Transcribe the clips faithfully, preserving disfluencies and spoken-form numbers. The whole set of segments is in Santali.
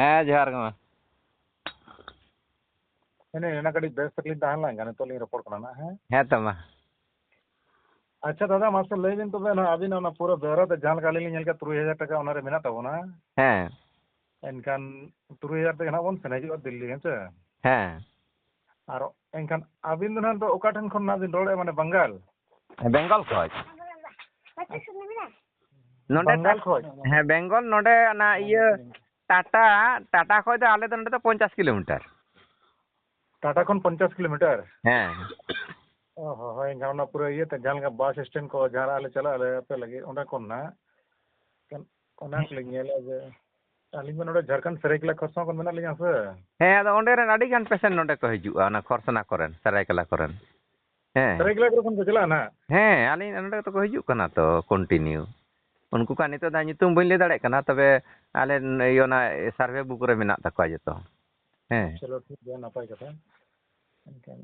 ᱦᱮᱸ, ᱡᱚᱦᱟᱨ ᱜᱮ ᱢᱟ᱾ ᱦᱮᱸ, ᱮᱱᱟ ᱠᱟᱹᱴᱤᱡ ᱵᱮᱥ ᱛᱮᱞᱤᱧ ᱛᱟᱦᱮᱸ ᱞᱮᱱ ᱜᱮ, ᱱᱤᱛᱚᱜ ᱞᱤᱧ ᱨᱚᱯᱚᱲ ᱠᱟᱱᱟ ᱱᱟᱜ, ᱦᱮᱸ? ᱦᱮᱸ ᱛᱚ ᱢᱟ᱾ ᱟᱪᱪᱷᱟ ᱫᱟᱫᱟ, ᱢᱟᱥᱮ ᱞᱟᱹᱭ ᱵᱤᱱ ᱛᱚᱵᱮ ᱱᱟᱜ, ᱟᱹᱵᱤᱱ ᱚᱱᱟ ᱯᱩᱨᱟᱹ ᱵᱮᱣᱨᱟ ᱛᱮ ᱡᱟᱦᱟᱸ ᱞᱮᱠᱟ ᱟᱹᱞᱤᱧ ᱞᱤᱧ ᱧᱮᱞ ᱠᱮᱫ, ᱛᱩᱨᱩᱭ ᱦᱟᱡᱟᱨ ᱴᱟᱠᱟ ᱚᱱᱟ ᱨᱮ ᱢᱮᱱᱟᱜ ᱛᱟᱵᱚᱱᱟ᱾ ᱦᱮᱸ᱾ ᱮᱱᱠᱷᱟᱱ ᱛᱩᱨᱩᱭ ᱦᱟᱡᱟᱨ ᱛᱮᱜᱮ ᱱᱟᱜ ᱵᱚᱱ ᱥᱮᱱ ᱦᱤᱡᱩᱜᱼᱟ ᱫᱤᱞᱞᱤ, ᱦᱮᱸ ᱥᱮ? ᱦᱮᱸ᱾ ᱟᱨ ᱮᱱᱠᱷᱟᱱ ᱟᱹᱵᱤᱱ ᱫᱚ ᱱᱟᱜ ᱫᱚ ᱚᱠᱟ ᱴᱷᱮᱱ ᱠᱷᱚᱱ ᱱᱟᱜ ᱵᱤᱱ ᱨᱚᱲᱮᱫᱼᱟ, ᱢᱟᱱᱮ ᱵᱟᱝᱜᱟᱞ? ᱵᱮᱝᱜᱚᱞ ᱠᱷᱚᱡ᱾ ᱱᱚᱰᱮ ᱵᱟᱝᱜᱟᱞ ᱴᱟ-, ᱠᱷᱚᱡ? ᱦᱮᱸ, ᱵᱮᱝᱜᱚᱞ, ᱱᱚᱰᱮ ᱚᱱᱟ ᱤᱭᱟᱹ ᱴᱟᱴᱟ, ᱴᱟᱴᱟ ᱠᱷᱚᱡ ᱫᱚ ᱟᱞᱮ ᱫᱚ ᱱᱚᱰᱮ ᱫᱚ ᱯᱚᱧᱪᱟᱥ ᱠᱤᱞᱳᱢᱤᱴᱟᱨ᱾ ᱴᱟᱴᱟ ᱠᱷᱚᱱ ᱯᱚᱧᱪᱟᱥ ᱠᱤᱞᱳᱢᱤᱴᱟᱨ? ᱦᱮᱸ᱾ ᱚ ᱦᱚᱸ, ᱦᱳᱭ, ᱮᱱᱠᱷᱟᱱ ᱚᱱᱟ ᱯᱩᱨᱟᱹ ᱤᱭᱟᱹ ᱛᱮ ᱡᱟᱦᱟᱸ ᱞᱮᱠᱟ ᱵᱟᱥ ᱥᱴᱮᱱᱰ ᱠᱚ ᱡᱟᱦᱟᱸ ᱨᱮ ᱟᱞᱮ ᱪᱟᱞᱟᱜ ᱟᱞᱮ ᱟᱯᱮ ᱞᱟᱹᱜᱤᱫ, ᱚᱸᱰᱮ ᱠᱷᱚᱱ ᱱᱟᱜ, ᱚᱱᱟ ᱠᱚᱞᱤᱧ ᱧᱮᱞᱮᱫᱼᱟ ᱡᱮ ᱟᱹᱞᱤᱧ ᱢᱟ ᱱᱚᱰᱮ ᱡᱷᱟᱲᱠᱷᱚᱸᱰ ᱥᱟᱹᱨᱟᱹᱭᱠᱮᱞᱟ ᱠᱷᱚᱨᱥᱚᱶᱟ ᱠᱷᱚᱱ ᱢᱮᱱᱟᱜ ᱞᱤᱧᱟ ᱥᱮ᱾ ᱦᱮᱸ, ᱟᱫᱚ ᱚᱸᱰᱮ ᱨᱮᱱ ᱟᱹᱰᱤ ᱜᱟᱱ ᱯᱮᱥᱮᱱᱴ ᱱᱚᱰᱮ ᱠᱚ ᱦᱤᱡᱩᱜᱼᱟ, ᱚᱱᱟ ᱠᱷᱚᱨᱥᱚᱱᱟ ᱠᱚᱨᱮᱱ, ᱥᱟᱹᱨᱟᱹᱭᱠᱮᱞᱟ ᱠᱚᱨᱮᱱ᱾ ᱦᱮᱸ᱾ ᱥᱟᱹᱨᱟᱹᱭᱠᱮᱞᱟ ᱠᱚᱨᱮ ᱠᱷᱚᱱ ᱠᱚ ᱪᱟᱞᱟᱜᱼᱟ ᱱᱟᱦᱟᱜ? ᱦᱮᱸ, ᱟᱹᱞᱤᱧ ᱱᱚᱰᱮ ᱫᱚᱠᱚ ᱦᱤᱡᱩᱜ ᱠᱟᱱᱟ ᱛᱚ, continue᱾ ᱩᱱᱠᱩ ᱠᱚᱣᱟᱜ ᱱᱤᱛᱚᱜ ᱫᱚ ᱧᱩᱛᱩᱢ ᱵᱟᱹᱧ ᱞᱟᱹᱭ ᱫᱟᱲᱮᱭᱟᱜ ᱠᱟᱱᱟ, ᱛᱚᱵᱮ ᱟᱞᱮ ᱤᱭᱟᱹ ᱚᱱᱟ survey book ᱨᱮ ᱢᱮᱱᱟᱜ ᱛᱟᱠᱚᱣᱟ ᱡᱚᱛᱚ᱾ ᱦᱮᱸ᱾ ᱪᱚᱞᱚ, ᱴᱷᱤᱠ ᱜᱮᱭᱟ, ᱱᱟᱯᱟᱭ ᱠᱟᱛᱷᱟ᱾ ᱮᱱᱠᱷᱟᱱ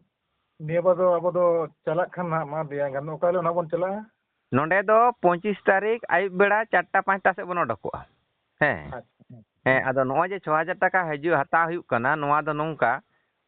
ᱱᱤᱭᱟᱹ ᱵᱟᱨ ᱫᱚ ᱟᱵᱚ ᱫᱚ ᱪᱟᱞᱟᱜ ᱠᱷᱟᱱ ᱱᱟᱦᱟᱜ, ᱢᱟ ᱞᱟᱹᱭᱟ ᱜᱟᱱ, ᱚᱠᱟ ᱦᱤᱞᱳᱜ ᱱᱟᱦᱟᱜ ᱵᱚᱱ ᱪᱟᱞᱟᱜᱼᱟ? ᱱᱚᱰᱮ ᱫᱚ ᱯᱚᱸᱪᱤᱥ ᱛᱟᱹᱨᱤᱠᱷ ᱟᱹᱭᱩᱵ ᱵᱮᱲᱟ ᱪᱟᱨᱴᱟ ᱯᱟᱸᱪᱴᱟ ᱥᱮᱫ ᱵᱚᱱ ᱚᱰᱚᱠᱚᱜᱼᱟ᱾ ᱦᱮᱸ᱾ ᱟᱪᱪᱷᱟ, ᱦᱮᱸ᱾ ᱦᱮᱸ, ᱟᱫᱚ ᱱᱚᱜᱼᱚᱭ ᱡᱮ ᱪᱷᱚ ᱦᱟᱡᱟᱨ ᱴᱟᱠᱟ ᱦᱤᱡᱩᱜ, ᱦᱟᱛᱟᱣ ᱦᱩᱭᱩᱜ ᱠᱟᱱᱟ, ᱱᱚᱣᱟ ᱫᱚ ᱱᱚᱝᱠᱟ,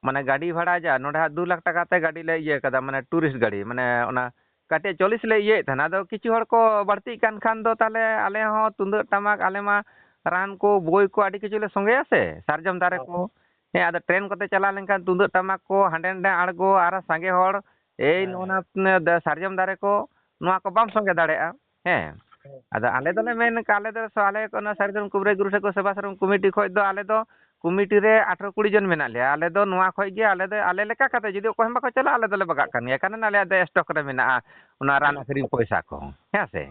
ᱢᱟᱱᱮ ᱜᱟᱹᱰᱤ ᱵᱷᱟᱲᱟ ᱡᱟ, ᱱᱚᱰᱮ ᱦᱟᱸᱜ ᱫᱩ ᱞᱟᱠᱷ ᱴᱟᱠᱟ ᱛᱮ ᱜᱟᱹᱰᱤ ᱞᱮ ᱤᱭᱟᱹ ᱠᱟᱫᱟ, ᱢᱟᱱᱮ tourist ᱜᱟᱹᱰᱤ, ᱢᱟᱱᱮ ᱚᱱᱟ ᱠᱟᱹᱴᱤᱡ ᱪᱚᱞᱞᱤᱥ ᱞᱮ ᱤᱭᱟᱹᱭᱮᱫ ᱛᱟᱦᱮᱱᱟ᱾ ᱟᱫᱚ ᱠᱤᱪᱷᱩ ᱦᱚᱲ ᱠᱚ ᱵᱟᱹᱲᱛᱤᱜ ᱠᱟᱱ ᱠᱷᱟᱱ ᱫᱚ ᱛᱟᱦᱞᱮ ᱟᱞᱮ ᱦᱚᱸ ᱛᱩᱢᱫᱟᱹᱜ ᱴᱟᱢᱟᱠ, ᱟᱞᱮ ᱢᱟ ᱨᱟᱱ ᱠᱚ, ᱵᱳᱭ ᱠᱚ ᱟᱹᱰᱤ ᱠᱤᱪᱷᱩ ᱞᱮ ᱥᱚᱸᱜᱮᱭᱟ ᱥᱮ, ᱥᱟᱨᱡᱚᱢ ᱫᱟᱨᱮ ᱦᱳᱭ᱾ ᱠᱚ᱾ ᱦᱮᱸ, ᱟᱫᱚ ᱴᱨᱮᱱ ᱠᱚᱛᱮ ᱪᱟᱞᱟᱣ ᱞᱮᱱᱠᱷᱟᱱ ᱛᱩᱢᱫᱟᱹᱜ ᱴᱟᱢᱟᱠ ᱠᱚ ᱦᱟᱸᱰᱮ ᱱᱟᱰᱮ ᱟᱬᱜᱚ, ᱟᱨ ᱥᱟᱸᱜᱮ ᱦᱚᱲ, ᱮᱭ ᱦᱮᱸ, ᱱᱚᱜᱼᱚ ᱦᱮᱸ᱾ ᱱᱟ ᱥᱟᱨᱡᱚᱢ ᱫᱟᱨᱮ ᱠᱚ, ᱱᱚᱣᱟ ᱠᱚ ᱵᱟᱢ ᱥᱚᱸᱜᱮ ᱫᱟᱲᱮᱭᱟᱜᱼᱟ᱾ ᱦᱮᱸ᱾ ᱦᱮᱸ᱾ ᱟᱫᱚ ᱟᱞᱮ ᱫᱚᱞᱮ ᱢᱮᱱ ᱠᱟᱜ, ᱟᱞᱮ ᱫᱚ ᱥᱚ-, ᱟᱞᱮ ᱚᱱᱟ ᱥᱟᱨᱡᱚᱢ ᱠᱩᱵᱨᱟᱹᱭ ᱜᱩᱨᱩ ᱥᱮᱵᱟ ᱥᱮᱵᱟ ᱥᱟᱨᱚᱢ ᱠᱚᱢᱤᱴᱤ ᱠᱷᱚᱡ ᱫᱚ ᱟᱞᱮ ᱫᱚ ᱠᱚᱢᱤᱴᱤ ᱨᱮ ᱟᱴᱷᱨᱚ ᱠᱩᱲᱤ ᱡᱚᱱ ᱢᱮᱱᱟᱜ ᱞᱮᱭᱟ᱾ ᱟᱞᱮ ᱫᱚ ᱱᱚᱣᱟ ᱠᱷᱚᱡ ᱜᱮ, ᱟᱞᱮ ᱫᱚ, ᱟᱞᱮ ᱞᱮᱠᱟ ᱠᱟᱛᱮ ᱡᱩᱫᱤ ᱚᱠᱚᱭ ᱦᱚᱸ ᱵᱟᱠᱚ ᱪᱟᱞᱟᱜᱼᱟ, ᱟᱞᱮ ᱫᱚᱞᱮ ᱵᱟᱜᱟᱜ ᱠᱟᱱ ᱜᱮᱭᱟ, ᱠᱟᱨᱚᱱ ᱟᱞᱮᱭᱟᱜ ᱫᱚ stock ᱨᱮ ᱢᱮᱱᱟᱜᱼᱟ ᱚᱱᱟ ᱨᱟᱱ ᱟᱹᱠᱷᱨᱤᱧ ᱯᱚᱭᱥᱟ ᱠᱚᱦᱚᱸ, ᱦᱮᱸ ᱥᱮ?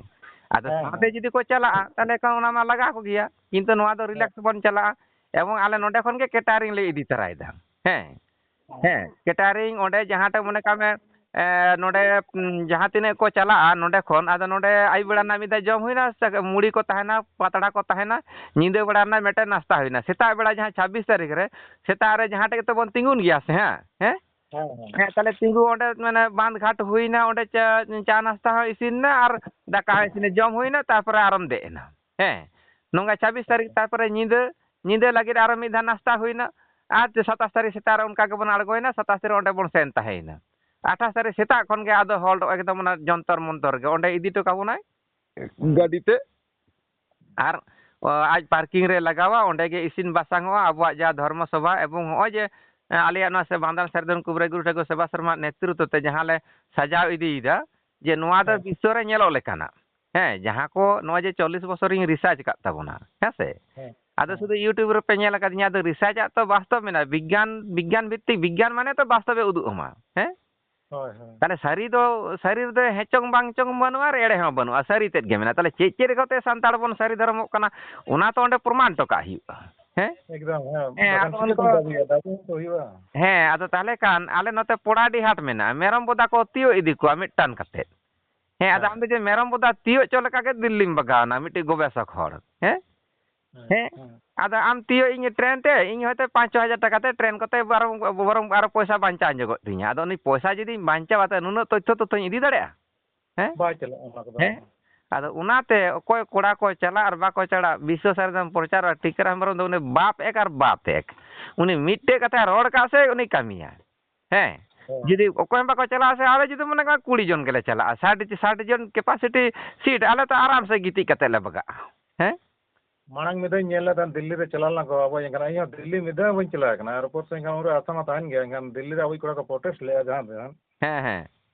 ᱟᱫᱚ ᱦᱮᱸ, ᱥᱟᱶᱛᱮ ᱦᱮᱸ᱾ ᱡᱩᱫᱤ ᱠᱚ ᱪᱟᱞᱟᱜᱼᱟ, ᱛᱟᱦᱞᱮ ᱠᱷᱟᱱ ᱚᱱᱟ ᱢᱟ ᱞᱟᱜᱟᱣ ᱠᱚᱜᱮᱭᱟ, ᱠᱤᱱᱛᱩ ᱱᱚᱣᱟ ᱫᱚ ᱦᱮᱸ᱾ Relax ᱵᱚᱱ ᱪᱟᱞᱟᱜᱼᱟ᱾ ᱮᱵᱚᱝ ᱟᱞᱮ ᱱᱚᱰᱮ ᱠᱷᱚᱱ ᱜᱮ catering ᱞᱮ ᱤᱫᱤ ᱛᱚᱨᱟᱭᱮᱫᱟ᱾ ᱦᱮᱸ᱾ ᱦᱮᱸ᱾ Catering ᱚᱸᱰᱮ ᱡᱟᱦᱟᱸ ᱴᱷᱮᱱ ᱢᱚᱱᱮ ᱠᱟᱜ ᱢᱮ, ᱮ, ᱱᱚᱰᱮ, ᱩᱸ, ᱡᱟᱦᱟᱸ ᱛᱤᱱᱟᱹᱜ ᱠᱚ ᱪᱟᱞᱟᱜᱼᱟ ᱱᱚᱰᱮ ᱠᱷᱚᱱ, ᱟᱫᱚ ᱱᱚᱰᱮ ᱟᱹᱭᱩᱵ ᱵᱮᱲᱟ ᱨᱮᱱᱟᱜ ᱢᱤᱫ ᱫᱷᱟᱣ ᱡᱚᱢ ᱦᱩᱭᱱᱟ, ᱥᱮ ᱢᱩᱲᱤ ᱠᱚ ᱛᱟᱦᱮᱱᱟ, ᱯᱟᱛᱲᱟ ᱠᱚ ᱛᱟᱦᱮᱱᱟ, ᱧᱤᱫᱟᱹ ᱵᱮᱲᱟ ᱨᱮᱱᱟᱜ ᱢᱤᱫᱴᱮᱱ ᱱᱟᱥᱛᱟ ᱦᱩᱭᱱᱟ, ᱥᱮᱛᱟᱜ ᱵᱮᱲᱟ ᱡᱟᱦᱟᱸ ᱪᱷᱟᱵᱵᱤᱥ ᱛᱟᱹᱨᱤᱠᱷ ᱨᱮ ᱥᱮᱛᱟᱜ ᱨᱮ ᱡᱟᱦᱟᱸ ᱴᱷᱮᱡ ᱜᱮᱛᱚ ᱵᱚᱱ ᱛᱤᱸᱜᱩᱱ ᱜᱮᱭᱟ ᱥᱮ, ᱦᱮᱸ? ᱦᱮᱸ? ᱦᱮᱸ, ᱦᱮᱸ᱾ ᱦᱮᱸ, ᱛᱟᱦᱞᱮ ᱛᱤᱸᱜᱩ ᱚᱸᱰᱮ ᱢᱟᱱᱮ ᱵᱟᱸᱫᱷ ᱜᱷᱟᱴ ᱦᱩᱭᱱᱟ, ᱚᱸᱰᱮ ᱪᱟ, ᱪᱟ ᱱᱟᱥᱛᱟ ᱦᱚᱸ ᱤᱥᱤᱱ ᱮᱱᱟ ᱟᱨ ᱫᱟᱠᱟ ᱦᱚᱸ ᱤᱥᱤᱱ, ᱡᱚᱢ ᱦᱩᱭᱱᱟ, ᱛᱟᱨᱯᱚᱨᱮ ᱟᱨᱚᱢ ᱫᱮᱡ ᱮᱱᱟ᱾ ᱦᱮᱸ, ᱱᱚᱝᱠᱟ ᱪᱷᱟᱵᱵᱤᱥ ᱛᱟᱹᱨᱤᱠᱷ, ᱛᱟᱨᱯᱚᱨᱮ ᱧᱤᱫᱟᱹ ᱧᱤᱫᱟᱹ ᱞᱟᱹᱜᱤᱫ ᱟᱨᱚ ᱢᱤᱫ ᱫᱷᱟᱣ ᱱᱟᱥᱛᱟ ᱦᱩᱭᱱᱟ, ᱟᱨ ᱥᱟᱛᱟᱥ ᱛᱟᱹᱨᱤᱠᱷ ᱥᱮᱛᱟᱜ ᱨᱮ ᱚᱱᱠᱟ ᱜᱮᱵᱚᱱ ᱟᱬᱜᱚᱭᱮᱱᱟ, ᱥᱟᱛᱟᱥ ᱛᱟᱹᱨᱤᱠᱷ ᱚᱸᱰᱮ ᱵᱚᱱ ᱥᱮᱱ ᱛᱟᱦᱮᱸᱭᱮᱱᱟ᱾ ᱟᱴᱷᱟᱥ ᱛᱟᱹᱨᱤᱠᱷ ᱥᱮᱛᱟᱜ ᱠᱷᱚᱱ ᱜᱮ ᱟᱫᱚ ᱦᱚᱲ ᱮᱠᱫᱚᱢ ᱚᱱᱟ ᱡᱚᱱᱛᱚᱨ ᱢᱚᱱᱛᱚᱨ ᱨᱮᱜᱮ ᱚᱸᱰᱮ ᱤᱫᱤ ᱦᱚᱴᱚ ᱠᱟᱵᱚᱱᱟᱭ ᱦᱮᱸ᱾ ᱜᱟᱹᱰᱤ ᱛᱮ᱾ ᱟᱨ, ᱚ, ᱟᱡ ᱯᱟᱨᱠᱤᱝ ᱨᱮ ᱞᱟᱜᱟᱣᱟ, ᱚᱸᱰᱮ ᱜᱮ ᱤᱥᱤᱱ ᱵᱟᱥᱟᱝᱚᱜᱼᱟ ᱟᱵᱚᱣᱟᱜ ᱡᱟᱦᱟᱸ ᱫᱷᱚᱨᱢᱚ ᱥᱚᱵᱷᱟ᱾ ᱮᱵᱚᱝ ᱱᱚᱜᱼᱚᱭ ᱡᱮ, ᱮ, ᱟᱞᱮᱭᱟᱜ ᱱᱚᱣᱟ ᱥᱮ ᱵᱟᱸᱫᱟᱱ ᱥᱟᱹᱨᱤ ᱫᱷᱚᱨᱚᱢ ᱠᱩᱵᱨᱟᱹ ᱜᱩᱨᱩ ᱴᱷᱟᱹᱠᱩᱨ ᱥᱮᱵᱟ ᱥᱮᱨᱢᱟ ᱱᱮᱛᱨᱤᱛᱵ ᱛᱮ ᱡᱟᱦᱟᱸ ᱞᱮ ᱥᱟᱡᱟᱣ ᱤᱫᱤᱭᱮᱫᱟ, ᱡᱮ ᱱᱚᱣᱟ ᱫᱚ ᱦᱮᱸ᱾ ᱵᱤᱥᱥᱚ ᱨᱮ ᱧᱮᱞᱚᱜ ᱞᱮᱠᱟᱱᱟᱜ᱾ ᱦᱮᱸ, ᱡᱟᱦᱟᱸ ᱠᱚ ᱱᱚᱜᱼᱚᱭ ᱡᱮ ᱪᱚᱞᱞᱤᱥ ᱵᱚᱪᱷᱚᱨᱤᱧ research ᱟᱠᱟᱫ ᱛᱟᱵᱚᱱᱟ, ᱦᱮᱸ ᱥᱮ? ᱦᱮᱸ, ᱟᱫᱚ ᱦᱮᱸ᱾ ᱥᱩᱫᱷᱩ YouTube ᱨᱮᱯᱮ ᱧᱮᱞ ᱟᱠᱟᱫᱤᱧᱟ, ᱟᱫᱚ research ᱟᱜ ᱛᱚ ᱵᱟᱥᱛᱚᱵ ᱢᱮᱱᱟᱜᱼᱟ, ᱵᱤᱜᱽᱜᱟᱱ, ᱵᱤᱜᱽᱜᱟᱱ ᱵᱷᱤᱛᱛᱤᱠ, ᱵᱤᱜᱽᱜᱟᱱ ᱢᱟᱱᱮ ᱛᱚ ᱵᱟᱥᱛᱚᱵᱮ ᱩᱫᱩᱜ ᱟᱢᱟ, ᱦᱮᱸ? ᱦᱳᱭ, ᱦᱳᱭ᱾ ᱛᱟᱦᱞᱮ ᱥᱟᱹᱨᱤ ᱫᱚ, ᱥᱟᱹᱨᱤ ᱨᱮᱫᱚ ᱦᱮᱸ ᱪᱚᱝ ᱵᱟᱝ ᱪᱚᱝ ᱵᱟᱹᱱᱩᱜᱼᱟ ᱟᱨ ᱮᱲᱮ ᱦᱚᱸ ᱵᱟᱹᱱᱩᱜᱼᱟ, ᱥᱟᱹᱨᱤ ᱛᱮᱫ ᱜᱮ ᱢᱮᱱᱟᱜᱼᱟ᱾ ᱛᱟᱦᱞᱮ ᱪᱮᱫ, ᱪᱮᱫ ᱠᱚᱛᱮ ᱥᱟᱱᱛᱟᱲ ᱵᱚᱱ ᱥᱟᱹᱨᱤ ᱫᱷᱚᱨᱚᱢᱚᱜ ᱠᱟᱱᱟ, ᱚᱱᱟ ᱛᱚ ᱚᱸᱰᱮ ᱯᱨᱚᱢᱟᱱ ᱦᱚᱴᱚ ᱠᱟᱜ ᱦᱩᱭᱩᱜᱼᱟ, ᱦᱮᱸ? ᱮᱠᱫᱚᱢ, ᱦᱮᱸ᱾ ᱦᱮᱸ, ᱵᱟᱠᱷᱟᱱ ᱟᱫᱚ ᱪᱤᱠᱟᱹ ᱚᱱᱠᱟ ᱛᱮᱢ ᱫᱟᱹᱵᱤᱭᱟ? ᱫᱟᱹᱵᱤ ᱦᱚᱸᱛᱚ ᱦᱩᱭᱩᱜᱼᱟ᱾ ᱦᱮᱸ, ᱟᱫᱚ ᱛᱟᱦᱞᱮ ᱠᱷᱟᱱ ᱟᱞᱮ ᱱᱚᱛᱮ ᱯᱚᱲᱟᱰᱤ ᱦᱟᱴ ᱢᱮᱱᱟᱜᱼᱟ, ᱢᱮᱨᱚᱢ ᱵᱚᱫᱟ ᱠᱚ ᱛᱤᱭᱳᱜ ᱤᱫᱤ ᱠᱚᱣᱟ ᱢᱤᱫᱴᱟᱝ ᱠᱟᱛᱮᱫ᱾ ᱦᱮᱸ, ᱟᱫᱚ ᱦᱮᱸ᱾ ᱟᱢ ᱫᱚ ᱡᱮ ᱢᱮᱨᱚᱢ ᱵᱚᱫᱟ ᱛᱤᱭᱳᱜ ᱪᱚ ᱞᱮᱠᱟ ᱜᱮ ᱫᱤᱞᱞᱤᱢ ᱵᱟᱜᱟᱣᱱᱟ, ᱢᱤᱫᱴᱤᱡ ᱜᱚᱵᱮᱥᱚᱠ ᱦᱚᱲ᱾ ᱦᱮᱸ? ᱦᱮᱸ, ᱦᱮᱸ? ᱦᱮᱸ᱾ ᱟᱫᱚ ᱟᱢ ᱛᱤᱭᱳᱜ ᱤᱧ ᱴᱨᱮᱱ ᱛᱮ, ᱤᱧ ᱦᱚᱭᱛᱳ ᱯᱟᱸᱪ ᱪᱷᱚ ᱦᱟᱡᱟᱨ ᱴᱟᱠᱟ ᱛᱮ ᱴᱨᱮᱱ ᱠᱚᱛᱮ ᱵᱚᱨᱚᱝ, ᱵᱚᱨᱚᱝ ᱟᱨᱚ ᱯᱚᱭᱥᱟ ᱵᱟᱧᱪᱟᱣ ᱧᱚᱜᱚᱜ ᱛᱤᱧᱟ᱾ ᱟᱫᱚ ᱩᱱᱤ ᱯᱚᱭᱥᱟ ᱡᱩᱫᱤᱧ ᱵᱟᱧᱪᱟᱣᱟ, ᱛᱚ ᱱᱩᱱᱟᱹᱜ ᱛᱚᱛᱛᱷᱚ ᱛᱚᱛᱛᱷᱚᱧ ᱤᱫᱤ ᱫᱟᱲᱮᱭᱟᱜᱼᱟ? ᱦᱮᱸ? ᱵᱟᱭ ᱪᱟᱞᱟᱜᱼᱟ ᱚᱱᱟ ᱠᱚᱫᱚ᱾ ᱦᱮᱸ? ᱟᱫᱚ ᱚᱱᱟᱛᱮ ᱚᱠᱚᱭ ᱠᱚᱲᱟ ᱠᱚ ᱪᱟᱞᱟᱜ ᱟᱨ ᱵᱟᱠᱚ ᱪᱟᱞᱟᱜ, ᱵᱤᱥᱥᱚ ᱥᱟᱹᱨᱤ ᱫᱷᱚᱨᱚᱢ ᱯᱨᱚᱪᱟᱨ ᱟᱨ ᱴᱤᱠᱟᱹᱨᱟᱢ ᱦᱮᱢᱵᱨᱚᱢ ᱫᱚ ᱩᱱᱤ ᱵᱟᱯ ᱮᱠ ᱟᱨ ᱵᱟᱯ ᱮᱠ᱾ ᱩᱱᱤ ᱢᱤᱫᱴᱮᱡ ᱠᱟᱛᱷᱟᱭ ᱨᱚᱲ ᱠᱟᱜ ᱥᱮ ᱩᱱᱤ ᱠᱟᱹᱢᱤᱭᱟ᱾ ᱦᱮᱸ? ᱦᱮᱸ᱾ ᱡᱩᱫᱤ ᱚᱠᱚᱭ ᱦᱚᱸ ᱵᱟᱠᱚ ᱪᱟᱞᱟᱜᱼᱟ ᱥᱮ, ᱟᱞᱮ ᱡᱩᱫᱤ ᱢᱚᱱᱮ ᱠᱟᱜ ᱢᱮ ᱠᱩᱲᱤ ᱡᱚᱱ ᱜᱮᱞᱮ ᱪᱟᱞᱟᱜᱼᱟ, ᱥᱟᱴ, ᱥᱟᱴ ᱡᱚᱱ capacity seat, ᱟᱞᱮ ᱛᱚ ᱟᱨᱟᱢ ᱥᱮ ᱜᱤᱛᱤᱡ ᱠᱟᱛᱮ ᱞᱮ ᱵᱟᱜᱟᱜᱼᱟ᱾ ᱦᱮᱸ? ᱢᱟᱲᱟᱝ ᱢᱤᱫ ᱫᱷᱟᱣ ᱤᱧ ᱧᱮᱞ ᱞᱮᱫᱟ, ᱫᱤᱞᱞᱤ ᱨᱮ ᱪᱟᱞᱟᱣ ᱞᱮᱱᱟ ᱠᱚ ᱟᱵᱚ, ᱮᱱᱠᱷᱟᱱ ᱤᱧ ᱦᱚᱸ ᱫᱤᱞᱞᱤ ᱢᱤᱫ ᱫᱷᱟᱣ ᱵᱟᱹᱧ ᱪᱟᱞᱟᱣ ᱟᱠᱟᱱᱟ, ᱮᱨᱯᱚᱨ ᱥᱮ ᱮᱱᱠᱷᱟᱱ ᱩᱱᱨᱮ ᱟᱥᱟ ᱢᱟ ᱛᱟᱦᱮᱱ ᱜᱮᱭᱟ, ᱮᱱᱠᱷᱟᱱ ᱫᱤᱞᱞᱤ ᱨᱮ ᱟᱵᱚ ᱠᱚᱲᱟ ᱠᱚ protest ᱞᱮᱫᱼᱟ ᱡᱟᱦᱟᱸ ᱫᱤᱱ᱾ ᱦᱮᱸ, ᱦᱮᱸ᱾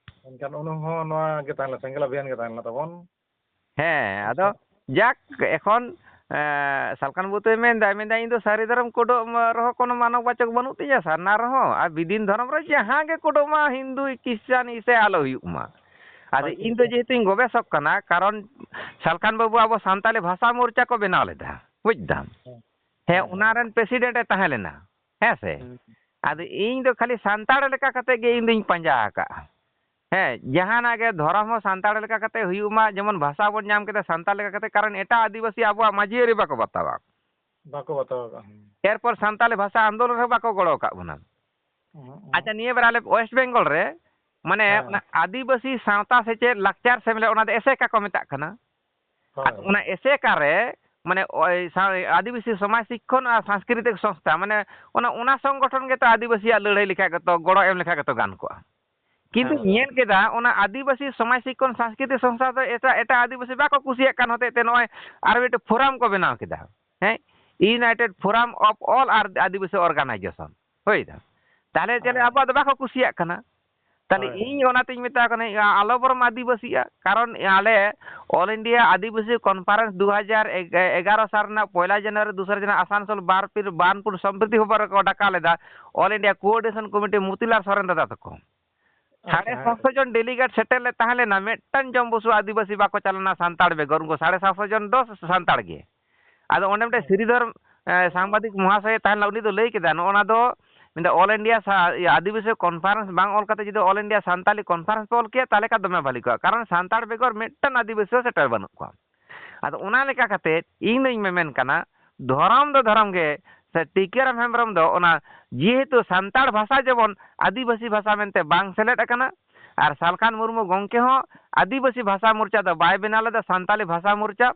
ᱮᱱᱠᱷᱟᱱ ᱩᱱ ᱦᱚᱸ ᱱᱚᱣᱟ ᱜᱮ ᱛᱟᱦᱮᱸ ᱞᱮᱱᱟ, ᱥᱮᱸᱜᱮᱞ ᱚᱵᱷᱤᱭᱟᱱ ᱜᱮ ᱛᱟᱦᱮᱸ ᱞᱮᱱᱟ ᱛᱟᱵᱚᱱ᱾ ᱦᱮᱸ, ᱟᱫᱚ ᱟᱪᱪᱷᱟ᱾ ᱡᱟᱠ, ᱮᱠᱷᱚᱱ, ᱮᱸ, ᱥᱟᱞᱠᱷᱟᱱ ᱵᱟᱹᱵᱩ ᱛᱚᱭ ᱢᱮᱱᱫᱟ, ᱢᱮᱱᱫᱟ, "ᱤᱧ ᱫᱚ ᱥᱟᱹᱨᱤ ᱫᱷᱚᱨᱚᱢ ᱠᱳᱰᱚᱜ ᱨᱮᱦᱚᱸ ᱠᱳᱱᱳ ᱢᱟᱱᱚᱵ ᱵᱟᱪᱚᱠ ᱵᱟᱹᱱᱩᱜ ᱛᱤᱧᱟ, ᱥᱟᱨᱱᱟ ᱨᱮᱦᱚᱸ, ᱟᱨ ᱵᱤᱫᱤᱱ ᱫᱷᱚᱨᱚᱢ ᱨᱮ ᱡᱟᱦᱟᱸ ᱜᱮ ᱠᱳᱰᱚᱜ ᱢᱟ, ᱦᱤᱱᱫᱩ, ᱠᱷᱨᱤᱥᱪᱟᱱ, ᱤᱥᱟᱹᱭ ᱟᱞᱚ ᱦᱩᱭᱩᱜ ᱢᱟ᱾" ᱟᱫᱚ ᱟᱪᱪᱷᱟ, ᱤᱧ ᱫᱚ ᱟᱪᱪᱷᱟ᱾ ᱡᱮᱦᱮᱛᱩᱧ ᱜᱚᱵᱮᱥᱚᱠ ᱠᱟᱱᱟ, ᱠᱟᱨᱚᱱ ᱥᱟᱞᱠᱷᱟᱱ ᱵᱟᱹᱵᱩ ᱟᱵᱚ ᱥᱟᱱᱛᱟᱞᱤ ᱵᱷᱟᱥᱟ ᱢᱳᱨᱪᱟ ᱠᱚ ᱵᱮᱱᱟᱣ ᱞᱮᱫᱟ, ᱵᱩᱡᱽ ᱫᱟᱢ? ᱦᱮᱸ᱾ ᱦᱮᱸ, ᱦᱮᱸ, ᱚᱱᱟ ᱦᱮᱸ᱾ ᱨᱮᱱ president ᱮ ᱛᱟᱦᱮᱸ ᱞᱮᱱᱟ, ᱦᱮᱸ ᱥᱮ? ᱦᱩᱸ᱾ ᱟᱫᱚ ᱤᱧ ᱫᱚ ᱠᱷᱟᱹᱞᱤ ᱥᱟᱱᱛᱟᱲ ᱞᱮᱠᱟ ᱠᱟᱛᱮ ᱜᱮ ᱤᱧ ᱫᱩᱧ ᱯᱟᱸᱡᱟ ᱟᱠᱟᱜᱼᱟ᱾ ᱦᱮᱸ, ᱡᱟᱦᱟᱱᱟᱜ ᱜᱮ ᱫᱷᱚᱨᱚᱢ ᱦᱚᱸ ᱥᱟᱱᱛᱟᱲ ᱞᱮᱠᱟ ᱠᱟᱛᱮ ᱦᱩᱭᱩᱜ ᱢᱟ, ᱡᱮᱢᱚᱱ ᱵᱷᱟᱥᱟ ᱵᱚᱱ ᱧᱟᱢ ᱠᱮᱫᱟ ᱥᱟᱱᱛᱟᱲ ᱞᱮᱠᱟ ᱠᱟᱛᱮ, ᱠᱟᱨᱚᱱ ᱮᱴᱟᱜ ᱟᱹᱫᱤᱵᱟᱹᱥᱤ ᱟᱵᱚᱣᱟᱜ ᱢᱟᱹᱡᱷᱤ ᱟᱹᱨᱤ ᱵᱟᱠᱚ ᱵᱟᱛᱟᱣᱟ᱾ ᱵᱟᱠᱚ ᱵᱟᱛᱟᱣ ᱟᱠᱟᱫᱼᱟ᱾ ᱦᱩᱸ᱾ ᱮᱨᱯᱚᱨ ᱥᱟᱱᱛᱟᱲᱤ ᱵᱷᱟᱥᱟ ᱟᱱᱫᱳᱞᱚᱱ ᱨᱮᱦᱚᱸ ᱵᱟᱠᱚ ᱜᱚᱲᱚ ᱟᱠᱟᱫ ᱵᱚᱱᱟ᱾ ᱦᱩᱸ, ᱦᱩᱸ᱾ ᱟᱪᱪᱷᱟ, ᱱᱤᱭᱟᱹ ᱵᱮᱲᱟ ᱟᱞᱮ West Bengal ᱨᱮ, ᱢᱟᱱᱮ, ᱦᱮᱸ᱾ ᱚᱱᱟ ᱟᱹᱫᱤᱵᱟᱹᱥᱤ ᱥᱟᱶᱛᱟ ᱥᱮᱪᱮᱫ ᱞᱟᱠᱪᱟᱨ ᱥᱮᱢᱞᱮᱫ, ᱚᱱᱟ ᱫᱚ ᱮᱥᱮᱠᱟ ᱠᱚ ᱢᱮᱛᱟᱜ ᱠᱟᱱᱟ᱾ ᱦᱳᱭ, ᱟᱫᱚ ᱦᱳᱭ᱾ ᱚᱱᱟ ᱮᱥᱮᱠᱟ ᱨᱮ ᱢᱟᱱᱮ ᱳᱭ ᱥᱟ-, ᱟᱹᱫᱤᱵᱟᱹᱥᱤ ᱥᱚᱢᱟᱡᱽ ᱥᱤᱠᱠᱷᱚᱱ ᱟᱨ ᱥᱟᱝᱥᱠᱨᱤᱛᱤᱠ ᱥᱚᱝᱥᱛᱷᱟ, ᱢᱟᱱᱮ ᱚᱱᱟ, ᱚᱱᱟ ᱥᱚᱝᱜᱚᱴᱷᱚᱱ ᱜᱮᱛᱚ ᱟᱹᱫᱤᱵᱟᱹᱥᱤᱭᱟᱜ ᱞᱟᱹᱲᱦᱟᱹᱭ ᱞᱮᱠᱷᱟ ᱜᱮᱛᱚ, ᱜᱚᱲᱚ ᱮᱢ ᱞᱮᱠᱷᱟ ᱜᱮᱛᱚ ᱜᱟᱱ ᱠᱚᱜᱼᱟ᱾ ᱠᱤᱱᱛᱩ ᱦᱮᱸ᱾ ᱧᱮᱞ ᱠᱮᱫᱟ, ᱚᱱᱟ ᱟᱹᱫᱤᱵᱟᱹᱥᱤ ᱥᱚᱢᱟᱡᱽ ᱥᱤᱠᱠᱷᱚᱱ ᱥᱟᱝᱥᱠᱨᱤᱛᱤᱠ ᱥᱚᱝᱥᱛᱷᱟ ᱫᱚ ᱮᱴᱟᱜ, ᱮᱴᱟᱜ ᱟᱹᱫᱤᱵᱟᱹᱥᱤ ᱵᱟᱠᱚ ᱠᱩᱥᱤᱭᱟᱜ ᱠᱟᱱ ᱦᱚᱛᱮᱡ ᱛᱮ ᱱᱚᱜᱼᱚᱭ ᱟᱨ ᱢᱤᱫᱴᱮᱡ ᱯᱷᱳᱨᱟᱢ ᱠᱚ ᱵᱮᱱᱟᱣ ᱠᱮᱫᱟ᱾ ᱦᱮᱸ, United Forum of All R Adivasi Organization᱾ ᱦᱳᱭ ᱫᱟ᱾ ᱛᱟᱦᱞᱮ ᱪᱮᱫ ᱦᱮᱸ᱾ ᱟᱵᱚᱣᱟᱜ ᱫᱚ ᱵᱟᱠᱚ ᱠᱩᱥᱤᱭᱟᱜ ᱠᱟᱱᱟ᱾ ᱛᱟᱦᱞᱮ ᱦᱳᱭ᱾ ᱤᱧ ᱚᱱᱟᱛᱤᱧ ᱢᱮᱛᱟ ᱠᱚ ᱠᱟᱱᱟ, ᱟᱞᱚ ᱵᱚᱨᱚᱢ ᱟᱹᱫᱤᱵᱟᱹᱥᱤᱜᱼᱟ, ᱠᱟᱨᱚᱱ ᱟᱞᱮ All India ᱟᱹᱫᱤᱵᱟᱹᱥᱤ Conference ᱫᱩ ᱦᱟᱡᱟᱨ ᱮᱜᱟᱨᱚ ᱥᱟᱞ ᱨᱮᱱᱟᱜ ᱯᱚᱭᱞᱟ ᱡᱟᱱᱩᱣᱟᱨᱤ, ᱫᱩᱥᱨᱟ ᱡᱟᱱᱩᱣᱟᱨᱤ ᱟᱥᱟᱱᱥᱳᱞ ᱵᱟᱨ ᱯᱤᱨ-, ᱵᱟᱨᱱᱯᱩᱨ ᱥᱚᱢᱯᱨᱤᱛᱤ ᱵᱷᱚᱵᱚᱱ ᱨᱮᱠᱚ ᱰᱟᱠᱟ ᱞᱮᱫᱟ All India Coordination Committee Motilal Soren ᱫᱟᱫᱟ ᱛᱟᱠᱚ᱾ ᱟᱪᱪᱷᱟ, ᱥᱟᱲᱮ ᱦᱮᱸ᱾ ᱥᱟᱛᱥᱚ ᱡᱚᱱ delegate ᱥᱮᱴᱮᱨ ᱞᱮ ᱛᱟᱦᱮᱸ ᱞᱮᱱᱟ, ᱢᱤᱫᱴᱟᱝ ᱡᱚᱢ ᱵᱩᱥᱩᱵ ᱟᱹᱫᱤᱵᱟᱹᱥᱤ ᱵᱟᱠᱚ ᱪᱟᱞᱟᱣ ᱞᱮᱱᱟ ᱥᱟᱱᱛᱟᱲ ᱵᱮᱜᱚᱨ, ᱩᱱᱠᱩ ᱥᱟᱲᱮ ᱥᱟᱛᱥᱚ ᱡᱚᱱ ᱫᱚ ᱥᱟᱱᱛᱟᱲ ᱜᱮ᱾ ᱟᱫᱚ ᱚᱸᱰᱮ ᱢᱤᱫᱴᱮᱱ ᱦᱮᱸ᱾ ᱥᱨᱤᱫᱷᱚᱨ, ᱮ, ᱥᱟᱝᱵᱟᱫᱤᱠ ᱢᱚᱦᱟᱥᱚᱭ ᱛᱟᱦᱮᱸ ᱞᱮᱱᱟ, ᱩᱱᱤ ᱫᱚ ᱞᱟᱹᱭ ᱠᱮᱫᱟ, ᱱᱚᱜᱼᱚ ᱱᱟ ᱫᱚ ᱢᱮᱱᱫᱟ All India ᱥᱟ-, ᱤᱭᱟᱹ, ᱟᱹᱫᱤᱵᱟᱹᱥᱤ Conference ᱵᱟᱝ ᱚᱞ ᱠᱟᱛᱮ ᱡᱩᱫᱤ All India ᱥᱟᱱᱛᱟᱞᱤ Conference ᱯᱮ ᱚᱞ ᱠᱮᱭᱟ, ᱛᱟᱦᱚᱞᱮ ᱠᱷᱟᱱ ᱫᱚᱢᱮ ᱵᱷᱟᱹᱞᱤ ᱠᱚᱜᱼᱟ, ᱠᱟᱨᱚᱱ ᱥᱟᱱᱛᱟᱲ ᱵᱮᱜᱚᱨ ᱢᱤᱫᱴᱟᱝ ᱟᱹᱫᱤᱵᱟᱹᱥᱤ ᱦᱚᱸ ᱥᱮᱴᱮᱨ ᱵᱟᱹᱱᱩᱜ ᱠᱚᱣᱟ᱾ ᱟᱫᱚ ᱚᱱᱟ ᱞᱮᱠᱟ ᱠᱟᱛᱮ ᱤᱧ ᱫᱚᱧ ᱢᱮᱢᱮᱱ ᱠᱟᱱᱟ, ᱫᱷᱚᱨᱚᱢ ᱫᱚ ᱫᱷᱚᱨᱚᱢ ᱜᱮ, ᱥᱮ ᱴᱤᱠᱟᱹᱨᱟᱢ ᱦᱮᱢᱵᱨᱚᱢ ᱫᱚ ᱚᱱᱟ ᱡᱮᱦᱮᱛᱩ ᱥᱟᱱᱛᱟᱲ ᱵᱷᱟᱥᱟ ᱡᱮᱢᱚᱱ ᱟᱹᱫᱤᱵᱟᱹᱥᱤ ᱵᱷᱟᱥᱟ ᱢᱮᱱᱛᱮ ᱵᱟᱝ ᱥᱮᱞᱮᱫ ᱟᱠᱟᱱᱟ, ᱟᱨ ᱥᱟᱞᱠᱷᱟᱱ ᱢᱩᱨᱢᱩ ᱜᱚᱢᱠᱮ ᱦᱚᱸ ᱟᱹᱫᱤᱵᱟᱹᱥᱤ ᱵᱷᱟᱥᱟ ᱢᱳᱨᱪᱟ ᱫᱚ ᱵᱟᱭ ᱵᱮᱱᱟᱣ ᱞᱮᱫᱟ, ᱥᱟᱱᱛᱟᱞᱤ ᱵᱷᱟᱥᱟ ᱢᱳᱨᱪᱟ,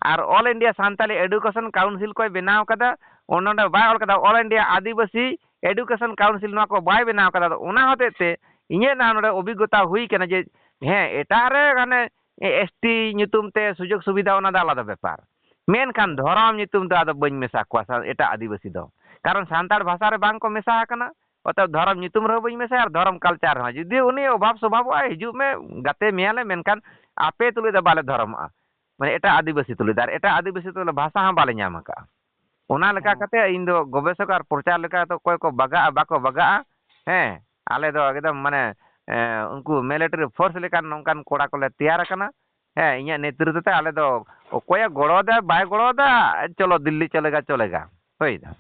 ᱟᱨ All India Santali Education Council ᱠᱚᱭ ᱵᱮᱱᱟᱣ ᱠᱟᱫᱟ, ᱚᱱᱟ ᱱᱚᱰᱮ ᱵᱟᱭ ᱚᱞ ᱠᱟᱫᱟ All India ᱟᱹᱫᱤᱵᱟᱹᱥᱤ Education Council, ᱱᱚᱣᱟ ᱠᱚ ᱵᱟᱭ ᱵᱮᱱᱟᱣ ᱠᱟᱫᱟ᱾ ᱟᱫᱚ ᱚᱱᱟ ᱦᱚᱛᱮᱡ ᱛᱮ ᱤᱧᱟᱹᱜ ᱱᱟᱦᱟᱜ ᱱᱚᱰᱮ ᱚᱵᱷᱤᱜᱽᱜᱚᱛᱟ ᱦᱩᱭ ᱠᱟᱱᱟ ᱡᱮ, ᱦᱮᱸ, ᱮᱴᱟᱜ ᱨᱮ ᱦᱟᱱᱮ ᱮᱥ ᱴᱤ ᱧᱩᱛᱩᱢ ᱛᱮ ᱥᱩᱡᱳᱜᱽ ᱥᱩᱵᱤᱫᱷᱟ, ᱚᱱᱟ ᱫᱚ ᱟᱞᱟᱫᱟ ᱵᱮᱯᱟᱨ, ᱢᱮᱱᱠᱷᱟᱱ ᱫᱷᱚᱨᱚᱢ ᱧᱩᱛᱩᱢ ᱛᱮ ᱟᱫᱚ ᱵᱟᱹᱧ ᱢᱮᱥᱟ ᱠᱚᱣᱟ ᱥᱟ-, ᱮᱴᱟᱜ ᱟᱹᱫᱤᱵᱟᱹᱥᱤ ᱫᱚ, ᱠᱟᱨᱚᱱ ᱥᱟᱱᱛᱟᱲ ᱵᱷᱟᱥᱟ ᱨᱮ ᱵᱟᱝ ᱠᱚ ᱢᱮᱥᱟ ᱟᱠᱟᱱᱟ᱾ ᱚᱛᱚᱮᱵ ᱫᱷᱚᱨᱚᱢ ᱧᱩᱛᱩᱢ ᱨᱮᱦᱚᱸ ᱵᱟᱹᱧ ᱢᱮᱥᱟᱭᱟ ᱟᱨ ᱫᱷᱚᱨᱚᱢ culture ᱨᱮᱦᱚᱸ᱾ ᱡᱩᱫᱤ ᱩᱱᱤ ᱚᱵᱷᱟᱵᱽ ᱥᱚᱵᱷᱟᱵᱚᱜᱼᱟᱭ, ᱦᱤᱡᱩᱜ ᱢᱮ, ᱜᱟᱛᱮ ᱢᱮᱭᱟᱞᱮ, ᱢᱮᱱᱠᱷᱟᱱ ᱟᱯᱮ ᱛᱩᱞᱩᱡ ᱫᱚ ᱵᱟᱞᱮ ᱫᱷᱚᱨᱚᱢᱚᱜᱼᱟ, ᱢᱟᱱᱮ ᱮᱴᱟᱜ ᱟᱹᱫᱤᱵᱟᱹᱥᱤ ᱛᱩᱞᱩᱡ ᱫᱚ, ᱟᱨ ᱮᱴᱟᱜ ᱟᱹᱫᱤᱵᱟᱹᱥᱤ ᱛᱩᱞᱩᱡ ᱵᱷᱟᱥᱟ ᱦᱚᱸ ᱵᱟᱞᱮ ᱧᱟᱢ ᱟᱠᱟᱫᱼᱟ᱾ ᱚᱱᱟ ᱞᱮᱠᱟ ᱦᱮᱸ᱾ ᱠᱟᱛᱮ ᱤᱧ ᱫᱚ ᱜᱚᱵᱮᱥᱚᱠ ᱟᱨ ᱯᱨᱚᱪᱟᱨ ᱞᱮᱠᱟ ᱫᱚ ᱚᱠᱚᱭ ᱠᱚ ᱵᱟᱜᱟᱜᱼᱟ, ᱵᱟᱠᱚ ᱵᱟᱜᱟᱜᱼᱟ, ᱦᱮᱸ, ᱟᱞᱮ ᱫᱚ ᱮᱠᱫᱚᱢ ᱢᱟᱱᱮ, ᱮ, ᱩᱱᱠᱩ military force ᱞᱮᱠᱟᱱ ᱱᱚᱝᱠᱟᱱ ᱠᱚᱲᱟ ᱠᱚᱞᱮ ᱛᱮᱭᱟᱨ ᱟᱠᱟᱱᱟ᱾ ᱦᱮᱸ, ᱤᱧᱟᱹᱜ ᱱᱮᱛᱨᱤᱛᱵ ᱛᱮ ᱟᱞᱮ ᱫᱚ ᱚᱠᱚᱭᱮ ᱜᱚᱲᱚ ᱫᱟ, ᱵᱟᱭ ᱜᱚᱲᱚ ᱫᱟ, ᱪᱚᱞᱚ ᱫᱤᱞᱞᱤ ᱪᱚᱞᱮᱜᱟ, ᱪᱚᱞᱮᱜᱟ᱾ ᱦᱳᱭ ᱫᱟ᱾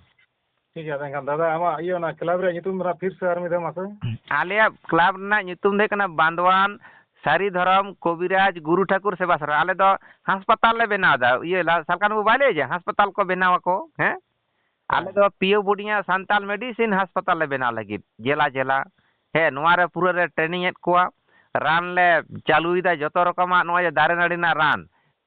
ᱴᱷᱤᱠ ᱜᱮᱭᱟ, ᱮᱱᱠᱷᱟᱱ ᱫᱟᱫᱟ, ᱟᱢᱟᱜ ᱤᱭᱟᱹ, ᱚᱱᱟ club ᱨᱮᱭᱟᱜ ᱧᱩᱛᱩᱢ ᱫᱚ ᱱᱟᱜ ᱯᱷᱤᱨ ᱥᱮ ᱟᱨ ᱢᱤᱫ ᱫᱷᱟᱣ ᱢᱟᱥᱮ᱾ ᱟᱞᱮᱭᱟᱜ club ᱨᱮᱱᱟᱜ ᱧᱩᱛᱩᱢ ᱫᱚ ᱦᱩᱭᱩᱜ ᱠᱟᱱᱟ ᱵᱟᱸᱫᱣᱟᱱ ᱥᱟᱹᱨᱤ ᱫᱷᱚᱨᱚᱢ ᱠᱚᱵᱤᱨᱟᱡᱽ ᱜᱩᱨᱩ ᱴᱷᱟᱠᱩᱨ ᱥᱮᱵᱟ ᱥᱚᱨᱟ᱾ ᱟᱞᱮ ᱫᱚ ᱦᱟᱥᱯᱟᱛᱟᱞ ᱞᱮ ᱵᱮᱱᱟᱣ ᱮᱫᱟ, ᱤᱭᱟᱹ ᱞᱟ-, ᱥᱟᱞᱠᱷᱟᱱ ᱵᱟᱹᱵᱩ ᱵᱟᱭ ᱞᱟᱹᱭᱟ ᱡᱮ ᱦᱟᱥᱯᱟᱛᱟᱞ ᱠᱚ ᱵᱮᱱᱟᱣ ᱟᱠᱚ, ᱦᱮᱸ? ᱟᱞᱮ ᱦᱮᱸ᱾ ᱫᱚ ᱯᱤᱭᱳ ᱵᱳᱰᱤᱭᱟ ᱥᱟᱱᱛᱟᱞ medicine ᱦᱟᱥᱯᱟᱛᱟᱞ ᱞᱮ ᱵᱮᱱᱟᱣ ᱞᱟᱹᱜᱤᱫ ᱡᱮᱞᱟ ᱡᱮᱞᱟ᱾ ᱦᱮᱸ, ᱱᱚᱣᱟ ᱨᱮ ᱯᱩᱨᱟᱹ ᱞᱮ training ᱮᱫ ᱠᱚᱣᱟ᱾ ᱨᱟᱱ ᱞᱮ ᱪᱟᱹᱞᱩᱭᱮᱫᱟ ᱡᱚᱛᱚ ᱨᱚᱠᱚᱢᱟᱜ, ᱱᱚᱜᱼᱚᱭ ᱡᱮ ᱫᱟᱨᱮ ᱱᱟᱹᱲᱤ ᱨᱮᱱᱟᱜ ᱨᱟᱱ,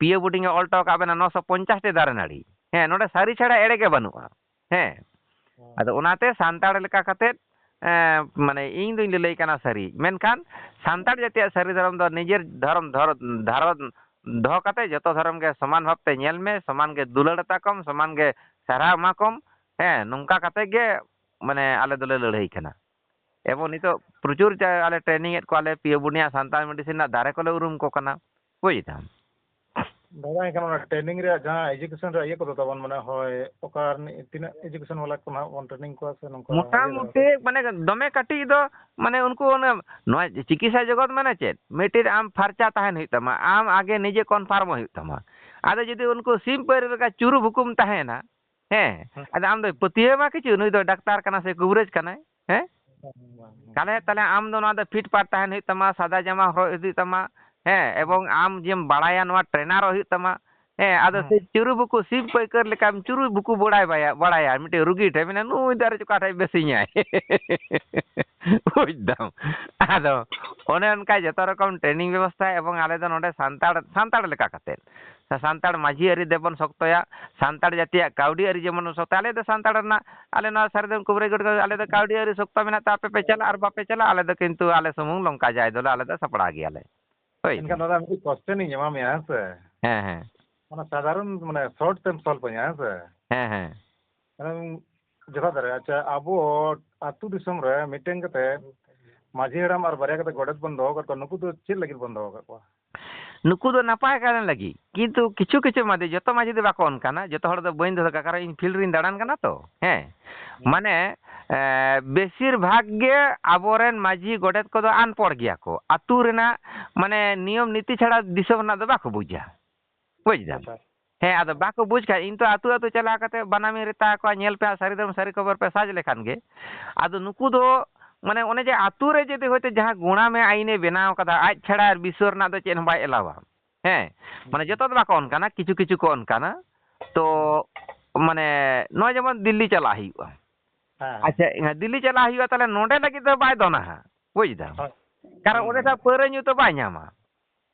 ᱯᱤᱭᱳ ᱵᱳᱨᱰᱤᱝ ᱮ ᱚᱞ ᱦᱚᱴᱚ ᱠᱟᱜ ᱵᱮᱱᱟ ᱱᱚᱥᱚ ᱯᱚᱧᱪᱟᱥ ᱴᱤ ᱫᱟᱨᱮ ᱱᱟᱹᱲᱤ᱾ ᱦᱮᱸ, ᱱᱚᱰᱮ ᱥᱟᱹᱨᱤ ᱪᱷᱟᱲᱟ ᱮᱲᱮ ᱜᱮ ᱵᱟᱹᱱᱩᱜᱼᱟ᱾ ᱦᱮᱸ᱾ ᱟᱫᱚ ᱚᱱᱟᱛᱮ ᱥᱟᱱᱛᱟᱲ ᱞᱮᱠᱟ ᱠᱟᱛᱮᱫ, ᱮᱸ, ᱢᱟᱱᱮ ᱤᱧ ᱫᱩᱧ ᱞᱟᱹᱞᱟᱹᱭ ᱠᱟᱱᱟ ᱥᱟᱹᱨᱤ, ᱢᱮᱱᱠᱷᱟᱱ ᱥᱟᱱᱛᱟᱲ ᱡᱟᱹᱛᱤᱭᱟᱜ ᱥᱟᱹᱨᱤ ᱫᱷᱚᱨᱚᱢ ᱫᱚ ᱱᱤᱡᱮᱨ ᱫᱷᱚᱨᱚᱢ ᱫᱷᱚᱨ-, ᱫᱷᱟᱨᱚᱱ ᱫᱚᱦᱚ ᱠᱟᱛᱮ ᱡᱚᱛᱚ ᱫᱷᱚᱨᱚᱢ ᱜᱮ ᱥᱚᱢᱟᱱ ᱵᱷᱟᱵᱽᱛᱮ ᱧᱮᱞ ᱢᱮ, ᱥᱚᱢᱟᱱ ᱜᱮ ᱫᱩᱞᱟᱹᱲ ᱟᱛᱟ ᱠᱚᱢ, ᱥᱚᱢᱟᱱ ᱜᱮ ᱥᱟᱨᱦᱟᱣ ᱮᱢᱟ ᱠᱚᱢ᱾ ᱦᱮᱸ, ᱱᱚᱝᱠᱟ ᱠᱟᱛᱮ ᱜᱮ ᱢᱟᱱᱮ ᱟᱞᱮ ᱫᱚᱞᱮ ᱞᱟᱹᱲᱦᱟᱹᱭ ᱠᱟᱱᱟ᱾ ᱮᱵᱚᱝ ᱱᱤᱛᱚᱜ ᱯᱨᱚᱪᱩᱨ ᱪᱟ-, ᱟᱞᱮ training ᱮᱫ ᱠᱚᱣᱟᱞᱮ, ᱯᱤᱭᱳ ᱵᱩᱱᱤᱭᱟ ᱥᱟᱱᱛᱟᱲ medicine ᱨᱮᱱᱟᱜ ᱫᱟᱨᱮ ᱠᱚᱞᱮ ᱩᱨᱩᱢ ᱠᱚ ᱠᱟᱱᱟ᱾ ᱵᱩᱡ ᱫᱟᱢ? ᱫᱟᱫᱟ, ᱮᱱᱠᱷᱟᱱ ᱚᱱᱟ training ᱨᱮᱭᱟᱜ ᱡᱟᱦᱟᱸ education ᱨᱮᱭᱟᱜ ᱤᱭᱟᱹ ᱠᱚᱫᱚ ᱛᱟᱵᱚᱱ, ᱢᱟᱱᱮ, ᱦᱳᱭ, ᱚᱠᱟ ᱨᱤᱱᱤᱡ ᱛᱤᱱᱟᱹᱜ education ᱵᱟᱞᱟ ᱠᱚ ᱱᱟᱦᱟᱜ ᱵᱚᱱ training ᱠᱚᱣᱟ ᱥᱮ ᱱᱚᱝᱠᱟ ᱤᱭᱟᱹ ᱫᱷᱟᱨᱟ? ᱢᱚᱴᱟᱢᱩᱴᱤ ᱢᱟᱱᱮ ᱫᱚᱢᱮ ᱠᱟᱹᱴᱤᱡ ᱫᱚ, ᱢᱟᱱᱮ ᱩᱱᱠᱩ ᱚᱱᱮ, ᱱᱚᱣᱟ ᱪᱤᱠᱤᱛᱥᱟ ᱡᱚᱜᱚᱛ ᱢᱟᱱᱮ ᱪᱮᱫ? ᱢᱤᱫᱴᱤᱡ ᱟᱢ ᱯᱷᱟᱨᱪᱟ ᱛᱟᱦᱮᱱ ᱦᱩᱭᱩᱜ ᱛᱟᱢᱟ, ᱟᱢ ᱟᱜᱮ ᱱᱤᱡᱮ confirm ᱦᱩᱭᱩᱜ ᱛᱟᱢᱟ᱾ ᱟᱫᱚ ᱡᱩᱫᱤ ᱩᱱᱠᱩ ᱥᱤᱢ ᱯᱟᱹᱣᱨᱟᱹ ᱞᱮᱠᱟ ᱪᱩᱨᱩ ᱵᱷᱩᱠᱩᱢ ᱛᱟᱦᱮᱱᱟ, ᱦᱮᱸ, ᱦᱮᱸ᱾ ᱟᱫᱚ ᱟᱢ ᱫᱚ ᱯᱟᱹᱛᱭᱟᱹᱣ ᱢᱟ ᱠᱤᱪᱷᱩ, ᱱᱩᱭ ᱫᱚ ᱰᱟᱠᱛᱟᱨ ᱠᱟᱱᱟ ᱥᱮ ᱠᱩᱵᱨᱟᱹᱡᱽ ᱠᱟᱱᱟᱭ, ᱦᱮᱸ? ᱛᱟᱦᱞᱮ, ᱛᱟᱦᱞᱮ ᱟᱢ ᱫᱚ ᱱᱚᱣᱟ ᱫᱚ ᱯᱷᱤᱴ ᱯᱟᱴ ᱛᱟᱦᱮᱱ ᱦᱩᱭᱩᱜ ᱛᱟᱢᱟ, ᱥᱟᱫᱟ ᱡᱟᱢᱟ ᱦᱚᱨᱚᱜ ᱤᱫᱤ ᱛᱟᱢᱟ, ᱦᱮᱸ, ᱮᱵᱚᱝ ᱟᱢ ᱡᱮᱢ ᱵᱟᱲᱟᱭᱟ ᱱᱚᱣᱟ trainer ᱚᱜ ᱦᱩᱭᱩᱜ ᱛᱟᱢᱟ, ᱦᱮᱸ, ᱟᱫᱚ ᱦᱮᱸ᱾ ᱥᱮ ᱪᱩᱨᱩ ᱵᱩᱠᱩ ᱥᱤᱢ ᱯᱟᱹᱭᱠᱟᱹᱨ ᱞᱮᱠᱟᱢ ᱪᱩᱨᱩ ᱵᱩᱠᱩ ᱵᱟᱲᱟᱭ ᱵᱟᱭᱟ-, ᱵᱟᱲᱟᱭᱟ, ᱢᱤᱫᱴᱮᱡ ᱨᱩᱜᱤ ᱴᱷᱮᱱ ᱢᱮᱱᱟ, "ᱱᱩᱭ ᱫᱚ ᱟᱨ ᱚᱠᱟ ᱴᱷᱮᱡ ᱵᱮᱥᱤᱧᱟᱭ?" ᱵᱩᱡ ᱫᱟᱢ? ᱟᱫᱚ ᱚᱱᱮ ᱚᱱᱠᱟ ᱡᱚᱛᱚ ᱨᱚᱠᱚᱢ training ᱵᱮᱵᱚᱥᱛᱷᱟ, ᱮᱵᱚᱝ ᱟᱞᱮ ᱫᱚ ᱱᱚᱰᱮ ᱥᱟᱱᱛᱟᱲ, ᱥᱟᱱᱛᱟᱲ ᱞᱮᱠᱟ ᱠᱟᱛᱮ, ᱥᱟᱱᱛᱟᱲ ᱢᱟᱹᱡᱷᱤ ᱟᱹᱨᱤ ᱫᱮᱵᱚᱱ ᱥᱚᱠᱛᱚᱭᱟ, ᱥᱟᱱᱛᱟᱲ ᱡᱟᱹᱛᱤᱭᱟᱜ ᱠᱟᱹᱣᱰᱤ ᱟᱹᱨᱤ ᱡᱮᱢᱚᱱ ᱥᱚᱠᱛᱚᱭᱟ, ᱟᱞᱮ ᱫᱚ ᱥᱟᱱᱛᱟᱲ ᱨᱮᱱᱟᱜ, ᱟᱞᱮ ᱱᱚᱣᱟ ᱥᱟᱨᱡᱚᱢ ᱠᱩᱵᱨᱟᱹᱭ ᱜᱚᱰ ᱨᱮ ᱟᱞᱮ ᱫᱚ ᱠᱟᱹᱣᱰᱤ ᱟᱹᱨᱤ ᱥᱚᱠᱛᱚ ᱢᱮᱱᱟᱜ ᱛᱮ ᱟᱯᱮ ᱯᱮ ᱪᱟᱞᱟᱜ ᱟᱨ ᱵᱟᱯᱮ ᱪᱟᱞᱟᱜ, ᱟᱞᱮ ᱫᱚ ᱠᱤᱱᱛᱩ ᱟᱞᱮ ᱥᱩᱢᱩᱝ ᱞᱚᱝᱠᱟ ᱡᱟᱭ ᱫᱚᱞᱮ ᱟᱞᱮ ᱫᱚ ᱥᱟᱯᱲᱟᱣ ᱜᱮᱭᱟᱞᱮ᱾ ᱦᱳᱭ᱾ ᱮᱱᱠᱷᱟᱱ ᱫᱟᱫᱟ, ᱢᱤᱫᱴᱤᱡ question ᱤᱧ ᱮᱢᱟ ᱢᱮᱭᱟ, ᱦᱮᱸ ᱥᱮ? ᱦᱮᱸ, ᱦᱮᱸ᱾ ᱚᱱᱟ ᱥᱟᱫᱷᱟᱨᱚᱱ, ᱢᱟᱱᱮ, short ᱛᱮᱢ solve ᱟᱹᱧᱟ, ᱦᱮᱸ ᱥᱮ? ᱦᱮᱸ, ᱦᱮᱸ᱾ ᱢᱟᱱᱮ, ᱡᱚᱛᱷᱟᱛ ᱫᱟᱲᱮᱭᱟᱜᱼᱟ᱾ ᱟᱪᱪᱷᱟ, ᱟᱵᱚ ᱟᱹᱛᱩ ᱫᱤᱥᱚᱢ ᱨᱮ ᱢᱤᱫᱴᱮᱱ ᱠᱟᱛᱮ ᱢᱟᱹᱡᱷᱤ ᱦᱟᱲᱟᱢ ᱟᱨ ᱵᱟᱨᱭᱟ ᱠᱟᱛᱮ ᱜᱚᱰᱮᱛ ᱵᱚᱱ ᱫᱚᱦᱚ ᱟᱠᱟᱫ ᱠᱚᱣᱟ, ᱱᱩᱠᱩ ᱫᱚ ᱪᱮᱫ ᱞᱟᱹᱜᱤᱫ ᱵᱚᱱ ᱫᱚᱦᱚ ᱟᱠᱟᱫ ᱠᱚᱣᱟ? ᱱᱩᱠᱩ ᱫᱚ ᱱᱟᱯᱟᱭ ᱠᱟᱨᱚᱱ ᱞᱟᱹᱜᱤᱫ, ᱠᱤᱱᱛᱩ ᱠᱤᱪᱷᱩ ᱠᱤᱪᱷᱩ ᱢᱟᱹᱡᱷᱤ, ᱡᱚᱛᱚ ᱢᱟᱹᱡᱷᱤ ᱫᱚ ᱵᱟᱠᱚ ᱚᱱᱠᱟᱱᱟ, ᱡᱚᱛᱚ ᱦᱚᱲ ᱫᱚ ᱵᱟᱹᱧ ᱫᱚᱦᱚ ᱠᱟᱜ, ᱠᱟᱨᱚᱱ ᱤᱧ field ᱨᱤᱧ ᱫᱟᱬᱟᱱ ᱠᱟᱱᱟ ᱛᱚ, ᱦᱮᱸ᱾ ᱢᱟᱱᱮ, ᱮ, ᱵᱮᱥᱤᱨ ᱵᱷᱟᱜᱽ ᱜᱮ ᱟᱵᱚᱨᱮᱱ ᱢᱟᱹᱡᱷᱤ ᱜᱚᱰᱮᱛ ᱠᱚᱫᱚ ᱟᱱᱯᱚᱲ ᱜᱮᱭᱟ ᱠᱚ, ᱟᱹᱛᱩ ᱨᱮᱱᱟᱜ ᱢᱟᱱᱮ ᱱᱤᱭᱚᱢ ᱱᱤᱛᱤ ᱪᱷᱟᱲᱟ ᱫᱤᱥᱚᱢ ᱨᱮᱱᱟᱜ ᱫᱚ ᱵᱟᱠᱚ ᱵᱩᱡᱟ᱾ ᱵᱩᱡ ᱫᱟᱢ? ᱟᱪᱪᱷᱟ᱾ ᱦᱮᱸ, ᱟᱫᱚ ᱵᱟᱠᱚ ᱵᱩᱡ ᱠᱷᱟᱡ, ᱤᱧ ᱛᱚ ᱟᱹᱛᱩ ᱟᱹᱛᱩ ᱪᱟᱞᱟᱣ ᱠᱟᱛᱮ ᱵᱟᱱᱟᱢᱤᱧ ᱨᱮᱛᱟ ᱟᱠᱚᱣᱟ, ᱧᱮᱞ ᱯᱮ ᱦᱟᱸᱜ, ᱥᱟᱹᱨᱤ ᱫᱷᱚᱨᱚᱢ ᱥᱟᱹᱨᱤ ᱠᱷᱚᱵᱚᱨ ᱯᱮ search ᱞᱮᱠᱷᱟᱱ ᱜᱮ᱾ ᱟᱫᱚ ᱱᱩᱠᱩ ᱫᱚ ᱢᱟᱱᱮ ᱚᱱᱮ ᱡᱮ ᱟᱹᱛᱩ ᱨᱮ ᱡᱩᱫᱤ ᱦᱚᱭᱛᱳ ᱡᱟᱦᱟᱸ ᱜᱚᱲᱟᱢᱮ ᱟᱭᱤᱱᱮ ᱵᱮᱱᱟᱣ ᱠᱟᱫᱟ, ᱟᱡ ᱪᱷᱟᱲᱟ ᱟᱨ ᱵᱤᱥᱥᱚ ᱨᱮᱱᱟᱜ ᱫᱚ ᱪᱮᱫ ᱦᱚᱸ ᱵᱟᱭ ᱮᱞᱟᱣᱟ᱾ ᱦᱮᱸ, ᱢᱟᱱᱮ ᱡᱚᱛᱚ ᱫᱚ ᱵᱟᱠᱚ ᱚᱱᱠᱟᱱᱟ, ᱠᱤᱪᱷᱩ ᱠᱤᱪᱷᱩ ᱠᱚ ᱚᱱᱠᱟᱱᱟ᱾ ᱛᱚ ᱢᱟᱱᱮ ᱱᱚᱜᱼᱚᱭ ᱡᱮᱢᱚᱱ ᱫᱤᱞᱞᱤ ᱪᱟᱞᱟᱜ ᱦᱩᱭᱩᱜᱼᱟ᱾ ᱦᱮᱸ᱾ ᱟᱪᱪᱷᱟ, ᱦᱮᱸ, ᱫᱤᱞᱞᱤ ᱪᱟᱞᱟᱜ ᱦᱩᱭᱩᱜᱼᱟ, ᱛᱟᱦᱞᱮ ᱱᱚᱰᱮ ᱞᱟᱹᱜᱤᱫ ᱫᱚ ᱵᱟᱭ ᱫᱚᱱᱟ ᱦᱟᱸᱜ, ᱵᱩᱡ ᱫᱟᱢ? ᱦᱳᱭ᱾ ᱠᱟᱨᱚᱱ ᱦᱩᱸ᱾ ᱚᱸᱰᱮ ᱫᱚ ᱯᱟᱹᱣᱨᱟᱹ ᱧᱩ ᱛᱚ ᱵᱟᱭ ᱧᱟᱢᱟ᱾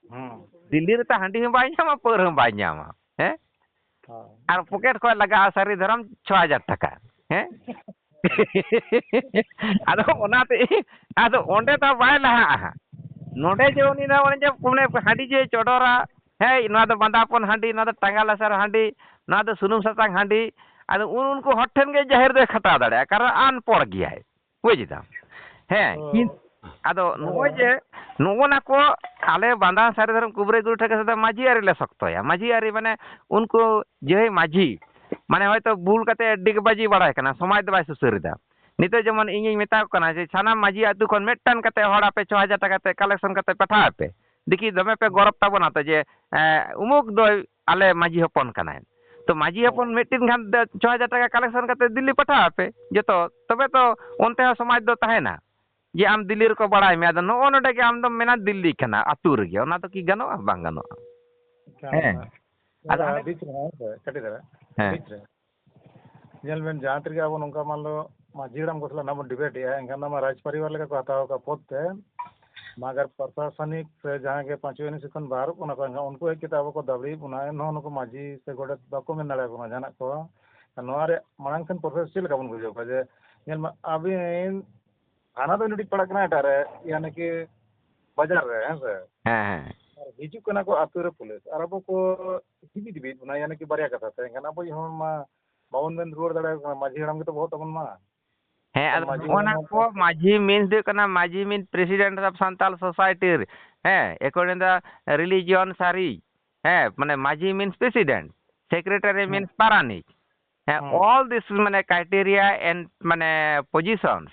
ᱦᱩᱸ᱾ ᱫᱤᱞᱞᱤ ᱨᱮᱛᱚ ᱦᱟᱺᱰᱤ ᱦᱚᱸ ᱵᱟᱭ ᱧᱟᱢᱟ, ᱯᱟᱹᱣᱨᱟᱹ ᱦᱚᱸ ᱵᱟᱭ ᱧᱟᱢᱟ᱾ ᱦᱮᱸ? ᱦᱳᱭ᱾ ᱟᱨ ᱯᱚᱠᱮᱴ ᱠᱷᱚᱱ ᱞᱟᱜᱟᱜᱼᱟ ᱥᱟᱹᱨᱤ ᱫᱷᱚᱨᱚᱢ ᱪᱷᱚ ᱦᱟᱡᱟᱨ ᱴᱟᱠᱟ᱾ ᱦᱮᱸ? ᱟᱫᱚ ᱚᱱᱟᱛᱮ, ᱟᱫᱚ ᱚᱸᱰᱮ ᱫᱚ ᱵᱟᱭ ᱞᱟᱦᱟᱜᱼᱟ ᱦᱟᱸᱜ᱾ ᱱᱚᱰᱮ ᱡᱮ ᱩᱱᱤ ᱫᱚ ᱚᱱᱮ ᱡᱮ ᱚᱱᱮ ᱦᱟᱺᱰᱤ ᱡᱮ ᱪᱚᱰᱚᱨᱟ, ᱦᱮᱸ, ᱱᱚᱣᱟ ᱫᱚ ᱵᱟᱸᱫᱟᱯᱚᱱ ᱦᱟᱺᱰᱤ, ᱱᱚᱣᱟ ᱫᱚ ᱴᱟᱸᱜᱟ ᱞᱟᱥᱮᱨ ᱦᱟᱺᱰᱤ, ᱱᱚᱣᱟ ᱫᱚ ᱥᱩᱱᱩᱢ ᱥᱟᱥᱟᱝ ᱦᱟᱺᱰᱤ, ᱟᱫᱚ ᱩᱱ-, ᱩᱱᱠᱩ ᱦᱚᱲ ᱴᱷᱮᱱ ᱜᱮ ᱡᱟᱦᱮᱨ ᱫᱚᱭ ᱠᱷᱟᱴᱟᱣ ᱫᱟᱲᱮᱭᱟᱜᱼᱟ, ᱠᱟᱨᱚᱱ ᱟᱱᱯᱚᱲ ᱜᱮᱭᱟᱭ᱾ ᱵᱩᱡᱽ ᱫᱟᱢ? ᱦᱮᱸ, ᱚ᱾ ᱠᱤᱱ-, ᱟᱫᱚ ᱱᱚᱜᱼᱚᱭ ᱡᱮ ᱱᱚᱜᱼᱚ ᱱᱟ ᱠᱚ ᱟᱞᱮ ᱵᱟᱸᱫᱟᱱ ᱥᱟᱹᱨᱤ ᱫᱷᱚᱨᱚᱢ ᱠᱩᱵᱨᱟᱹ ᱜᱩᱨᱩ ᱴᱷᱮᱱ ᱠᱷᱚᱱ ᱥᱮᱫ ᱢᱟᱹᱡᱷᱤ ᱟᱹᱨᱤ ᱞᱮ ᱥᱚᱠᱛᱚᱭᱟ᱾ ᱢᱟᱹᱡᱷᱤ ᱟᱹᱨᱤ ᱢᱟᱱᱮ ᱩᱱᱠᱩ ᱡᱮ ᱢᱟᱹᱡᱷᱤ, ᱢᱟᱱᱮ ᱦᱚᱭᱛᱚ ᱵᱩᱞ ᱠᱟᱛᱮ ᱰᱤᱜᱽ ᱵᱟᱹᱡᱤ ᱵᱟᱲᱟᱭ ᱠᱟᱱᱟ, ᱥᱚᱢᱟᱡᱽ ᱫᱚ ᱵᱟᱭ ᱥᱩᱥᱟᱹᱨ ᱮᱫᱟ᱾ ᱱᱤᱛᱚᱜ ᱡᱮᱢᱚᱱ ᱤᱧᱤᱧ ᱢᱮᱛᱟ ᱠᱚ ᱠᱟᱱᱟ ᱡᱮ ᱥᱟᱱᱟᱢ ᱢᱟᱹᱡᱷᱤ ᱟᱹᱛᱩ ᱠᱷᱚᱱ ᱢᱤᱫᱴᱟᱝ ᱠᱟᱛᱮ ᱦᱚᱲ ᱟᱯᱮ ᱪᱷᱚ ᱦᱟᱡᱟᱨ ᱴᱟᱠᱟ ᱛᱮ collection ᱠᱟᱛᱮ ᱯᱟᱴᱷᱟᱣ ᱟᱯᱮ᱾ ᱫᱮᱠᱷᱤ ᱫᱚᱢᱮ ᱯᱮ ᱜᱚᱨᱚᱵᱽ ᱛᱟᱵᱚᱱᱟ ᱛᱚ ᱡᱮ, ᱮᱸ, ᱩᱢᱩᱠ ᱫᱚᱭ ᱟᱞᱮ ᱢᱟᱹᱡᱷᱤ ᱦᱚᱯᱚᱱ ᱠᱟᱱᱟᱭ᱾ ᱛᱚ ᱢᱟᱹᱡᱷᱤ ᱦᱚᱯᱚᱱ ᱢᱤᱫᱴᱤᱱ ᱠᱷᱟᱱ ᱫᱚ ᱪᱷᱚ ᱦᱟᱡᱟᱨ ᱴᱟᱠᱟ collection ᱠᱟᱛᱮ ᱫᱤᱞᱞᱤ ᱯᱟᱴᱷᱟᱣ ᱟᱯᱮ ᱡᱚᱛᱚ, ᱛᱚᱵᱮ ᱛᱚ ᱚᱱᱛᱮ ᱦᱚᱸ ᱥᱚᱢᱟᱡᱽ ᱫᱚ ᱛᱟᱦᱮᱱᱟ᱾ ᱡᱮ ᱟᱢ ᱫᱤᱞᱞᱤ ᱨᱮᱠᱚ ᱵᱟᱲᱟᱭ ᱢᱮᱭᱟ, ᱟᱫᱚ ᱱᱚᱜᱼᱚ ᱱᱚᱰᱮ ᱜᱮ ᱟᱢ ᱫᱚᱢ ᱢᱮᱱᱟ ᱫᱤᱞᱞᱤ ᱠᱟᱱᱟ, ᱟᱹᱛᱩ ᱨᱮᱜᱮ, ᱚᱱᱟ ᱫᱚ ᱠᱤ ᱜᱟᱱᱚᱜᱼᱟ? ᱵᱟᱝ ᱜᱟᱱᱚᱜᱼᱟ᱾ ᱠᱟᱱ ᱦᱮᱸ᱾ ᱜᱮᱭᱟ᱾ ᱟᱫᱚ ᱟᱫᱚ ᱟᱹᱰᱤ ᱪᱮᱦᱨᱟ, ᱦᱮᱸ ᱥᱮ, ᱠᱟᱹᱴᱤᱡ ᱫᱷᱟᱨᱟ, ᱦᱮᱸ᱾ ᱵᱤᱪ ᱨᱮ᱾ ᱧᱮᱞ ᱵᱮᱱ, ᱡᱟᱦᱟᱸ ᱛᱤᱨᱮᱜᱮ ᱟᱵᱚ ᱱᱚᱝᱠᱟ ᱢᱟᱱ ᱞᱚ ᱢᱟᱹᱡᱷᱤ ᱦᱟᱲᱟᱢ ᱠᱚ ᱥᱟᱞᱟᱜ ᱱᱟᱜ ᱵᱚᱱ debate ᱮᱜᱼᱟ, ᱮᱱᱠᱷᱟᱱ ᱚᱱᱟ ᱢᱟ ᱨᱟᱡᱽ ᱯᱚᱨᱤᱵᱟᱨ ᱞᱮᱠᱟ ᱠᱚ ᱦᱟᱛᱟᱣ ᱟᱠᱟᱫ ᱯᱚᱫ ᱛᱮ, ᱢᱟᱜᱟᱨ ᱯᱨᱚᱥᱟᱥᱚᱱᱤᱠ ᱥᱮ ᱡᱟᱦᱟᱸ ᱜᱮ ᱯᱟᱸᱪᱩ ᱮᱱᱮᱡ ᱥᱮᱫ ᱠᱷᱚᱱ ᱵᱟᱦᱟᱨᱚᱜ ᱠᱟᱱᱟ ᱠᱚ, ᱮᱱᱠᱷᱟᱱ ᱩᱱᱠᱩ ᱦᱮᱡ ᱠᱟᱛᱮ ᱟᱵᱚ ᱠᱚ ᱫᱟᱵᱲᱤᱭᱮᱫ ᱵᱚᱱᱟ, ᱮᱱᱦᱚᱸ ᱱᱩᱠᱩ ᱢᱟᱹᱡᱷᱤ ᱥᱮ ᱜᱚᱰᱮᱛ ᱵᱟᱠᱚ ᱢᱮᱱ ᱫᱟᱲᱮᱭᱟᱠᱚ ᱠᱟᱱᱟ ᱡᱟᱦᱟᱱᱟᱜ ᱠᱚ᱾ ᱟᱨ ᱱᱚᱣᱟ ᱨᱮ ᱢᱟᱲᱟᱝ ᱥᱮᱱ process ᱪᱮᱫ ᱞᱮᱠᱟ ᱵᱚᱱ ᱵᱩᱡᱷᱟᱹᱣ ᱠᱚᱣᱟ ᱡᱮ, ᱧᱮᱞ ᱢᱮ, ᱟᱹᱵᱤᱱ ᱛᱷᱟᱱᱟ ᱫᱚ ᱱᱩᱴᱤᱡ ᱯᱟᱲᱟᱜ ᱠᱟᱱᱟ ᱮᱴᱟᱜ ᱨᱮ, ᱭᱟᱱᱤ ᱠᱤ ᱵᱟᱡᱟᱨ ᱨᱮ, ᱦᱮᱸ ᱥᱮ? ᱦᱮᱸ, ᱦᱮᱸ᱾ ᱟᱨ ᱦᱤᱡᱩᱜ ᱠᱟᱱᱟ ᱠᱚ ᱟᱹᱛᱩ ᱨᱮ ᱯᱩᱞᱤᱥ, ᱟᱨ ᱟᱵᱚ ᱠᱚ ᱡᱤᱣᱤ ᱤᱫᱤᱭᱮᱫ ᱵᱚᱱᱟ, ᱭᱟᱱᱤ ᱠᱤ ᱵᱟᱨᱭᱟ ᱠᱟᱛᱷᱟ ᱛᱮ, ᱮᱱᱠᱷᱟᱱ ᱟᱵᱚ ᱦᱚᱲ ᱢᱟ ᱵᱟᱵᱚᱱ ᱢᱮᱱ ᱨᱩᱣᱟᱹᱲ ᱫᱟᱲᱮᱭᱟᱠᱚ ᱠᱟᱱᱟ, ᱢᱟᱹᱡᱷᱤ ᱦᱟᱲᱟᱢ ᱜᱮᱛᱚ ᱵᱚᱦᱚᱜ ᱛᱟᱵᱚᱱ ᱢᱟ᱾ ᱦᱮᱸ, ᱟᱨ ᱟᱫᱚ ᱢᱟᱹᱡᱷᱤ ᱱᱚᱜᱼᱚ ᱱᱟ ᱦᱟᱲᱟᱢ ᱠᱚ ᱠᱚ ᱢᱟᱹᱡᱷᱤ means ᱫᱚ ᱦᱩᱭᱩᱜ ᱠᱟᱱᱟ, ᱢᱟᱹᱡᱷᱤ means president of Santal society, ᱦᱮᱸ, according the religion ᱥᱟᱹᱨᱤ, ᱦᱮᱸ, ᱢᱟᱱᱮ ᱢᱟᱹᱡᱷᱤ means president, secretary ᱦᱮᱸ᱾ Means ᱯᱟᱨᱟᱱᱤᱠ, ᱦᱮᱸ, ᱦᱮᱸ᱾ All this ᱢᱟᱱᱮ criteria and ᱢᱟᱱᱮ positions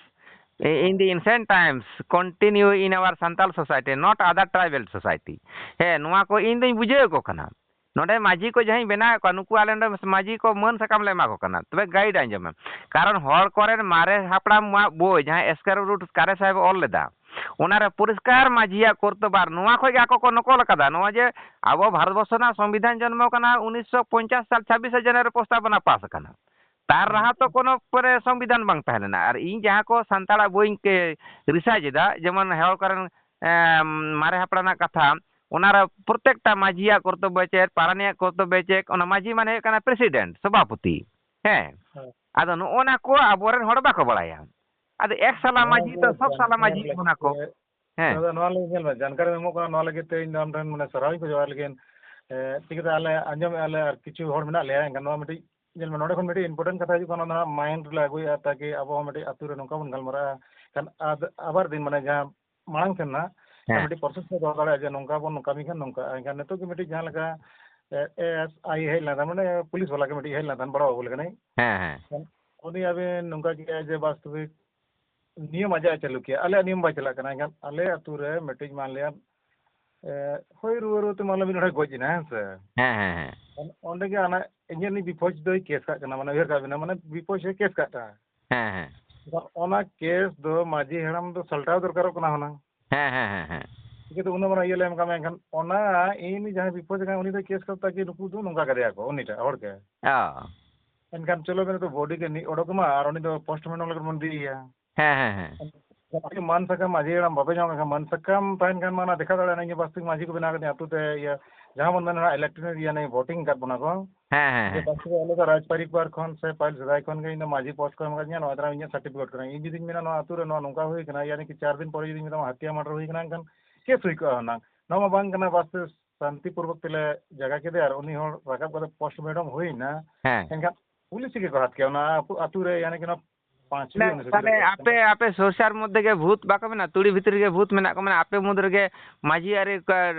in the ancient times continue in our Santal society, not other tribal society. ᱦᱮᱸ, ᱱᱚᱣᱟ ᱠᱚ ᱤᱧ ᱫᱚᱧ ᱵᱩᱡᱷᱟᱹᱣ ᱟᱠᱚ ᱠᱟᱱᱟ᱾ ᱱᱚᱰᱮ ᱢᱟᱹᱡᱷᱤ ᱠᱚ ᱡᱟᱦᱟᱸᱧ ᱵᱮᱱᱟᱣᱮᱫ ᱠᱚᱣᱟ, ᱱᱩᱠᱩ ᱟᱞᱮ ᱱᱚᱰᱮ ᱢᱟᱹᱡᱷᱤ ᱠᱚ ᱢᱟᱹᱱ ᱥᱟᱠᱟᱢ ᱞᱮ ᱮᱢᱟ ᱠᱚ ᱠᱟᱱᱟ᱾ ᱛᱚᱵᱮ guide ᱟᱸᱡᱚᱢ ᱢᱮ᱾ ᱠᱟᱨᱚᱱ ᱦᱚᱲ ᱠᱚᱨᱮᱱ ᱢᱟᱨᱮ ᱦᱟᱯᱲᱟᱢᱟᱜ ᱵᱳᱭ, ᱡᱟᱦᱟᱸ ᱮᱥᱠᱟᱨ ᱨᱩᱴ ᱠᱟᱨᱮ ᱥᱟᱦᱮᱵᱽ ᱚᱞ ᱞᱮᱫᱟ, ᱚᱱᱟᱨᱮ ᱯᱚᱨᱤᱥᱠᱟᱨ ᱢᱟᱹᱡᱷᱤᱭᱟᱜ ᱠᱚᱨᱛᱚᱵᱽ, ᱟᱨ ᱱᱚᱣᱟ ᱠᱷᱚᱱ ᱜᱮ ᱟᱠᱚ ᱠᱚ ᱱᱚᱠᱚᱞ ᱟᱠᱟᱫᱟ᱾ ᱱᱚᱣᱟ ᱡᱮ ᱟᱵᱚ ᱵᱷᱟᱨᱚᱛ ᱵᱚᱨᱥᱚ ᱨᱮᱱᱟᱜ ᱥᱚᱝᱵᱤᱫᱷᱟᱱ ᱡᱚᱱᱢᱚ ᱠᱟᱱᱟ ᱩᱱᱤᱥᱥᱚ ᱯᱚᱧᱪᱟᱥ ᱥᱟᱞ ᱪᱷᱟᱵᱵᱤᱥᱮ ᱡᱟᱱᱩᱣᱟᱨᱤ ᱯᱨᱚᱥᱛᱟᱵᱚᱱᱟ ᱯᱟᱥ ᱟᱠᱟᱱᱟ᱾ ᱛᱟᱨ ᱞᱟᱦᱟ ᱛᱚ ᱠᱳᱱᱳ ᱯᱚᱨᱮ ᱥᱚᱝᱵᱤᱫᱷᱟᱱ ᱵᱟᱝ ᱛᱟᱦᱮᱸ ᱞᱮᱱᱟ᱾ ᱟᱨ ᱤᱧ ᱡᱟᱦᱟᱸ ᱠᱚ ᱥᱟᱱᱛᱟᱲᱟᱜ ᱵᱳᱭᱤᱧ ᱠᱮ-, research ᱮᱫᱟ, ᱡᱮᱢᱚᱱ ᱦᱚᱲ ᱠᱚᱨᱮᱱ, ᱮᱢ, ᱢᱟᱨᱮ ᱦᱟᱯᱲᱟᱢᱟᱜ ᱠᱟᱛᱷᱟ, ᱚᱱᱟ ᱨᱮ ᱯᱨᱚᱛᱮᱠᱴᱟ ᱢᱟᱹᱡᱷᱤᱭᱟᱜ ᱠᱚᱨᱛᱚᱵᱵᱚ ᱪᱮᱫ, ᱯᱟᱨᱟᱱᱤᱭᱟᱜ ᱠᱚᱨᱛᱚᱵᱵᱚ ᱪᱮᱫ, ᱚᱱᱟ ᱢᱟᱹᱡᱷᱤ ᱢᱟᱱᱮ ᱦᱩᱭᱩᱜ ᱠᱟᱱᱟ ᱯᱨᱮᱥᱤᱰᱮᱱᱴ, ᱥᱚᱵᱷᱟᱯᱚᱛᱤ᱾ ᱦᱮᱸ᱾ ᱦᱮᱸ᱾ ᱟᱫᱚ ᱱᱚᱜᱼᱚ ᱱᱟ ᱠᱚ ᱟᱵᱚᱨᱮᱱ ᱦᱚᱲ ᱵᱟᱠᱚ ᱵᱟᱲᱟᱭᱟ᱾ ᱟᱫᱚ ᱮᱠ ᱥᱟᱞᱟ ᱱᱚᱣᱟ ᱢᱟᱹᱡᱷᱤ ᱜᱮ ᱫᱚ ᱥᱚᱵ ᱥᱟᱞᱟ ᱡᱟᱱᱠᱟᱨᱤ ᱢᱟᱹᱡᱷᱤ ᱮᱢ ᱠᱟᱱᱟ ᱠᱚ᱾ ᱞᱟᱹᱜᱤᱫ ᱛᱮ, ᱦᱮᱸ᱾ ᱫᱟᱫᱟ, ᱱᱚᱣᱟ ᱞᱟᱹᱜᱤᱫ ᱧᱮᱞ ᱢᱮ, ᱡᱟᱱᱠᱟᱨᱤ ᱮᱢᱚᱜ ᱠᱟᱱᱟ, ᱱᱚᱣᱟ ᱞᱟᱹᱜᱤᱫ ᱛᱮ ᱤᱧ ᱫᱚ ᱟᱢ ᱴᱷᱮᱱ ᱢᱟᱱᱮ ᱥᱟᱨᱦᱟᱣ ᱤᱧ ᱠᱷᱚᱡᱚᱜᱼᱟ᱾ ᱞᱮᱠᱤᱱ, ᱮ, ᱪᱤᱠᱟᱹᱛᱮ ᱟᱞᱮ ᱟᱸᱡᱚᱢᱮᱫᱼᱟ ᱞᱮ ᱟᱨ ᱠᱤᱪᱷᱩ ᱦᱚᱲ ᱢᱮᱱᱟᱜ ᱞᱮᱭᱟ, ᱮᱱᱠᱷᱟᱱ ᱱᱚᱣᱟ ᱢᱤᱫᱴᱤᱡ ᱧᱮᱞ ᱢᱮ, ᱱᱚᱰᱮ ᱠᱷᱚᱱ ᱢᱤᱫᱴᱤᱡ important ᱠᱟᱛᱷᱟ ᱦᱤᱡᱩᱜ ᱠᱟᱱᱟ, ᱚᱱᱟ ᱫᱚ ᱦᱟᱸᱜ mind ᱨᱮᱞᱮ ᱟᱹᱜᱩᱭᱮᱫᱼᱟ, ᱛᱟᱠᱤ ᱟᱵᱚ ᱦᱚᱸ ᱢᱤᱫᱴᱤᱡ ᱟᱹᱛᱩ ᱨᱮ ᱱᱚᱝᱠᱟ ᱵᱚᱱ ᱜᱟᱞᱢᱟᱨᱟᱜᱼᱟ᱾ ᱠᱷᱟᱱ ᱟᱫ-, ᱟᱵᱟᱨ ᱫᱤᱱ ᱢᱟᱱᱮ ᱡᱟᱦᱟᱸ ᱢᱟᱲᱟᱝ ᱥᱮᱱ ᱱᱟᱜ ᱦᱮᱸ᱾ ᱢᱤᱫᱴᱤᱡ process ᱨᱮ ᱫᱚᱦᱚ ᱫᱟᱲᱮᱭᱟᱜᱼᱟ ᱡᱮ ᱱᱚᱝᱠᱟ ᱵᱚᱱ ᱠᱟᱹᱢᱤ ᱠᱷᱟᱱ ᱱᱚᱝᱠᱟ᱾ ᱮᱱᱠᱷᱟᱱ ᱱᱤᱛᱚᱜ ᱜᱮ ᱢᱤᱫᱴᱤᱡ ᱡᱟᱦᱟᱸ ᱞᱮᱠᱟ, ᱮ, ASI ᱦᱮᱡ ᱞᱮᱱ ᱛᱟᱦᱮᱸᱫ, ᱢᱟᱱᱮ ᱯᱩᱞᱤᱥ ᱵᱟᱞᱟ ᱜᱮ ᱢᱤᱫᱴᱤᱡ ᱦᱮᱡ ᱞᱮᱱ ᱛᱟᱦᱮᱸᱫ, ᱵᱟᱲᱟ ᱵᱟᱹᱵᱩ ᱞᱮᱠᱟᱱᱤᱡ᱾ ᱦᱮᱸ, ᱦᱮᱸ᱾ ᱩᱱᱤ ᱟᱵᱮᱱ ᱱᱚᱝᱠᱟ ᱠᱮᱜᱼᱟᱭ ᱡᱮ ᱵᱟᱥᱛᱚᱵᱤᱠ ᱱᱤᱭᱚᱢ ᱟᱡᱟᱜ ᱮ ᱪᱟᱹᱞᱩ ᱠᱮᱜᱼᱟ, ᱟᱞᱮᱭᱟᱜ ᱱᱤᱭᱚᱢ ᱵᱟᱭ ᱪᱟᱞᱟᱜ ᱠᱟᱱᱟ᱾ ᱮᱱᱠᱷᱟᱱ ᱟᱞᱮ ᱟᱹᱛᱩ ᱨᱮ ᱢᱤᱫᱴᱤᱡ ᱢᱟᱱ ᱞᱤᱭᱟ, ᱮ, ᱦᱩᱭ ᱨᱩᱣᱟᱹ ᱨᱩᱣᱟᱹ ᱛᱮ ᱢᱟᱱ ᱞᱤᱭᱟ ᱢᱤᱫ ᱦᱚᱲᱮ ᱜᱚᱡ ᱮᱱᱟ, ᱦᱮᱸ ᱥᱮ? ᱦᱮᱸ, ᱦᱮᱸ, ᱦᱮᱸ᱾ ᱚᱸᱰᱮ ᱜᱮ ᱚᱱᱟ ᱤᱧᱟᱹᱜ ᱱᱤ ᱵᱤᱯᱚᱡᱽ ᱫᱚᱭ ᱠᱮᱥ ᱠᱟᱜ ᱠᱟᱱᱟ, ᱢᱟᱱᱮ ᱩᱭᱦᱟᱹᱨ ᱠᱟᱜ ᱵᱮᱱᱟ, ᱢᱟᱱᱮ ᱵᱤᱯᱚᱡᱽ ᱮ ᱠᱮᱥ ᱠᱟᱜ ᱠᱟᱱᱟ᱾ ᱦᱮᱸ, ᱦᱮᱸ᱾ ᱮᱱᱠᱷᱟᱱ ᱚᱱᱟ ᱠᱮᱥ ᱫᱚ ᱢᱟᱹᱡᱷᱤ ᱦᱟᱲᱟᱢ ᱫᱚ ᱥᱟᱞᱴᱟᱣ ᱫᱚᱨᱠᱟᱨᱚᱜ ᱠᱟᱱᱟ ᱦᱩᱱᱟᱹᱝ᱾ ᱦᱮᱸ, ᱦᱮᱸ, ᱦᱮᱸ, ᱦᱮᱸ᱾ ᱪᱤᱠᱟᱹᱛᱮ ᱩᱱᱟᱹᱜ ᱢᱟᱨᱟᱝ ᱤᱭᱟᱹ ᱞᱮ ᱮᱢ ᱠᱟᱜ ᱢᱮ, ᱮᱱᱠᱷᱟᱱ ᱚᱱᱟ ᱤᱧ ᱡᱟᱦᱟᱸᱭ ᱵᱤᱯᱚᱡᱽ ᱟᱠᱟᱱ ᱩᱱᱤ ᱫᱚ ᱠᱮᱥ ᱠᱟᱛᱮ ᱠᱤ ᱱᱩᱠᱩ ᱫᱚ ᱱᱚᱝᱠᱟ ᱠᱟᱫᱮᱭᱟ ᱠᱚ ᱩᱱᱤᱴᱟᱜ ᱦᱚᱲ ᱜᱮ᱾ ᱚ᱾ ᱮᱱᱠᱷᱟᱱ ᱪᱚᱞᱚ ᱵᱮᱱ ᱛᱚ ᱵᱚᱰᱤ ᱜᱮ ᱱᱤ ᱚᱰᱚᱠ ᱢᱟ ᱟᱨ ᱩᱱᱤ ᱫᱚ ᱯᱳᱥᱴᱢᱚᱨᱴᱮᱢ ᱞᱟᱹᱜᱤᱫ ᱵᱚᱱ ᱤᱫᱤᱭᱮᱭᱟ᱾ ᱦᱮᱸ, ᱦᱮᱸ, ᱦᱮᱸ᱾ ᱟᱯᱮ ᱢᱟᱹᱱ ᱥᱟᱠᱟᱢ ᱢᱟᱹᱡᱷᱤ ᱦᱟᱲᱟᱢ ᱵᱟᱯᱮ ᱧᱟᱢ ᱠᱟᱱ ᱠᱷᱟᱱ, ᱢᱟᱹᱱ ᱥᱟᱠᱟᱢ ᱛᱟᱦᱮᱱ ᱠᱷᱟᱱ ᱢᱟ ᱚᱱᱟ ᱫᱮᱠᱷᱟᱣ ᱫᱟᱲᱮᱭᱟᱜᱼᱟ, ᱤᱧ ᱵᱟᱥᱛᱤ ᱢᱟᱹᱡᱷᱤ ᱠᱚ ᱵᱮᱱᱟᱣ ᱠᱟᱫᱤᱧᱟ ᱟᱹᱛᱩ ᱛᱮ, ᱤᱭᱟᱹ, ᱡᱟᱦᱟᱸ ᱵᱚᱱ ᱢᱮᱱᱟ ᱱᱟᱦᱟᱜ ᱤᱞᱮᱠᱴᱨᱤᱠ ᱤᱭᱟᱹ ᱱᱤᱭᱟᱹ ᱵᱷᱳᱴᱤᱝ ᱠᱟᱫ ᱵᱚᱱᱟ ᱠᱚ᱾ ᱦᱮᱸ, ᱦᱮᱸ, ᱡᱮ ᱦᱮᱸ᱾ ᱵᱟᱥᱛᱤ ᱟᱞᱮ ᱫᱚ ᱨᱟᱡᱽ ᱯᱟᱨᱤᱵᱟᱨ ᱠᱷᱚᱱ ᱥᱮ ᱯᱟᱹᱦᱤᱞ ᱥᱮᱫᱟᱭ ᱠᱷᱚᱱ ᱜᱮ ᱤᱧ ᱫᱚ ᱢᱟᱹᱡᱷᱤ ᱯᱳᱥᱴ ᱠᱚ ᱮᱢ ᱠᱟᱫᱤᱧᱟ, ᱱᱚᱣᱟ ᱛᱟᱨᱟ ᱤᱧᱟᱹᱜ ᱥᱟᱨᱴᱤᱯᱷᱤᱠᱮᱴ ᱠᱟᱱᱟ᱾ ᱤᱧ ᱡᱩᱫᱤᱧ ᱢᱮᱱᱟ ᱱᱚᱣᱟ ᱟᱹᱛᱩ ᱨᱮ ᱱᱚᱣᱟ ᱱᱚᱝᱠᱟ ᱦᱩᱭ ᱠᱟᱱᱟ, ᱭᱟᱱᱤ ᱠᱤ ᱪᱟᱨ ᱫᱤᱱ ᱯᱚᱨᱮ ᱡᱩᱫᱤᱧ ᱢᱮᱛᱟᱢᱟ ᱦᱟᱹᱛᱤᱭᱟ ᱢᱟᱨᱰᱟᱨ ᱦᱩᱭ ᱠᱟᱱᱟ, ᱮᱱᱠᱷᱟᱱ ᱠᱮᱥ ᱦᱩᱭ ᱠᱚᱜᱼᱟ ᱦᱩᱱᱟᱝ᱾ ᱱᱚᱣᱟ ᱢᱟ ᱵᱟᱝ ᱠᱟᱱᱟ, ᱵᱟᱥᱛᱤ ᱥᱟᱱᱛᱤ ᱯᱩᱨᱵᱚᱠ ᱛᱮᱞᱮ ᱡᱟᱭᱜᱟ ᱠᱮᱫᱮᱭᱟ ᱟᱨ ᱩᱱᱤ ᱦᱚᱲ ᱨᱟᱠᱟᱵ ᱠᱟᱛᱮ ᱯᱳᱥᱴᱢᱚᱨᱴᱮᱢ ᱦᱩᱭ ᱮᱱᱟ᱾ ᱦᱮᱸ᱾ ᱮᱱᱠᱷᱟᱱ ᱯᱩᱞᱤᱥ ᱜᱮᱠᱚ ᱦᱟᱛ ᱠᱮᱭᱟ ᱚᱱᱟ ᱟᱹᱛᱩ, ᱟᱹᱛᱩ ᱨᱮ, ᱭᱟᱱᱤ ᱠᱤ ᱱᱚᱣᱟ ᱯᱟᱸᱪ ᱢᱟᱱᱮ, ᱩᱱᱤ ᱥᱮᱴᱮᱨ ᱛᱟᱦᱞᱮ ᱠᱟᱱᱟ᱾ ᱟᱯᱮ, ᱟᱯᱮ ᱥᱚᱨᱥᱟᱨ ᱢᱚᱫᱽᱫᱷᱮ ᱜᱮ ᱵᱷᱩᱛ ᱵᱟᱠᱚ ᱢᱮᱱᱟ, ᱛᱩᱲᱤ ᱵᱷᱤᱛᱨᱤ ᱨᱮᱜᱮ ᱵᱷᱩᱛ ᱢᱮᱱᱟᱜ ᱠᱚ, ᱢᱟᱱᱮ, ᱟᱯᱮ ᱢᱩᱫᱽ ᱨᱮᱜᱮ ᱢᱟᱹᱡᱷᱤ ᱟᱹᱨᱤ ᱠᱚ,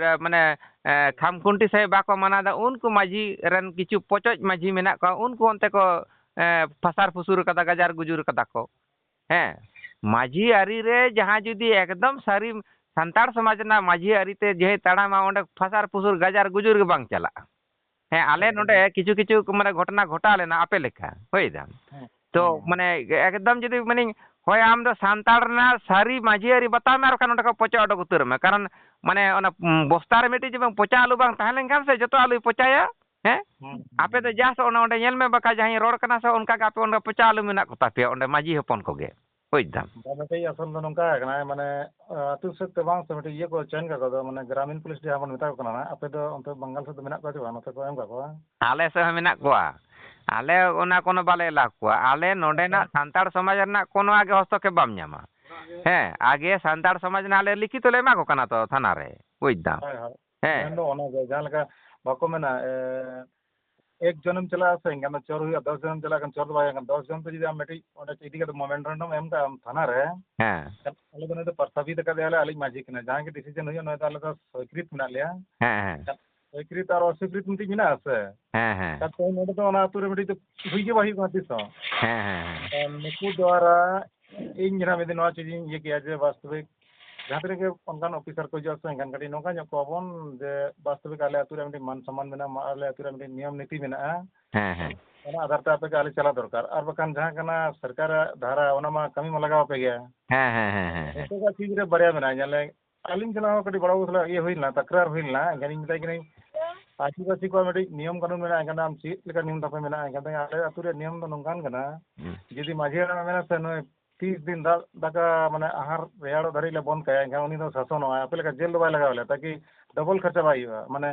ᱢᱟᱱᱮ, ᱮ, ᱠᱷᱟᱢᱠᱷᱩᱱᱴᱤ ᱥᱟᱹᱦᱤᱡ ᱵᱟᱠᱚ ᱢᱟᱱᱟᱣ ᱮᱫᱟ, ᱩᱱᱠᱩ ᱢᱟᱹᱡᱷᱤ ᱨᱮᱱ ᱠᱤᱪᱷᱩ ᱯᱚᱪᱚᱡ ᱢᱟᱹᱡᱷᱤ ᱢᱮᱱᱟᱜ ᱠᱚᱣᱟ, ᱩᱱᱠᱩ ᱚᱱᱛᱮ ᱠᱚ, ᱮ, ᱯᱷᱟᱥᱟᱨ ᱯᱷᱩᱥᱩᱨ ᱠᱟᱫᱟ, ᱜᱟᱡᱟᱨ ᱜᱩᱡᱩᱨ ᱠᱟᱫᱟ ᱠᱚ᱾ ᱦᱮᱸ, ᱢᱟᱹᱡᱷᱤ ᱟᱹᱨᱤ ᱨᱮ ᱡᱟᱦᱟᱸ ᱡᱩᱫᱤ ᱮᱠᱫᱚᱢ ᱥᱟᱹᱨᱤ ᱥᱟᱱᱛᱟᱲ ᱥᱚᱢᱟᱡᱽ ᱨᱮᱱᱟᱜ ᱢᱟᱹᱡᱷᱤ ᱟᱹᱨᱤ ᱛᱮ ᱡᱮ ᱛᱟᱲᱟᱢᱟ, ᱚᱸᱰᱮ ᱯᱷᱟᱥᱟᱨ ᱯᱷᱩᱥᱩᱨ ᱜᱟᱡᱟᱨ ᱜᱩᱡᱩᱨ ᱜᱮ ᱵᱟᱝ ᱪᱟᱞᱟᱜᱼᱟ᱾ ᱦᱮᱸ, ᱟᱞᱮ ᱦᱮᱸ, ᱱᱚᱰᱮ ᱦᱮᱸ᱾ ᱠᱤᱪᱷᱩ ᱠᱤᱪᱷᱩ ᱢᱟᱱᱮ ᱜᱷᱚᱴᱚᱱᱟ ᱜᱷᱚᱴᱟᱣ ᱞᱮᱱᱟ ᱟᱯᱮ ᱞᱮᱠᱟ, ᱦᱳᱭ ᱫᱟᱢ᱾ ᱦᱮᱸ, ᱛᱚ ᱦᱮᱸ, ᱦᱮᱸ᱾ ᱢᱟᱱᱮ ᱮᱠᱫᱚᱢ ᱡᱩᱫᱤ ᱢᱟᱱᱮ ᱦᱳᱭ ᱟᱢ ᱫᱚ ᱥᱟᱱᱛᱟᱲ ᱨᱮᱱᱟᱜ ᱥᱟᱹᱨᱤ ᱢᱟᱹᱡᱷᱤ ᱟᱹᱨᱤ ᱵᱟᱛᱟᱣ ᱢᱮ, ᱟᱨ ᱵᱟᱠᱷᱟᱱ ᱱᱚᱰᱮ ᱠᱷᱚᱱ ᱯᱚᱪᱚᱜ ᱚᱰᱚᱠ ᱩᱛᱟᱹᱨ ᱢᱮ᱾ ᱠᱟᱨᱚᱱ ᱢᱟᱱᱮ ᱚᱱᱟ, ᱩᱸ, ᱵᱚᱥᱛᱟ ᱨᱮ ᱢᱤᱫᱴᱤᱡ ᱡᱮᱢᱚᱱ ᱯᱚᱪᱟ ᱟᱹᱞᱩ ᱵᱟᱝ ᱛᱟᱦᱮᱸ ᱞᱮᱱᱠᱷᱟᱱ ᱥᱮ ᱡᱚᱛᱚ ᱟᱹᱞᱩᱭ ᱯᱚᱪᱟᱭᱟ᱾ ᱦᱮᱸ? ᱦᱩᱸ, ᱦᱩᱸ, ᱟᱯᱮ ᱫᱚ ᱦᱩᱸ᱾ Just ᱚᱱᱟ ᱚᱸᱰᱮ ᱧᱮᱞ ᱢᱮ ᱵᱟᱠᱷᱟᱡ ᱡᱟᱦᱟᱸᱭ ᱨᱚᱲ ᱠᱟᱱᱟ ᱥᱮ ᱚᱱᱠᱟ ᱜᱮ ᱟᱯᱮ ᱚᱸᱰᱮ ᱯᱚᱪᱟ ᱟᱹᱞᱩ ᱢᱮᱱᱟᱜ ᱠᱚ ᱛᱟᱯᱮᱭᱟ ᱚᱸᱰᱮ ᱢᱟᱹᱡᱷᱤ ᱦᱚᱯᱚᱱ ᱠᱚᱜᱮ᱾ ᱵᱩᱡᱽ ᱫᱟᱢ᱾ ᱵᱟᱝ, ᱢᱤᱫᱴᱮᱡ ᱟᱥᱚᱞ ᱫᱚ ᱱᱚᱝᱠᱟ ᱠᱟᱱᱟ, ᱢᱟᱱᱮ, ᱟᱹᱛᱩ ᱥᱮᱫ ᱛᱮ ᱵᱟᱝ ᱥᱮ, ᱢᱤᱫᱴᱮᱡ ᱤᱭᱟᱹ ᱠᱚ ᱪᱚᱭᱮᱱ ᱠᱟᱜ ᱠᱚ ᱫᱚ, ᱢᱟᱱᱮ, ᱜᱨᱟᱢᱤᱱ ᱯᱩᱞᱤᱥ ᱡᱟᱦᱟᱸ ᱵᱚᱱ ᱢᱮᱛᱟ ᱠᱚ ᱠᱟᱱᱟ ᱱᱟᱜ, ᱟᱯᱮ ᱫᱚ ᱚᱱᱛᱮ ᱵᱟᱝᱜᱟᱞ ᱥᱮᱫ ᱫᱚ ᱢᱮᱱᱟᱜ ᱠᱚᱣᱟ ᱪᱮ ᱵᱟᱝ? ᱱᱚᱛᱮ ᱠᱚ ᱮᱢ ᱠᱟᱜ ᱠᱚᱣᱟ? ᱟᱞᱮ ᱥᱮᱫ ᱦᱚᱸ ᱢᱮᱱᱟᱜ ᱠᱚᱣᱟ᱾ ᱟᱞᱮ ᱚᱱᱟ ᱠᱚᱱᱚ ᱵᱟᱞᱮ ᱮᱞᱟᱣ ᱠᱚᱣᱟ᱾ ᱟᱞᱮ ᱱᱚᱰᱮᱱᱟᱜ ᱥᱟᱱᱛᱟᱲ ᱥᱚᱢᱟᱡᱽ ᱨᱮᱱᱟᱜ ᱠᱳᱱᱳ ᱟᱜᱮ ᱦᱚᱥᱛᱚᱠᱷᱮᱯ ᱵᱟᱢ ᱧᱟᱢᱟ᱾ ᱦᱮᱸ, ᱟᱜᱮ ᱥᱟᱱᱛᱟᱲ ᱥᱚᱢᱟᱡᱽ ᱨᱮᱱᱟᱜ ᱟᱞᱮ ᱞᱤᱠᱷᱤᱛᱚ ᱞᱮ ᱮᱢᱟ ᱠᱚ ᱠᱟᱱᱟ ᱛᱚ ᱛᱷᱟᱱᱟ ᱨᱮ, ᱵᱩᱡᱽ ᱫᱟᱢ᱾ ᱦᱳᱭ, ᱦᱳᱭ᱾ ᱦᱮᱸ᱾ ᱢᱮᱱ ᱫᱚ ᱚᱱᱟ ᱜᱮ, ᱡᱟᱦᱟᱸ ᱞᱮᱠᱟ ᱵᱟᱠᱚ ᱢᱮᱱᱟ, ᱮ, ᱮᱠ ᱡᱚᱱᱮᱢ ᱪᱟᱞᱟᱜᱼᱟ ᱥᱮ, ᱮᱱᱠᱷᱟᱱ ᱫᱚ ᱪᱚᱨ ᱦᱩᱭᱩᱜᱼᱟ, ᱫᱚᱥ ᱡᱚᱱᱮᱢ ᱪᱟᱞᱟᱜ ᱠᱷᱟᱱ ᱪᱚᱨ ᱫᱚ ᱵᱟᱭ ᱦᱩᱭᱩᱜᱼᱟ᱾ ᱫᱚᱥ ᱡᱚᱱ ᱛᱮ ᱡᱩᱫᱤ ᱟᱢ ᱢᱤᱫᱴᱤᱡ ᱚᱸᱰᱮ ᱤᱫᱤ ᱠᱟᱛᱮ ᱢᱮᱢᱳᱨᱮᱱᱰᱟᱢ ᱮᱢ ᱠᱟᱜᱼᱟᱢ ᱛᱷᱟᱱᱟ ᱨᱮ, ᱦᱮᱸ᱾ ᱟᱞᱮ ᱫᱚ ᱱᱩᱭ ᱫᱚ ᱯᱨᱚᱥᱛᱟᱵᱤᱛ ᱟᱠᱟᱫᱮᱭᱟᱞᱮ, ᱟᱞᱮᱭᱤᱡ ᱢᱟᱹᱡᱷᱤ ᱠᱟᱱᱟᱭ, ᱡᱟᱦᱟᱸ ᱜᱮ ᱰᱤᱥᱤᱡᱚᱱ ᱦᱩᱭᱩᱜᱼᱟ, ᱱᱩᱭ ᱫᱚ ᱟᱞᱮ ᱫᱚ ᱥᱚᱭᱠᱨᱤᱛ ᱢᱮᱱᱟᱜ ᱞᱮᱭᱟ᱾ ᱦᱮᱸ, ᱦᱮᱸ᱾ ᱥᱚᱭᱠᱨᱤᱛ ᱟᱨ ᱚᱥᱚᱭᱠᱨᱤᱛ ᱢᱤᱫᱴᱤᱡ ᱢᱮᱱᱟᱜᱼᱟ ᱥᱮ? ᱦᱮᱸ, ᱦᱮᱸ᱾ ᱛᱟᱨᱯᱚᱨᱮ ᱱᱚᱰᱮ ᱫᱚ ᱚᱱᱟ ᱟᱹᱛᱩ ᱨᱮ ᱢᱤᱫᱴᱤᱡ ᱫᱚ ᱦᱩᱭ ᱜᱮ ᱵᱟᱭ ᱦᱩᱭᱩᱜ ᱠᱟᱱᱟ ᱛᱤᱥ ᱦᱚᱸ᱾ ᱦᱮᱸ, ᱦᱮᱸ, ᱦᱮᱸ᱾ ᱟᱨ ᱱᱩᱠᱩ ᱫᱚᱣᱟᱨᱟ ᱤᱧ ᱡᱟᱦᱟᱸ ᱢᱤᱫ ᱫᱤᱱ ᱱᱚᱣᱟ ᱪᱤᱡᱤᱧ ᱤᱭᱟᱹ ᱠᱮᱜᱼᱟ ᱡᱮ ᱵᱟᱥᱛᱚᱵᱤᱠ ᱡᱟᱦᱟᱸ ᱛᱤᱱᱟᱹᱜ ᱜᱮ ᱚᱱᱠᱟᱱ ᱚᱯᱷᱤᱥᱟᱨ ᱠᱚ ᱦᱤᱡᱩᱜᱼᱟ ᱥᱮ, ᱮᱱᱠᱷᱟᱱ ᱠᱟᱹᱴᱤᱡ ᱱᱚᱝᱠᱟ ᱧᱚᱜ ᱠᱚᱣᱟ ᱵᱚᱱ ᱡᱮ ᱵᱟᱥᱛᱚᱵᱤᱠ ᱟᱞᱮ ᱟᱹᱛᱩ ᱨᱮ ᱢᱤᱫᱴᱤᱡ ᱢᱟᱱ ᱥᱚᱱᱢᱟᱱ ᱢᱮᱱᱟᱜᱼᱟ, ᱟᱞᱮ ᱟᱹᱛᱩ ᱨᱮ ᱢᱤᱫᱴᱤᱡ ᱱᱤᱭᱚᱢ ᱱᱤᱛᱤ ᱢᱮᱱᱟᱜᱼᱟ᱾ ᱦᱮᱸ, ᱦᱮᱸ᱾ ᱚᱱᱟ ᱟᱫᱷᱟᱨ ᱛᱮ ᱟᱯᱮ ᱜᱮ ᱟᱞᱮ ᱪᱟᱞᱟᱣ ᱫᱚᱨᱠᱟᱨ᱾ ᱟᱨ ᱵᱟᱠᱷᱟᱱ ᱡᱟᱦᱟᱸ ᱠᱟᱱᱟ ᱥᱚᱨᱠᱟᱨᱟᱜ ᱫᱷᱟᱨᱟ, ᱚᱱᱟ ᱢᱟ ᱠᱟᱹᱢᱤ ᱢᱟ ᱞᱟᱜᱟᱣ ᱟᱯᱮ ᱜᱮᱭᱟ᱾ ᱦᱮᱸ, ᱦᱮᱸ, ᱦᱮᱸ, ᱦᱮᱸ, ᱦᱮᱸ᱾ ᱱᱤᱛᱚᱜᱟᱜ ᱪᱤᱡᱽ ᱨᱮ ᱵᱟᱨᱭᱟ ᱢᱮᱱᱟᱜᱼᱟ, ᱧᱮᱞ ᱞᱮ ᱟᱹᱞᱤᱧ ᱥᱟᱞᱟᱜ ᱦᱚᱸ ᱠᱟᱹᱴᱤᱡ ᱵᱚᱲᱚ ᱵᱟᱹᱵᱩ ᱥᱟᱞᱟᱜ ᱤᱭᱟᱹ ᱦᱩᱭ ᱞᱮᱱᱟ, ᱛᱟᱠᱨᱟᱨ ᱦᱩᱭ ᱞᱮᱱᱟ᱾ ᱮᱱᱠᱷᱟᱱᱤᱧ ᱢᱮᱛᱟᱭ ᱠᱟᱹᱱᱟᱹᱧ, ᱟᱹᱫᱤᱵᱟᱹᱥᱤ ᱠᱚᱣᱟᱜ ᱢᱤᱫᱴᱤᱡ ᱱᱤᱭᱚᱢ ᱠᱟᱹᱱᱩᱱ ᱢᱮᱱᱟᱜᱼᱟ, ᱮᱱᱠᱷᱟᱱ ᱟᱢ ᱪᱮᱫ ᱞᱮᱠᱟ ᱱᱤᱭᱚᱢ ᱛᱟᱯᱮ ᱢᱮᱱᱟᱜᱼᱟ? ᱮᱱᱠᱷᱟᱱ ᱫᱚ ᱟᱞᱮ ᱟᱹᱛᱩ ᱨᱮᱭᱟᱜ ᱱᱤᱭᱚᱢ ᱫᱚ ᱱᱚᱝᱠᱟᱱ ᱠᱟᱱᱟ, ᱦᱩᱸ᱾ ᱡᱩᱫᱤ ᱢᱟᱹᱡᱷᱤ ᱦᱟᱲᱟᱢᱮ ᱢᱮᱱᱟ ᱥᱮ, ᱱᱩᱭ ᱛᱤᱥ ᱫᱤᱱ ᱫᱟᱜ ᱫᱟᱠᱟ, ᱢᱟᱱᱮ, ᱟᱦᱟᱨ ᱨᱮᱭᱟᱲᱚᱜ ᱫᱷᱟᱹᱨᱤᱡ ᱞᱮ ᱵᱚᱱᱫ ᱠᱟᱭᱟ, ᱮᱱᱠᱷᱟᱱ ᱩᱱᱤ ᱫᱚ ᱥᱟᱥᱚᱱᱚᱜᱼᱟᱭ, ᱟᱯᱮ ᱞᱮᱠᱟ ᱡᱮᱞ ᱫᱚ ᱵᱟᱭ ᱞᱟᱜᱟᱣ ᱞᱮᱭᱟ, ᱛᱟᱠᱤ ᱰᱚᱵᱚᱞ ᱠᱷᱚᱨᱪᱟ ᱵᱟᱭ ᱦᱩᱭᱩᱜᱼᱟ, ᱢᱟᱱᱮ,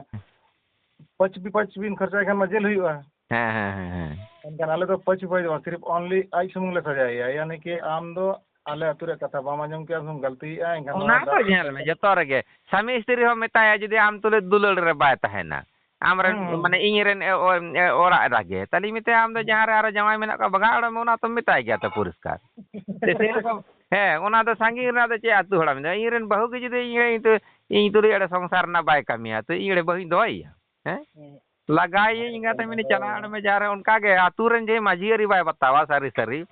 ᱯᱟᱸᱪ ᱵᱤ-, ᱯᱟᱸᱪ ᱵᱤᱱ ᱠᱷᱚᱨᱪᱟᱭ ᱠᱷᱟᱱ ᱢᱟ ᱡᱮᱞ ᱦᱩᱭᱩᱜᱼᱟ᱾ ᱦᱮᱸ, ᱦᱮᱸ, ᱦᱮᱸ, ᱦᱮᱸ᱾ ᱮᱱᱠᱷᱟᱱ ᱟᱞᱮ ᱫᱚ ᱯᱟᱸᱪ ᱩᱯᱟᱹᱭ ᱫᱚ ᱵᱟᱝ, ᱥᱤᱨᱤᱯ only ᱟᱡ ᱥᱩᱢᱩᱝ ᱞᱮ ᱥᱟᱡᱟᱭᱮᱭᱟ, ᱭᱟᱱᱤ ᱠᱤ ᱟᱢ ᱫᱚ ᱟᱞᱮ ᱟᱹᱛᱩ ᱨᱮᱭᱟᱜ ᱠᱟᱛᱷᱟ ᱵᱟᱢ ᱟᱸᱡᱚᱢ ᱠᱮᱜᱼᱟ, ᱟᱢ ᱫᱚᱢ ᱜᱟᱹᱞᱛᱤᱭᱮᱜᱼᱟ, ᱮᱱᱠᱷᱟᱱ ᱚᱱᱟ ᱱᱚᱣᱟ ᱫᱚ ᱫᱟᱜ ᱧᱮᱞ ᱢᱮ, ᱡᱚᱛᱚ ᱨᱮᱜᱮ ᱥᱟᱢᱤ ᱥᱛᱨᱤ ᱦᱚᱸ ᱢᱮᱛᱟᱭᱟ, ᱡᱩᱫᱤ ᱟᱢ ᱛᱩᱞᱩᱡ ᱫᱩᱞᱟᱹᱲ ᱨᱮ ᱵᱟᱭ ᱛᱟᱦᱮᱱᱟ, ᱟᱢᱨᱮᱱ, ᱦᱩᱸ᱾ ᱢᱟᱱᱮ, ᱤᱧ ᱨᱮᱱ ᱮ-, ᱚ-, ᱮ-, ᱚᱲᱟᱜ ᱮᱨᱟ ᱜᱮ, ᱛᱟᱦᱞᱮᱧ ᱢᱮᱛᱟᱭᱟ, ᱟᱢ ᱫᱚ ᱦᱩᱸ᱾ ᱡᱟᱦᱟᱸ ᱨᱮ ᱟᱨᱚ ᱡᱟᱶᱟᱭ ᱢᱮᱱᱟᱜ ᱠᱚᱣᱟ, ᱵᱟᱜᱟᱣ ᱚᱲᱟᱜ ᱢᱮ, ᱚᱱᱟ ᱛᱚᱢ ᱢᱮᱛᱟᱭ ᱜᱮᱭᱟ ᱛᱚ ᱯᱚᱨᱤᱥᱠᱟᱨ᱾ ᱥᱮ ᱥᱮᱨᱚᱠᱚᱢ, ᱦᱮᱸ, ᱚᱱᱟ ᱫᱚ ᱥᱟᱺᱜᱤᱧ ᱨᱮᱱᱟᱜ ᱫᱚ ᱪᱮᱫ ᱟᱹᱛᱩ ᱦᱚᱲᱟᱜ ᱢᱮᱱᱟᱜᱼᱟ? ᱤᱧ ᱨᱮᱱ ᱵᱟᱹᱦᱩ ᱜᱮ ᱡᱩᱫᱤ ᱤᱧ, ᱤᱧ ᱛᱩ-, ᱤᱧ ᱛᱩᱞᱩᱡ ᱮᱲᱮ ᱥᱚᱝᱥᱟᱨ ᱨᱮᱱᱟᱜ ᱵᱟᱭ ᱠᱟᱹᱢᱤᱭᱟ, ᱛᱚ ᱤᱧ ᱮᱲᱮ ᱵᱟᱹᱦᱩᱧ ᱫᱚᱦᱚᱭᱮᱭᱟ? ᱦᱮᱸ? ᱦᱩᱸ᱾ ᱞᱟᱜᱟᱭᱟᱹᱧ ᱮᱸᱜᱟᱛᱮ, ᱢᱮᱱᱮ, ᱪᱟᱞᱟᱜ ᱢᱮ, ᱡᱟᱦᱟᱸ ᱨᱮ ᱚᱱᱠᱟ ᱜᱮ ᱟᱹᱛᱩ ᱨᱮᱱ ᱡᱮ ᱢᱟᱹᱡᱷᱤ ᱟᱹᱨᱤ ᱵᱟᱭ ᱵᱟᱛᱟᱣᱟ, ᱥᱟᱹᱨᱤ ᱥᱟᱹᱨᱤ᱾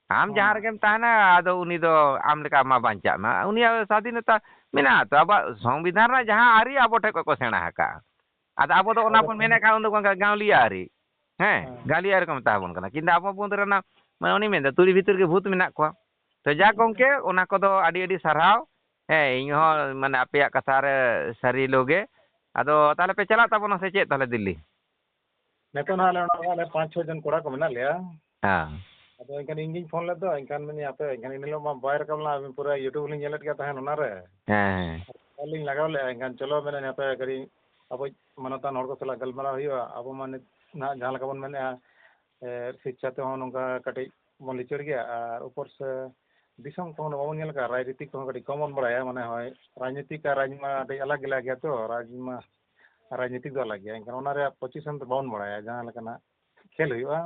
ᱟᱢ ᱦᱩᱸ᱾ ᱡᱟᱦᱟᱸ ᱨᱮᱜᱮᱢ ᱛᱟᱦᱮᱱᱟ, ᱟᱫᱚ ᱩᱱᱤ ᱫᱚ ᱟᱢ ᱞᱮᱠᱟ ᱢᱟ ᱵᱟᱧᱪᱟᱜ ᱢᱟ᱾ ᱩᱱᱤᱭᱟᱜ ᱥᱟᱫᱷᱤᱱᱚᱛᱟ ᱢᱮᱱᱟᱜᱼᱟ ᱛᱚ, ᱟᱵᱚᱣᱟᱜ ᱥᱚᱝᱵᱤᱫᱷᱟᱱ ᱨᱮᱱᱟᱜ ᱡᱟᱦᱟᱸ ᱟᱹᱨᱤ ᱟᱵᱚ ᱴᱷᱮᱱ ᱠᱷᱚᱱ ᱠᱚ ᱥᱮᱬᱟ ᱟᱠᱟᱫᱼᱟ᱾ ᱟᱫᱚ ᱟᱵᱚ ᱫᱚ ᱚᱱᱟ ᱟᱵᱚ ᱵᱚᱱ ᱴᱷᱮᱱ ᱢᱮᱱᱮᱫ ᱠᱷᱟᱱ, ᱩᱱ ᱫᱚ ᱜᱟᱣᱞᱤᱭᱟ ᱟᱹᱨᱤ᱾ ᱦᱮᱸ, ᱦᱮᱸ᱾ ᱜᱟᱣᱞᱤᱭᱟ ᱟᱹᱨᱤ ᱠᱚ ᱢᱮᱛᱟ ᱵᱚᱱ ᱠᱟᱱᱟ᱾ ᱠᱤᱱᱛᱩ ᱟᱵᱚ ᱢᱩᱫᱽ ᱨᱮᱱᱟᱜ, ᱢᱟᱱᱮ, ᱩᱱᱤ ᱢᱮᱱᱫᱟ, "ᱛᱩᱲᱤ ᱵᱷᱤᱛᱤᱨ ᱜᱮ ᱵᱷᱩᱛ ᱢᱮᱱᱟᱜ ᱠᱚᱣᱟ᱾" ᱛᱚ, ᱡᱟ ᱜᱚᱢᱠᱮ, ᱚᱱᱟ ᱠᱚᱫᱚ ᱟᱹᱰᱤ ᱟᱹᱰᱤ ᱥᱟᱨᱦᱟᱣ᱾ ᱦᱮᱸ, ᱤᱧ ᱦᱚᱸ, ᱢᱟᱱᱮ, ᱟᱯᱮᱭᱟᱜ ᱠᱟᱛᱷᱟ ᱨᱮ ᱥᱟᱹᱨᱤ ᱞᱚᱜᱮ᱾ ᱟᱫᱚ ᱛᱟᱦᱚᱞᱮ ᱯᱮ ᱪᱟᱞᱟᱜ ᱛᱟᱵᱚᱱᱟ ᱥᱮ ᱪᱮᱫ ᱛᱟᱦᱚᱞᱮ ᱫᱤᱞᱞᱤ? ᱱᱤᱛᱚᱜ ᱱᱟᱦᱟᱜ ᱟᱞᱮ ᱚᱸᱰᱮ ᱟᱞᱮ ᱯᱟᱸᱪ ᱪᱷᱚ ᱡᱚᱱ ᱠᱚᱲᱟ ᱠᱚ ᱢᱮᱱᱟᱜ ᱞᱮᱭᱟ᱾ ᱦᱮᱸ᱾ ᱟᱫᱚ ᱮᱱᱠᱷᱟᱱ ᱤᱧ ᱜᱤᱧ ᱯᱷᱳᱱ ᱞᱮᱫ ᱫᱚ, ᱮᱱᱠᱷᱟᱱ ᱢᱮᱱᱮᱫ ᱟᱯᱮ, ᱮᱱᱠᱷᱟᱱ ᱤᱱᱟᱹ ᱦᱤᱞᱳᱜ ᱢᱟ ᱵᱟᱭ ᱨᱟᱠᱟᱵ ᱞᱮᱱᱟ, ᱟᱵᱤᱱ ᱯᱩᱨᱟᱹ YouTube ᱞᱤᱧ ᱧᱮᱞᱮᱫ ᱜᱮᱭᱟ ᱛᱟᱦᱮᱸᱫ ᱚᱱᱟᱨᱮ᱾ ᱦᱮᱸ, ᱦᱮᱸ᱾ ᱟᱨ ᱞᱤᱧ ᱞᱟᱜᱟᱣ ᱞᱮᱫᱼᱟ, ᱮᱱᱠᱷᱟᱱ ᱪᱚᱞᱚ ᱢᱮᱱᱮᱫ ᱟᱯᱮ ᱠᱟᱹᱴᱤᱡ ᱟᱵᱚ ᱢᱟᱱᱚᱛᱟᱱ ᱦᱚᱲ ᱠᱚ ᱥᱟᱞᱟᱜ ᱜᱟᱞᱢᱟᱨᱟᱣ ᱦᱩᱭᱩᱜᱼᱟ᱾ ᱟᱵᱚ ᱢᱟ ᱱᱤᱛ ᱱᱟᱦᱟᱜ ᱡᱟᱦᱟᱸ ᱞᱮᱠᱟ ᱵᱚᱱ ᱢᱮᱱᱮᱫᱼᱟ, ᱮ, ᱥᱤᱪᱪᱷᱟ ᱛᱮᱦᱚᱸ ᱱᱚᱝᱠᱟ ᱠᱟᱹᱴᱤᱡ ᱵᱚᱱ ᱞᱤᱪᱟᱹᱲ ᱜᱮᱭᱟ, ᱟᱨ ᱩᱯᱚᱨ ᱥᱮ ᱫᱤᱥᱚᱢ ᱠᱚᱦᱚᱸ ᱵᱟᱵᱚᱱ ᱧᱮᱞ ᱟᱠᱟᱫᱼᱟ, ᱨᱟᱡᱽᱱᱤᱛᱤ ᱠᱚᱦᱚᱸ ᱠᱟᱹᱴᱤᱡ ᱠᱚᱢ ᱵᱚᱱ ᱵᱟᱲᱟᱭᱟ᱾ ᱢᱟᱱᱮ ᱦᱳᱭ, ᱨᱟᱡᱽᱱᱤᱛᱤ ᱟᱨ ᱨᱟᱡᱽ ᱢᱟ ᱟᱹᱰᱤ ᱟᱞᱟᱜᱽ ᱜᱮᱞᱟ ᱜᱮᱭᱟ ᱛᱚ, ᱨᱟᱡᱽ ᱢᱟ ᱨᱟᱡᱽᱱᱤᱛᱤ ᱫᱚ ᱟᱞᱟᱜᱽ ᱜᱮᱭᱟ, ᱮᱱᱠᱷᱟᱱ ᱚᱱᱟ ᱨᱮᱭᱟᱜ ᱯᱚᱡᱤᱥᱚᱱ ᱫᱚ ᱵᱟᱵᱚᱱ ᱵᱟᱲᱟᱭᱟ, ᱡᱟᱦᱟᱸ ᱞᱮᱠᱟᱱᱟᱜ ᱠᱷᱮᱞ ᱦᱩᱭᱩᱜᱼᱟ᱾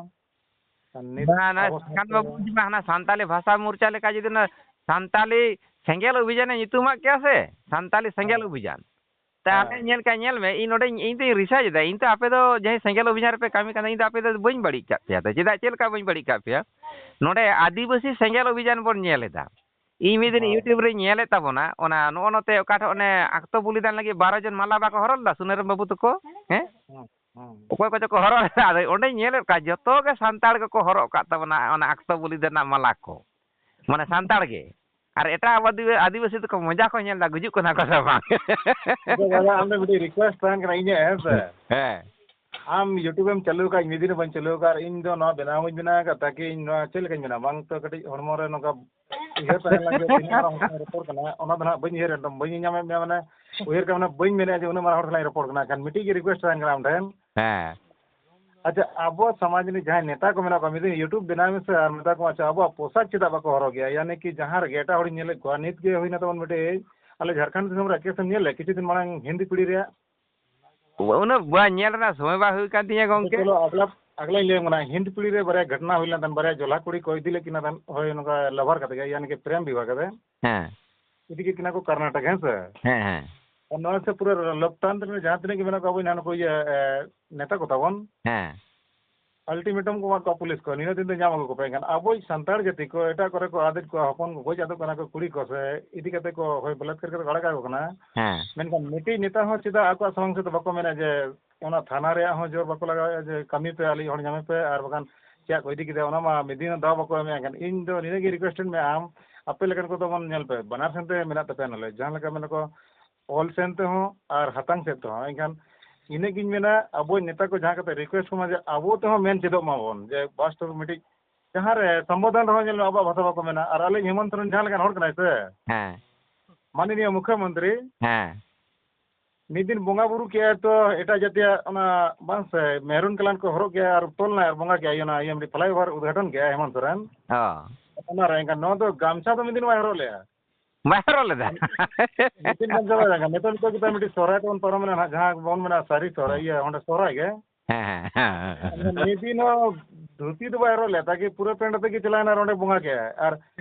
ᱟᱨ ᱱᱤᱛ ᱵᱟᱝ, ᱚᱱᱟ ᱟᱵᱚ ᱥᱟᱱᱛᱟᱲ ᱥᱟᱶᱛᱟ ᱵᱟᱵᱚᱱ ᱵᱩᱡᱷᱟᱹᱣᱟ, ᱦᱟᱱᱟ ᱥᱟᱱᱛᱟᱞᱤ ᱵᱷᱟᱥᱟ ᱢᱳᱨᱪᱟ ᱞᱮᱠᱟ ᱡᱩᱫᱤ ᱚᱱᱟ ᱥᱟᱱᱛᱟᱞᱤ ᱥᱮᱸᱜᱮᱞ ᱚᱵᱷᱤᱡᱟᱱᱮ ᱧᱩᱛᱩᱢᱟᱜ ᱠᱮᱭᱟ ᱥᱮ, ᱥᱟᱱᱛᱟᱞᱤ ᱥᱮᱸᱜᱮᱞ ᱦᱮᱸ᱾ ᱚᱵᱷᱤᱡᱟᱱ, ᱛᱟᱦᱞᱮ ᱦᱮᱸ᱾ ᱧᱮᱞ ᱠᱟᱜ, ᱧᱮᱞ ᱢᱮ, ᱤᱧ ᱱᱚᱰᱮᱧ, ᱤᱧ ᱫᱚᱧ ᱨᱤᱥᱟᱨᱪ ᱮᱫᱟ, ᱤᱧ ᱛᱚ ᱟᱯᱮ ᱫᱚ ᱡᱟᱦᱟᱸᱭ ᱥᱮᱸᱜᱮᱞ ᱚᱵᱷᱤᱡᱟᱱ ᱨᱮᱯᱮ ᱠᱟᱹᱢᱤ ᱠᱟᱱᱟ, ᱤᱧ ᱫᱚ ᱟᱯᱮ ᱫᱚ ᱵᱟᱹᱧ ᱵᱟᱹᱲᱤᱡ ᱠᱟᱜ ᱯᱮᱭᱟ᱾ ᱛᱚ ᱪᱮᱫᱟᱜ, ᱪᱮᱫ ᱞᱮᱠᱟ ᱵᱟᱹᱧ ᱵᱟᱹᱲᱤᱡ ᱠᱟᱜ ᱯᱮᱭᱟ? ᱱᱚᱰᱮ ᱟᱹᱫᱤᱵᱟᱹᱥᱤ ᱥᱮᱸᱜᱮᱞ ᱚᱵᱷᱤᱡᱟᱱ ᱵᱚᱱ ᱧᱮᱞ ᱮᱫᱟ᱾ ᱤᱧ ᱢᱤᱫ ᱫᱤᱱ ᱦᱳᱭ᱾ YouTube ᱨᱮᱧ ᱧᱮᱞᱮᱫ ᱛᱟᱵᱚᱱᱟ, ᱚᱱᱟ ᱱᱚᱜᱼᱚ ᱱᱚᱛᱮ ᱚᱠᱟ ᱴᱷᱮᱱ ᱚᱱᱮ ᱟᱠᱛᱚ ᱵᱚᱞᱤᱫᱟᱱ ᱞᱟᱹᱜᱤᱫ ᱵᱟᱨᱚ ᱡᱚᱱ ᱢᱟᱞᱟ ᱵᱟᱠᱚ ᱦᱚᱨᱚᱜ ᱞᱮᱫᱟ, ᱥᱩᱱᱟᱹᱨᱟᱢ ᱵᱟᱹᱵᱩ ᱛᱟᱠᱚ? ᱦᱮᱸ? ᱦᱩᱸ, ᱦᱩᱸ᱾ ᱚᱠᱚᱭ ᱠᱚᱪᱚ ᱠᱚ ᱦᱚᱨᱚᱜ ᱞᱮᱫᱟ, ᱟᱫᱚ ᱚᱸᱰᱮᱧ ᱧᱮᱞᱮᱫ ᱠᱚᱣᱟ, ᱡᱚᱛᱚ ᱜᱮ ᱥᱟᱱᱛᱟᱲ ᱜᱮᱠᱚ ᱦᱚᱨᱚᱜ ᱟᱠᱟᱫ ᱛᱟᱵᱚᱱᱟ ᱚᱱᱟ ᱟᱠᱛᱚ ᱵᱚᱞᱤᱫᱟᱱ ᱨᱮᱱᱟᱜ ᱢᱟᱞᱟ ᱠᱚ, ᱢᱟᱱᱮ ᱥᱟᱱᱛᱟᱲ ᱜᱮ᱾ ᱟᱨ ᱮᱴᱟᱜ ᱟᱹᱫᱤᱵᱟᱹ-, ᱟᱹᱫᱤᱵᱟᱹᱥᱤ ᱫᱚᱠᱚ ᱢᱚᱡᱟ ᱠᱚ ᱧᱮᱞ ᱮᱫᱟ, ᱜᱩᱡᱩᱜ ᱠᱟᱱᱟ ᱠᱚ ᱥᱮ ᱵᱟᱝ? ᱟᱪᱪᱷᱟ ᱫᱟᱫᱟ, ᱟᱢ ᱴᱷᱮᱱ ᱢᱤᱫᱴᱤᱡ request ᱛᱟᱦᱮᱱ ᱠᱟᱱᱟ ᱤᱧᱟᱹᱜ, ᱦᱮᱸ ᱥᱮ? ᱦᱮᱸ᱾ ᱟᱢ YouTube ᱮᱢ ᱪᱟᱹᱞᱩ ᱟᱠᱟᱫ, ᱤᱧ ᱢᱤᱫ ᱫᱤᱱ ᱦᱚᱸ ᱵᱟᱹᱧ ᱪᱟᱹᱞᱩ ᱟᱠᱟᱫ, ᱟᱨ ᱤᱧ ᱫᱚ ᱱᱚᱣᱟ ᱵᱮᱱᱟᱣ ᱦᱚᱸ ᱵᱟᱹᱧ ᱵᱮᱱᱟᱣ ᱟᱠᱟᱫ, ᱛᱟᱠᱤ ᱤᱧ ᱱᱚᱣᱟ ᱪᱮᱫ ᱞᱮᱠᱟᱧ ᱵᱮᱱᱟᱣᱟ? ᱵᱟᱝ ᱛᱚ ᱠᱟᱹᱴᱤᱡ ᱦᱚᱲᱢᱚ ᱨᱮ ᱱᱚᱝᱠᱟ ᱩᱭᱦᱟᱹᱨ ᱛᱟᱦᱮᱸ ᱞᱮᱱ ᱜᱮ, ᱛᱤᱱᱟᱹᱜ ᱢᱟᱨᱟᱝ ᱦᱚᱲ ᱨᱚᱯᱚᱲ ᱠᱟᱱᱟ, ᱚᱱᱟ ᱫᱚ ᱱᱟᱦᱟᱜ ᱵᱟᱹᱧ ᱩᱭᱦᱟᱹᱨᱮᱫ ᱛᱟᱢ, ᱵᱟᱹᱧ ᱧᱟᱢᱮᱫ ᱢᱮᱭᱟ, ᱢᱟᱱᱮ ᱩᱭᱦᱟᱹᱨ ᱠᱟᱜ ᱢᱮ, ᱵᱟᱹᱧ ᱢᱮᱱᱮᱫᱼᱟ ᱡᱮ ᱩᱱᱟᱹᱜ ᱢᱟᱨᱟᱝ ᱦᱚᱲ ᱥᱟᱞᱟᱜ ᱤᱧ ᱨᱚᱯᱚᱲ ᱠᱟᱱᱟ᱾ ᱠᱷᱟᱱ ᱢᱤᱫᱴᱤᱡ ᱜᱮ request ᱛᱟᱦᱮᱱ ᱠᱟᱱᱟ ᱟᱢ ᱴᱷᱮᱱ᱾ ᱦᱮᱸ᱾ ᱟᱪᱪᱷᱟ, ᱟᱵᱚ ᱥᱚᱢᱟᱡᱽ ᱨᱤᱱᱤᱡ ᱡᱟᱦᱟᱸᱭ ᱱᱮᱛᱟ ᱠᱚ ᱢᱮᱱᱟᱜ ᱠᱚᱣᱟ, ᱢᱤᱫ ᱫᱤᱱ YouTube ᱵᱮᱱᱟᱣ ᱢᱮᱥᱮ ᱟᱨ ᱢᱮᱛᱟ ᱠᱚᱢ, ᱟᱪᱪᱷᱟ, ᱟᱵᱚᱣᱟᱜ ᱯᱳᱥᱟᱠ ᱪᱮᱫᱟᱜ ᱵᱟᱠᱚ ᱦᱚᱨᱚᱜᱮᱜᱼᱟ? ᱭᱟᱱᱤ ᱠᱤ ᱡᱟᱦᱟᱸ ᱨᱮᱜᱮ ᱮᱴᱟᱜ ᱦᱚᱲᱤᱧ ᱧᱮᱞᱮᱫ ᱠᱚᱣᱟ, ᱱᱤᱛ ᱜᱮ ᱦᱩᱭᱱᱟ ᱛᱟᱵᱚᱱ ᱢᱤᱫᱴᱤᱡ, ᱟᱞᱮ ᱡᱷᱟᱲᱠᱷᱚᱸᱰ ᱫᱤᱥᱚᱢ ᱨᱮᱭᱟᱜ case ᱮᱢ ᱧᱮᱞ ᱞᱮᱫ ᱠᱤᱪᱷᱩ ᱫᱤᱱ ᱢᱟᱲᱟᱝ, ᱦᱤᱱᱫᱤ ᱯᱤᱲᱦᱤ ᱨᱮᱭᱟᱜ? ᱩᱱᱟᱹᱜ ᱵᱟᱝ ᱧᱮᱞ ᱨᱮᱱᱟᱜ ᱥᱚᱢᱚᱭ ᱵᱟᱝ ᱦᱩᱭ ᱠᱟᱱ ᱛᱤᱧᱟᱹ, ᱟᱪᱪᱷᱟ, ᱜᱚᱝᱠᱮ᱾ ᱪᱚᱞᱚ, ᱟᱜᱽᱞᱟ, ᱟᱜᱽᱞᱟᱧ ᱞᱟᱹᱭᱟᱢ ᱠᱟᱱᱟ, ᱦᱤᱱᱫᱤ ᱯᱤᱲᱦᱤ ᱨᱮ ᱵᱟᱨᱭᱟ ᱜᱷᱚᱴᱱᱟ ᱦᱩᱭ ᱞᱮᱱ ᱛᱟᱦᱮᱸᱫ, ᱵᱟᱨᱭᱟ ᱡᱚᱞᱦᱟ ᱠᱩᱲᱤ ᱠᱚ ᱤᱫᱤ ᱞᱮᱫ ᱠᱤᱱᱟ ᱛᱟᱦᱮᱸᱫ, ᱦᱳᱭ, ᱱᱚᱝᱠᱟ lover ᱠᱟᱛᱮ ᱜᱮ, ᱭᱟᱱᱤ ᱠᱤ ᱯᱨᱮᱢ ᱵᱤᱵᱷᱟ ᱠᱟᱛᱮ᱾ ᱦᱮᱸ᱾ ᱤᱫᱤ ᱠᱮᱫ ᱠᱤᱱᱟ ᱠᱚ ᱠᱚᱨᱱᱟᱴᱚᱠ, ᱦᱮᱸ ᱥᱮ? ᱦᱮᱸ, ᱦᱮᱸ᱾ ᱟᱨ ᱱᱚᱣᱟ ᱥᱮ ᱯᱩᱨᱟᱹ ᱞᱳᱠᱛᱟᱱᱛᱨᱤᱠ ᱨᱮ ᱡᱟᱦᱟᱸ ᱛᱤᱱᱟᱹᱜ ᱜᱮ ᱢᱮᱱᱟᱜ ᱠᱚᱣᱟ, ᱟᱵᱚ ᱱᱟᱦᱟᱜ ᱱᱩᱠᱩ ᱤᱭᱟᱹ, ᱮ, ᱱᱮᱛᱟ ᱠᱚ ᱛᱟᱵᱚᱱ, ᱦᱮᱸ᱾ Ultimatum ᱠᱚ ᱮᱢᱟ ᱠᱚᱣᱟ ᱯᱩᱞᱤᱥ ᱠᱚ, ᱱᱤᱱᱟᱹᱜ ᱫᱤᱱ ᱫᱚ ᱧᱟᱢ ᱟᱹᱜᱩ ᱠᱚᱯᱮ᱾ ᱮᱱᱠᱷᱟᱱ ᱟᱵᱚᱭᱤᱡ ᱥᱟᱱᱛᱟᱲ ᱡᱟᱹᱛᱤ ᱠᱚ ᱮᱴᱟᱜ ᱠᱚᱨᱮ ᱠᱚ ᱟᱫᱮᱫ ᱠᱚᱣᱟ, ᱦᱚᱯᱚᱱ ᱠᱚ ᱜᱚᱡ ᱟᱫᱚᱜ ᱠᱟᱱᱟ ᱠᱚ, ᱠᱩᱲᱤ ᱠᱚ ᱥᱮ ᱤᱫᱤ ᱠᱟᱛᱮ ᱠᱚ ᱦᱚᱭ ᱵᱚᱞᱟᱛᱠᱟᱨ ᱠᱟᱛᱮ ᱠᱚ ᱟᱲᱟᱜ ᱠᱟᱠᱚ ᱠᱟᱱᱟ᱾ ᱦᱮᱸ᱾ ᱢᱮᱱᱠᱷᱟᱱ ᱢᱤᱫᱴᱤᱡ ᱱᱮᱛᱟ ᱦᱚᱸ ᱪᱮᱫᱟᱜ ᱟᱠᱚᱣᱟᱜ ᱥᱟᱢᱟᱝ ᱥᱮᱫ ᱫᱚ ᱵᱟᱠᱚ ᱢᱮᱱᱟ ᱡᱮ ᱚᱱᱟ ᱛᱷᱟᱱᱟ ᱨᱮᱭᱟᱜ ᱦᱚᱸ ᱡᱳᱨ ᱵᱟᱠᱚ ᱞᱟᱜᱟᱣᱮᱫᱼᱟ ᱡᱮ ᱠᱟᱹᱢᱤ ᱯᱮ, ᱟᱞᱮᱭᱤᱡ ᱦᱚᱲ ᱧᱟᱢᱮ ᱯᱮ, ᱟᱨ ᱵᱟᱠᱷᱟᱱ ᱪᱮᱫ ᱠᱚ ᱤᱫᱤ ᱠᱮᱫᱟ, ᱚᱱᱟ ᱢᱟ ᱢᱤᱫ ᱫᱤᱱ ᱦᱚᱸ ᱫᱟᱣ ᱵᱟᱠᱚ ᱮᱢᱮᱫᱼᱟ᱾ ᱮᱱᱠᱷᱟᱱ ᱤᱧ ᱫᱚ ᱱᱤᱱᱟᱹᱜ ᱜᱮ request ᱤᱧ ᱢᱮᱱᱟ, ᱟᱢ ᱟᱯᱮ ᱞᱮᱠᱟᱱ ᱠᱚᱫᱚ ᱵᱚᱱ ᱧᱮᱞ ᱯᱮ, ᱵᱟᱱᱟᱨ ᱥᱮᱱ ᱛᱮ ᱢᱮᱱᱟᱜ ᱛᱟᱯᱮᱭᱟ knowledge, ᱡᱟᱦᱟᱸ ᱞᱮᱠᱟ ᱢᱮᱱᱟᱠᱚ ᱚᱞ ᱥᱮᱱ ᱛᱮᱦᱚᱸ ᱟᱨ ᱦᱟᱛᱟᱝ ᱥᱮᱫ ᱛᱮᱦᱚᱸ᱾ ᱮᱱᱠᱷᱟᱱ ᱤᱱᱟᱹᱜ ᱜᱤᱧ ᱢᱮᱱᱟ, ᱟᱵᱚ ᱱᱮᱛᱟ ᱠᱚ ᱡᱟᱦᱟᱸ ᱠᱟᱛᱮ request ᱠᱚ ᱢᱟ ᱡᱮ ᱟᱵᱚ ᱛᱮᱦᱚᱸ ᱢᱮᱱ ᱪᱮᱫᱚᱜ ᱢᱟᱵᱚᱱ ᱡᱮ ᱵᱟᱥᱛᱚᱵ ᱢᱤᱫᱴᱤᱡ ᱡᱟᱦᱟᱸ ᱨᱮ ᱥᱚᱢᱵᱳᱫᱷᱚᱱ ᱨᱮᱦᱚᱸ ᱧᱮᱞ ᱢᱮ ᱟᱵᱚᱣᱟᱜ ᱵᱷᱟᱥᱟ ᱵᱟᱠᱚ ᱢᱮᱱᱟ᱾ ᱟᱨ ᱟᱞᱮ ᱦᱮᱢᱚᱱᱛ ᱥᱚᱨᱮᱱ ᱡᱟᱦᱟᱸ ᱞᱮᱠᱟᱱ ᱦᱚᱲ ᱠᱟᱱᱟᱭ ᱥᱮ, ᱦᱮᱸ᱾ ᱢᱟᱱᱱᱤᱭᱚ ᱢᱩᱠᱷᱭᱚᱢᱚᱱᱛᱨᱤ, ᱦᱮᱸ᱾ ᱢᱤᱫ ᱫᱤᱱ ᱵᱚᱸᱜᱟ ᱵᱩᱨᱩ ᱠᱮᱜᱼᱟᱭ ᱛᱚ ᱮᱴᱟᱜ ᱡᱟᱹᱛᱤᱭᱟᱜ ᱚᱱᱟ ᱵᱟᱝ ᱥᱮ ᱢᱮᱨᱩᱱ ᱠᱟᱞᱟᱨ ᱠᱚ ᱦᱚᱨᱚᱜ ᱠᱮᱜᱼᱟ ᱟᱨ ᱛᱚᱞ ᱱᱟᱭ ᱟᱨ ᱵᱚᱸᱜᱟ ᱠᱮᱜᱼᱟᱭ, ᱚᱱᱟ ᱤᱭᱟᱹ ᱢᱤᱫᱴᱤᱡ flyover ᱩᱫᱽᱜᱷᱟᱴᱚᱱ ᱠᱮᱜᱼᱟᱭ ᱦᱮᱢᱚᱱᱛ ᱥᱚᱨᱮᱱ᱾ ᱚ᱾ ᱚᱱᱟ ᱨᱮ ᱮᱱᱠᱷᱟᱱ ᱱᱚᱣᱟ ᱫᱚ ᱜᱟᱢᱪᱷᱟ ᱫᱚ ᱢᱤᱫ ᱫᱤᱱ ᱵᱟᱭ ᱦᱚᱨᱚᱜ ᱞᱮᱜᱼᱟ᱾ ᱵᱟᱭ ᱦᱚᱨᱚᱜ ᱞᱮᱫᱟ᱾ ᱢᱤᱫ ᱫᱤᱱ ᱜᱟᱢᱪᱷᱟ ᱵᱟᱭ ᱦᱚᱨᱚᱜ ᱞᱮᱫᱟ᱾ ᱱᱤᱛᱚᱜ, ᱱᱤᱛᱚᱜ ᱜᱮ ᱛᱟᱭ ᱢᱤᱫᱴᱤᱡ ᱥᱚᱦᱨᱟᱭ ᱛᱟᱵᱚᱱ ᱯᱟᱨᱚᱢᱮᱱᱟ ᱱᱟᱦᱟᱜ, ᱡᱟᱦᱟᱸ ᱵᱚᱱ ᱢᱮᱱᱟ ᱥᱟᱹᱨᱤ ᱥᱚᱦᱨᱟᱭ, ᱦᱮᱸ᱾ ᱤᱭᱟᱹ, ᱚᱸᱰᱮ ᱥᱚᱦᱨᱟᱭ ᱜᱮ᱾ ᱦᱮᱸ, ᱦᱮᱸ, ᱦᱮᱸ, ᱦᱮᱸ᱾ ᱢᱤᱫ ᱫᱤᱱ ᱦᱚᱸ ᱫᱷᱩᱛᱤ ᱫᱚ ᱵᱟᱭ ᱦᱚᱨᱚᱜ ᱞᱮᱫᱟ, ᱛᱟᱠᱤ ᱯᱩᱨᱟᱹ pant ᱟᱛᱮ ᱜᱮ ᱪᱟᱞᱟᱣ ᱮᱱᱟ ᱟᱨ ᱚᱸᱰᱮ ᱵᱚᱸᱜᱟ ᱠᱮᱜᱼᱟᱭ᱾ ᱟᱨ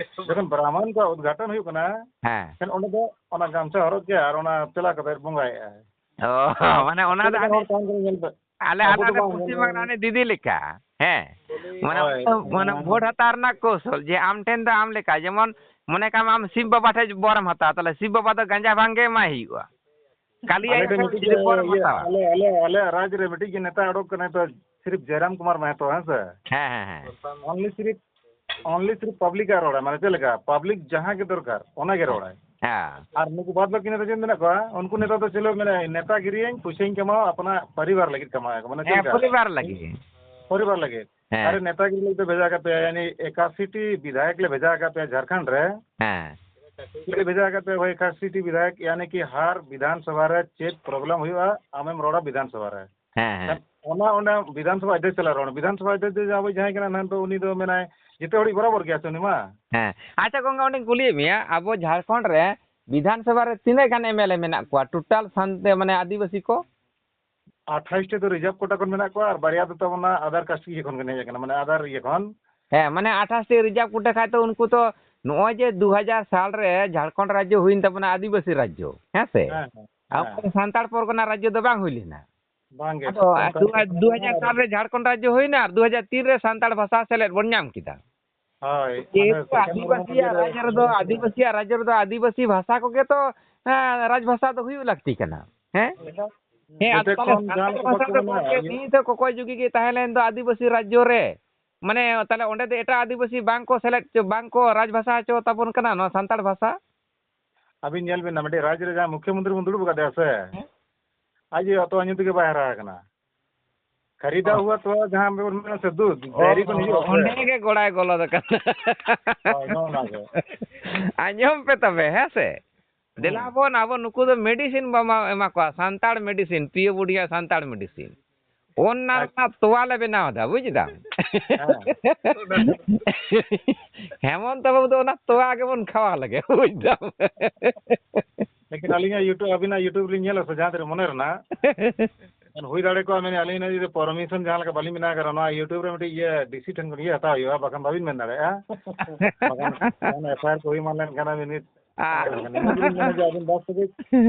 ᱡᱚᱠᱷᱚᱱ ᱵᱨᱟᱦᱢᱚᱱ ᱠᱚᱣᱟᱜ ᱩᱫᱽᱜᱷᱟᱴᱚᱱ ᱦᱩᱭᱩᱜ ᱠᱟᱱᱟ, ᱦᱮᱸ᱾ ᱮᱱᱠᱷᱟᱱ ᱚᱸᱰᱮ ᱫᱚ ᱚᱱᱟ ᱜᱟᱢᱪᱷᱟ ᱦᱚᱨᱚᱜ ᱠᱮᱜᱼᱟᱭ ᱟᱨ ᱚᱱᱟ ᱪᱟᱞᱟᱣ ᱠᱟᱛᱮ ᱵᱚᱸᱜᱟᱭᱮᱜᱼᱟᱭ᱾ ᱚ, ᱟᱨ ᱢᱟᱱᱮ ᱚᱱᱟ ᱟᱯᱮ ᱫᱚ ᱞᱮᱠᱟᱱ ᱟᱹᱰᱤ, ᱦᱚᱲ ᱛᱟᱦᱮᱸ ᱠᱟᱱᱟ ᱧᱮᱞ ᱯᱮ᱾ ᱟᱞᱮ, ᱟᱵᱚ ᱟᱞᱮ, ᱫᱚ ᱟᱞᱮ ᱵᱟᱝ ᱯᱚᱥᱪᱤᱢ ᱧᱮᱞ ᱵᱟᱝᱞᱟ ᱢᱮ᱾ ᱩᱱᱤ ᱫᱤᱫᱤ ᱞᱮᱠᱟ᱾ ᱦᱮᱸ᱾ ᱢᱟᱱᱮ ᱦᱳᱭ, ᱚᱱᱟ ᱫᱚ, ᱢᱟᱱᱮ ᱦᱳᱭ᱾ ᱵᱷᱳᱴ ᱦᱟᱛᱟᱣ ᱨᱮᱱᱟᱜ ᱠᱚᱣᱥᱚᱞ, ᱡᱮ ᱟᱢ ᱴᱷᱮᱱ ᱫᱚ ᱟᱢ ᱞᱮᱠᱟ, ᱡᱮᱢᱚᱱ ᱢᱚᱱᱮ ᱠᱟᱜ ᱢᱮ ᱟᱢ ᱥᱤᱵ ᱵᱟᱵᱟ ᱴᱷᱮᱱ ᱵᱚᱨᱮᱢ ᱦᱟᱛᱟᱣᱟ, ᱛᱟᱦᱞᱮ ᱥᱤᱵ ᱵᱟᱵᱟ ᱫᱚ ᱜᱟᱸᱡᱟ ᱵᱷᱟᱝ ᱜᱮ ᱮᱢᱟᱭ ᱦᱩᱭᱩᱜᱼᱟ᱾ ᱠᱟᱞᱤ ᱟᱞᱮ ᱟᱭᱳ ᱴᱷᱮᱱ ᱴᱷᱮᱱ ᱢᱤᱫᱴᱤᱡ ᱡᱩᱫᱤ ᱵᱚᱨᱮᱢ ᱤᱭᱟᱹ, ᱦᱟᱛᱟᱣᱟ᱾ ᱟᱞᱮ, ᱟᱞᱮ, ᱟᱞᱮᱭᱟᱜ ᱨᱟᱡᱽ ᱨᱮ ᱢᱤᱫᱴᱤᱡ ᱜᱮ ᱱᱮᱛᱟ ᱚᱰᱚᱠ ᱠᱟᱱᱟᱭ ᱛᱚ, ᱥᱤᱨᱤᱯ ᱡᱚᱭᱨᱟᱢ ᱠᱩᱢᱟᱨ ᱢᱟᱦᱟᱛᱚ, ᱦᱮᱸ ᱥᱮ? ᱦᱮᱸ, ᱦᱮᱸ, ᱦᱮᱸ᱾ Only syrup, only syrup public ᱟᱜ ᱨᱚᱲᱟᱭ, ᱢᱟᱱᱮ ᱪᱮᱫ ᱞᱮᱠᱟ? Public ᱡᱟᱦᱟᱸ ᱜᱮ ᱫᱚᱨᱠᱟᱨ, ᱚᱱᱟ ᱜᱮ ᱨᱚᱲᱟᱭ᱾ ᱦᱮᱸ᱾ ᱟᱨ ᱱᱩᱠᱩ ᱵᱟᱫ ᱵᱟᱹᱠᱤ ᱱᱮᱛᱟ ᱪᱮᱫ ᱢᱮᱱᱟᱜ ᱠᱚᱣᱟ? ᱩᱱᱠᱩ ᱱᱮᱛᱟ ᱫᱚ ᱪᱮᱫ ᱢᱮᱱᱟ, ᱱᱮᱛᱟᱜᱤᱨᱤᱭᱟᱹᱧ, ᱯᱩᱭᱥᱟᱹᱧ ᱠᱟᱢᱟᱣᱟ, ᱟᱯᱱᱟ ᱯᱚᱨᱤᱵᱟᱨ ᱞᱟᱹᱜᱤᱫ ᱠᱟᱢᱟᱣᱟ᱾ ᱢᱟᱱᱮ ᱪᱮᱫ ᱦᱮᱸ, ᱞᱮᱠᱟ? ᱯᱚᱨᱤᱵᱟᱨ ᱞᱟᱹᱜᱤᱫ᱾ ᱯᱚᱨᱤᱵᱟᱨ ᱞᱟᱹᱜᱤᱫ᱾ ᱦᱮᱸ᱾ ᱟᱨ ᱱᱮᱛᱟᱜᱤᱨᱤ ᱞᱟᱹᱜᱤᱫ ᱫᱚ ᱵᱷᱮᱡᱟ ᱠᱟᱜ ᱯᱮᱭᱟ, ᱭᱟᱱᱤ ᱮᱠᱟᱥᱤ ᱴᱤ ᱵᱤᱫᱷᱟᱭᱚᱠ ᱞᱮ ᱵᱷᱮᱡᱟ ᱠᱟᱜ ᱯᱮᱭᱟ ᱡᱷᱟᱲᱠᱷᱚᱸᱰ ᱨᱮ᱾ ᱦᱮᱸ᱾ ᱪᱮᱫ ᱞᱮ ᱵᱷᱮᱡᱟ ᱠᱟᱜ ᱯᱮᱭᱟ ᱵᱷᱟᱹᱭ, ᱮᱠᱟᱥᱤ ᱴᱤ ᱵᱤᱫᱷᱟᱭᱚᱠ, ᱭᱟᱱᱤ ᱠᱤ ᱦᱟᱨ ᱵᱤᱫᱷᱟᱱ ᱥᱚᱵᱷᱟ ᱨᱮ ᱪᱮᱫ problem ᱦᱩᱭᱩᱜᱼᱟ, ᱟᱢᱮᱢ ᱨᱚᱲᱟ ᱵᱤᱫᱷᱟᱱ ᱥᱚᱵᱷᱟ ᱨᱮ᱾ ᱦᱮᱸ, ᱦᱮᱸ᱾ ᱚᱱᱟ ᱚᱸᱰᱮ ᱵᱤᱫᱷᱟᱱ ᱥᱚᱵᱷᱟ ᱚᱫᱽᱫᱷᱚᱠᱥᱚ ᱥᱟᱞᱟᱜ ᱨᱚᱲ᱾ ᱵᱤᱫᱷᱟᱱ ᱥᱚᱵᱷᱟ ᱚᱫᱽᱫᱷᱚᱠᱥᱚ ᱫᱚ ᱟᱵᱚ ᱡᱟᱦᱟᱸᱭ ᱠᱟᱱᱟ ᱱᱟᱦᱟᱜ ᱫᱚ ᱩᱱᱤ ᱫᱚ ᱢᱮᱱᱟᱭ ᱡᱮᱛᱮ ᱦᱚᱲᱤᱡ ᱵᱚᱨᱟᱵᱚᱨ ᱜᱮᱭᱟ ᱥᱮ ᱩᱱᱤ ᱢᱟ᱾ ᱦᱮᱸ᱾ ᱟᱪᱪᱷᱟ ᱜᱚᱝᱠᱮ, ᱚᱸᱰᱮᱧ ᱠᱩᱞᱤᱭᱮᱫ ᱢᱮᱭᱟ, ᱟᱵᱚ ᱡᱷᱟᱲᱠᱷᱚᱸᱰ ᱨᱮ ᱵᱤᱫᱷᱟᱱ ᱥᱚᱵᱷᱟ ᱨᱮ ᱛᱤᱱᱟᱹᱜ ᱜᱟᱱ ᱮᱢ ᱮᱞ ᱮ ᱢᱮᱱᱟᱜ ᱠᱚᱣᱟ ᱴᱳᱴᱟᱞ ᱥᱟᱱᱛᱮ, ᱢᱟᱱᱮ ᱟᱹᱫᱤᱵᱟᱹᱥᱤ ᱠᱚ? ᱟᱴᱷᱟᱥ ᱴᱤ ᱫᱚ ᱨᱤᱡᱟᱨᱵᱷ ᱠᱳᱴᱟ ᱠᱷᱚᱱ ᱢᱮᱱᱟᱜ ᱠᱚᱣᱟ ᱟᱨ ᱵᱟᱨᱭᱟ ᱫᱚ ᱛᱟᱵᱚᱱᱟ ᱟᱫᱟᱨ ᱠᱟᱥᱴ ᱤᱭᱟᱹ ᱠᱷᱚᱱ ᱠᱚ ᱦᱮᱡ ᱟᱠᱟᱱᱟ, ᱢᱟᱱᱮ ᱟᱫᱟᱨ ᱤᱭᱟᱹ ᱠᱷᱚᱱ᱾ ᱦᱮᱸ, ᱢᱟᱱᱮ ᱟᱴᱷᱟᱥ ᱴᱤ ᱨᱤᱡᱟᱨᱵᱷ ᱠᱳᱴᱟ ᱠᱷᱟᱡ ᱛᱚ ᱩᱱᱠᱩ ᱛᱚ ᱱᱚᱜᱼᱚᱭ ᱡᱮ ᱫᱩ ᱦᱟᱡᱟᱨ ᱥᱟᱞ ᱨᱮ ᱡᱷᱟᱲᱠᱷᱚᱸᱰ ᱨᱟᱡᱽᱡᱚ ᱦᱩᱭᱮᱱ ᱛᱟᱵᱚᱱᱟ ᱟᱹᱫᱤᱵᱟᱹᱥᱤ ᱨᱟᱡᱽᱡᱚ, ᱦᱮᱸ ᱥᱮ? ᱦᱮᱸ, ᱦᱮᱸ, ᱟᱵᱚ ᱦᱮᱸ᱾ ᱥᱟᱱᱛᱟᱲ ᱯᱚᱨᱜᱚᱱᱟ ᱨᱟᱡᱽᱡᱚ ᱫᱚ ᱵᱟᱝ ᱦᱩᱭ ᱞᱮᱱᱟ᱾ ᱵᱟᱝᱜᱮ, ᱟᱫᱚ ᱥᱟᱱᱛᱟᱲ ᱫᱩ ᱦᱟᱡᱟᱨ, ᱯᱚᱨᱜᱚᱱᱟ ᱫᱩ ᱦᱟᱡᱟᱨ ᱥᱟᱞ ᱨᱮ ᱡᱷᱟᱲᱠᱷᱚᱸᱰ ᱨᱟᱡᱽᱡᱚ ᱦᱩᱭᱱᱟ ᱟᱨ ᱫᱩ ᱦᱟᱡᱟᱨ ᱛᱤᱱ ᱨᱮ ᱥᱟᱱᱛᱟᱲ ᱵᱷᱟᱥᱟ ᱥᱮᱞᱮᱫ ᱵᱚᱱ ᱧᱟᱢ ᱠᱮᱫᱟ᱾ ᱦᱳᱭ, ᱢᱟᱱᱮ ᱡᱮᱦᱮᱛᱩ ᱥᱮᱨᱠᱟᱨ ᱵᱚᱱ ᱟᱹᱫᱤᱵᱟᱹᱥᱤᱭᱟᱜ ᱤᱭᱟᱹ ᱨᱟᱡᱽ ᱨᱮᱫᱚ, ᱟᱹᱫᱤᱵᱟᱹᱥᱤᱭᱟᱜ ᱨᱟᱡᱽ ᱨᱮᱫᱚ ᱟᱹᱫᱤᱵᱟᱹᱥᱤ ᱵᱷᱟᱥᱟ ᱠᱚᱜᱮ ᱛᱚ, ᱦᱮᱸ, ᱨᱟᱡᱽ ᱵᱷᱟᱥᱟ ᱫᱚ ᱦᱩᱭᱩᱜ ᱞᱟᱹᱠᱛᱤ ᱠᱟᱱᱟ᱾ ᱦᱮᱸ? ᱦᱮᱸ, ᱟᱫᱚ ᱡᱮᱛᱮ ᱛᱟᱦᱞᱮ ᱠᱷᱚᱱ ᱡᱟᱦᱟᱸ ᱥᱟᱱᱛᱟᱲ ᱞᱮᱠᱟ ᱵᱷᱟᱥᱟ ᱵᱟᱠᱚ ᱫᱚ ᱢᱮᱱᱟ, ᱜᱚᱝᱠᱮ ᱤᱭᱟᱹ ᱱᱤᱛ ᱦᱚᱸ ᱠᱚᱠᱚᱭ ᱡᱩᱜᱤ ᱜᱮ ᱛᱟᱦᱮᱸ ᱞᱮᱱ ᱫᱚ ᱟᱹᱫᱤᱵᱟᱹᱥᱤ ᱨᱟᱡᱽᱡᱚ ᱨᱮ᱾ ᱢᱟᱱᱮ, ᱛᱟᱦᱞᱮ ᱚᱸᱰᱮ ᱫᱚ ᱮᱴᱟᱜ ᱟᱹᱫᱤᱵᱟᱹᱥᱤ ᱵᱟᱝ ᱠᱚ ᱥᱮᱞᱮᱫ ᱦᱚᱪᱚ, ᱵᱟᱝ ᱠᱚ ᱨᱟᱡᱽ ᱵᱷᱟᱥᱟ ᱦᱚᱪᱚ ᱛᱟᱵᱚᱱ ᱠᱟᱱᱟ ᱱᱚᱣᱟ ᱥᱟᱱᱛᱟᱲ ᱵᱷᱟᱥᱟ? ᱟᱹᱵᱤᱱ ᱧᱮᱞ ᱵᱤᱱ ᱱᱟ, ᱢᱤᱫᱴᱮᱡ ᱨᱟᱡᱽ ᱨᱮ ᱡᱟᱦᱟᱸ ᱢᱩᱠᱷᱭᱚ ᱢᱚᱱᱛᱨᱤ ᱵᱚᱱ ᱫᱩᱲᱩᱵ ᱟᱠᱟᱫᱮᱭᱟ ᱥᱮ, ᱦᱮᱸ᱾ ᱟᱡ ᱟᱭᱳ ᱛᱚᱣᱟ ᱧᱩ ᱛᱮᱜᱮ ᱵᱟᱭ ᱦᱟᱨᱟ ᱟᱠᱟᱱᱟ᱾ ᱠᱷᱟᱨᱤᱫᱟ ᱦᱩᱣᱟ ᱛᱚᱣᱟ ᱡᱟᱦᱟᱸ ᱵᱚᱱ ᱢᱮᱱᱟ ᱥᱮ ᱫᱩᱫᱷ, ᱰᱟᱭᱨᱤ ᱠᱷᱚᱱ ᱦᱤᱡᱩᱜᱼᱟ ᱥᱮ? ᱚᱸᱰᱮ ᱜᱮ ᱜᱚᱲᱟᱭ ᱜᱚᱞᱚ ᱟᱠᱟᱱᱟ᱾ ᱦᱳᱭ, ᱱᱚᱜᱼᱚ ᱱᱚᱣᱟ ᱜᱮ᱾ ᱟᱸᱡᱚᱢ ᱯᱮ ᱛᱚᱵᱮ, ᱦᱮᱸ ᱥᱮ? ᱫᱮᱞᱟ ᱦᱩᱸ᱾ ᱵᱚᱱ, ᱟᱵᱚ ᱱᱩᱠᱩ ᱫᱚ medicine ᱵᱚᱱ ᱮᱢᱟ, ᱮᱢᱟ ᱠᱚᱣᱟ, Santal medicine, pure ᱵᱩᱰᱤᱭᱟ Santal medicine᱾ ᱚᱱᱟ ᱟᱪᱪᱷᱟ᱾ ᱨᱮᱱᱟᱜ ᱛᱚᱣᱟ ᱞᱮ ᱵᱮᱱᱟᱣ ᱮᱫᱟ, ᱵᱩᱡᱽ ᱫᱟᱢ? ᱦᱮᱸ᱾ ᱦᱮᱢᱚᱱᱛᱚ ᱵᱟᱹᱵᱩ ᱫᱚ ᱚᱱᱟ ᱛᱚᱣᱟ ᱜᱮᱵᱚᱱ ᱠᱷᱟᱣᱟ ᱞᱮᱜᱮ, ᱵᱩᱡᱽ ᱫᱟᱢ? ᱞᱮᱠᱤᱱ ᱟᱹᱞᱤᱧᱟᱜ YouTube, ᱟᱹᱵᱤᱱᱟᱜ YouTube ᱞᱤᱧ ᱧᱮᱞᱟ ᱥᱮ, ᱡᱟᱦᱟᱸ ᱛᱤᱱᱟᱹᱜ ᱢᱚᱱᱮ ᱨᱮᱱᱟᱜ, ᱦᱩᱭ ᱫᱟᱲᱮ ᱠᱚᱜᱼᱟ, ᱢᱮᱱᱮ ᱟᱹᱞᱤᱧ ᱦᱚᱸ ᱡᱩᱫᱤ permission ᱡᱟᱦᱟᱸ ᱞᱮᱠᱟ ᱵᱟᱹᱞᱤᱧ ᱵᱮᱱᱟᱣ ᱠᱟᱱᱟ, ᱱᱚᱣᱟ YouTube ᱨᱮ ᱢᱤᱫᱴᱤᱡ ᱤᱭᱟᱹ D C ᱴᱷᱮᱱ ᱠᱷᱚᱱ ᱤᱭᱟᱹ ᱦᱟᱛᱟᱣ ᱦᱩᱭᱩᱜᱼᱟ, ᱵᱟᱠᱷᱟᱱ ᱵᱟᱹᱵᱤᱱ ᱢᱮᱱ ᱫᱟᱲᱮᱭᱟᱜᱼᱟ᱾ ᱵᱟᱠᱷᱟᱱ ᱡᱟᱦᱟᱱ F I R ᱠᱚ ᱦᱩᱭ ᱮᱢᱟᱱ ᱞᱮᱱᱠᱷᱟᱱ ᱟᱹᱵᱤᱱ ᱱᱤᱛ ᱟᱨ ᱟᱹᱞᱤᱧ ᱫᱚᱞᱤᱧ ᱢᱮᱱᱟ ᱡᱮ ᱟᱹᱵᱤᱱ ᱵᱟᱥᱛᱚᱵᱤᱠ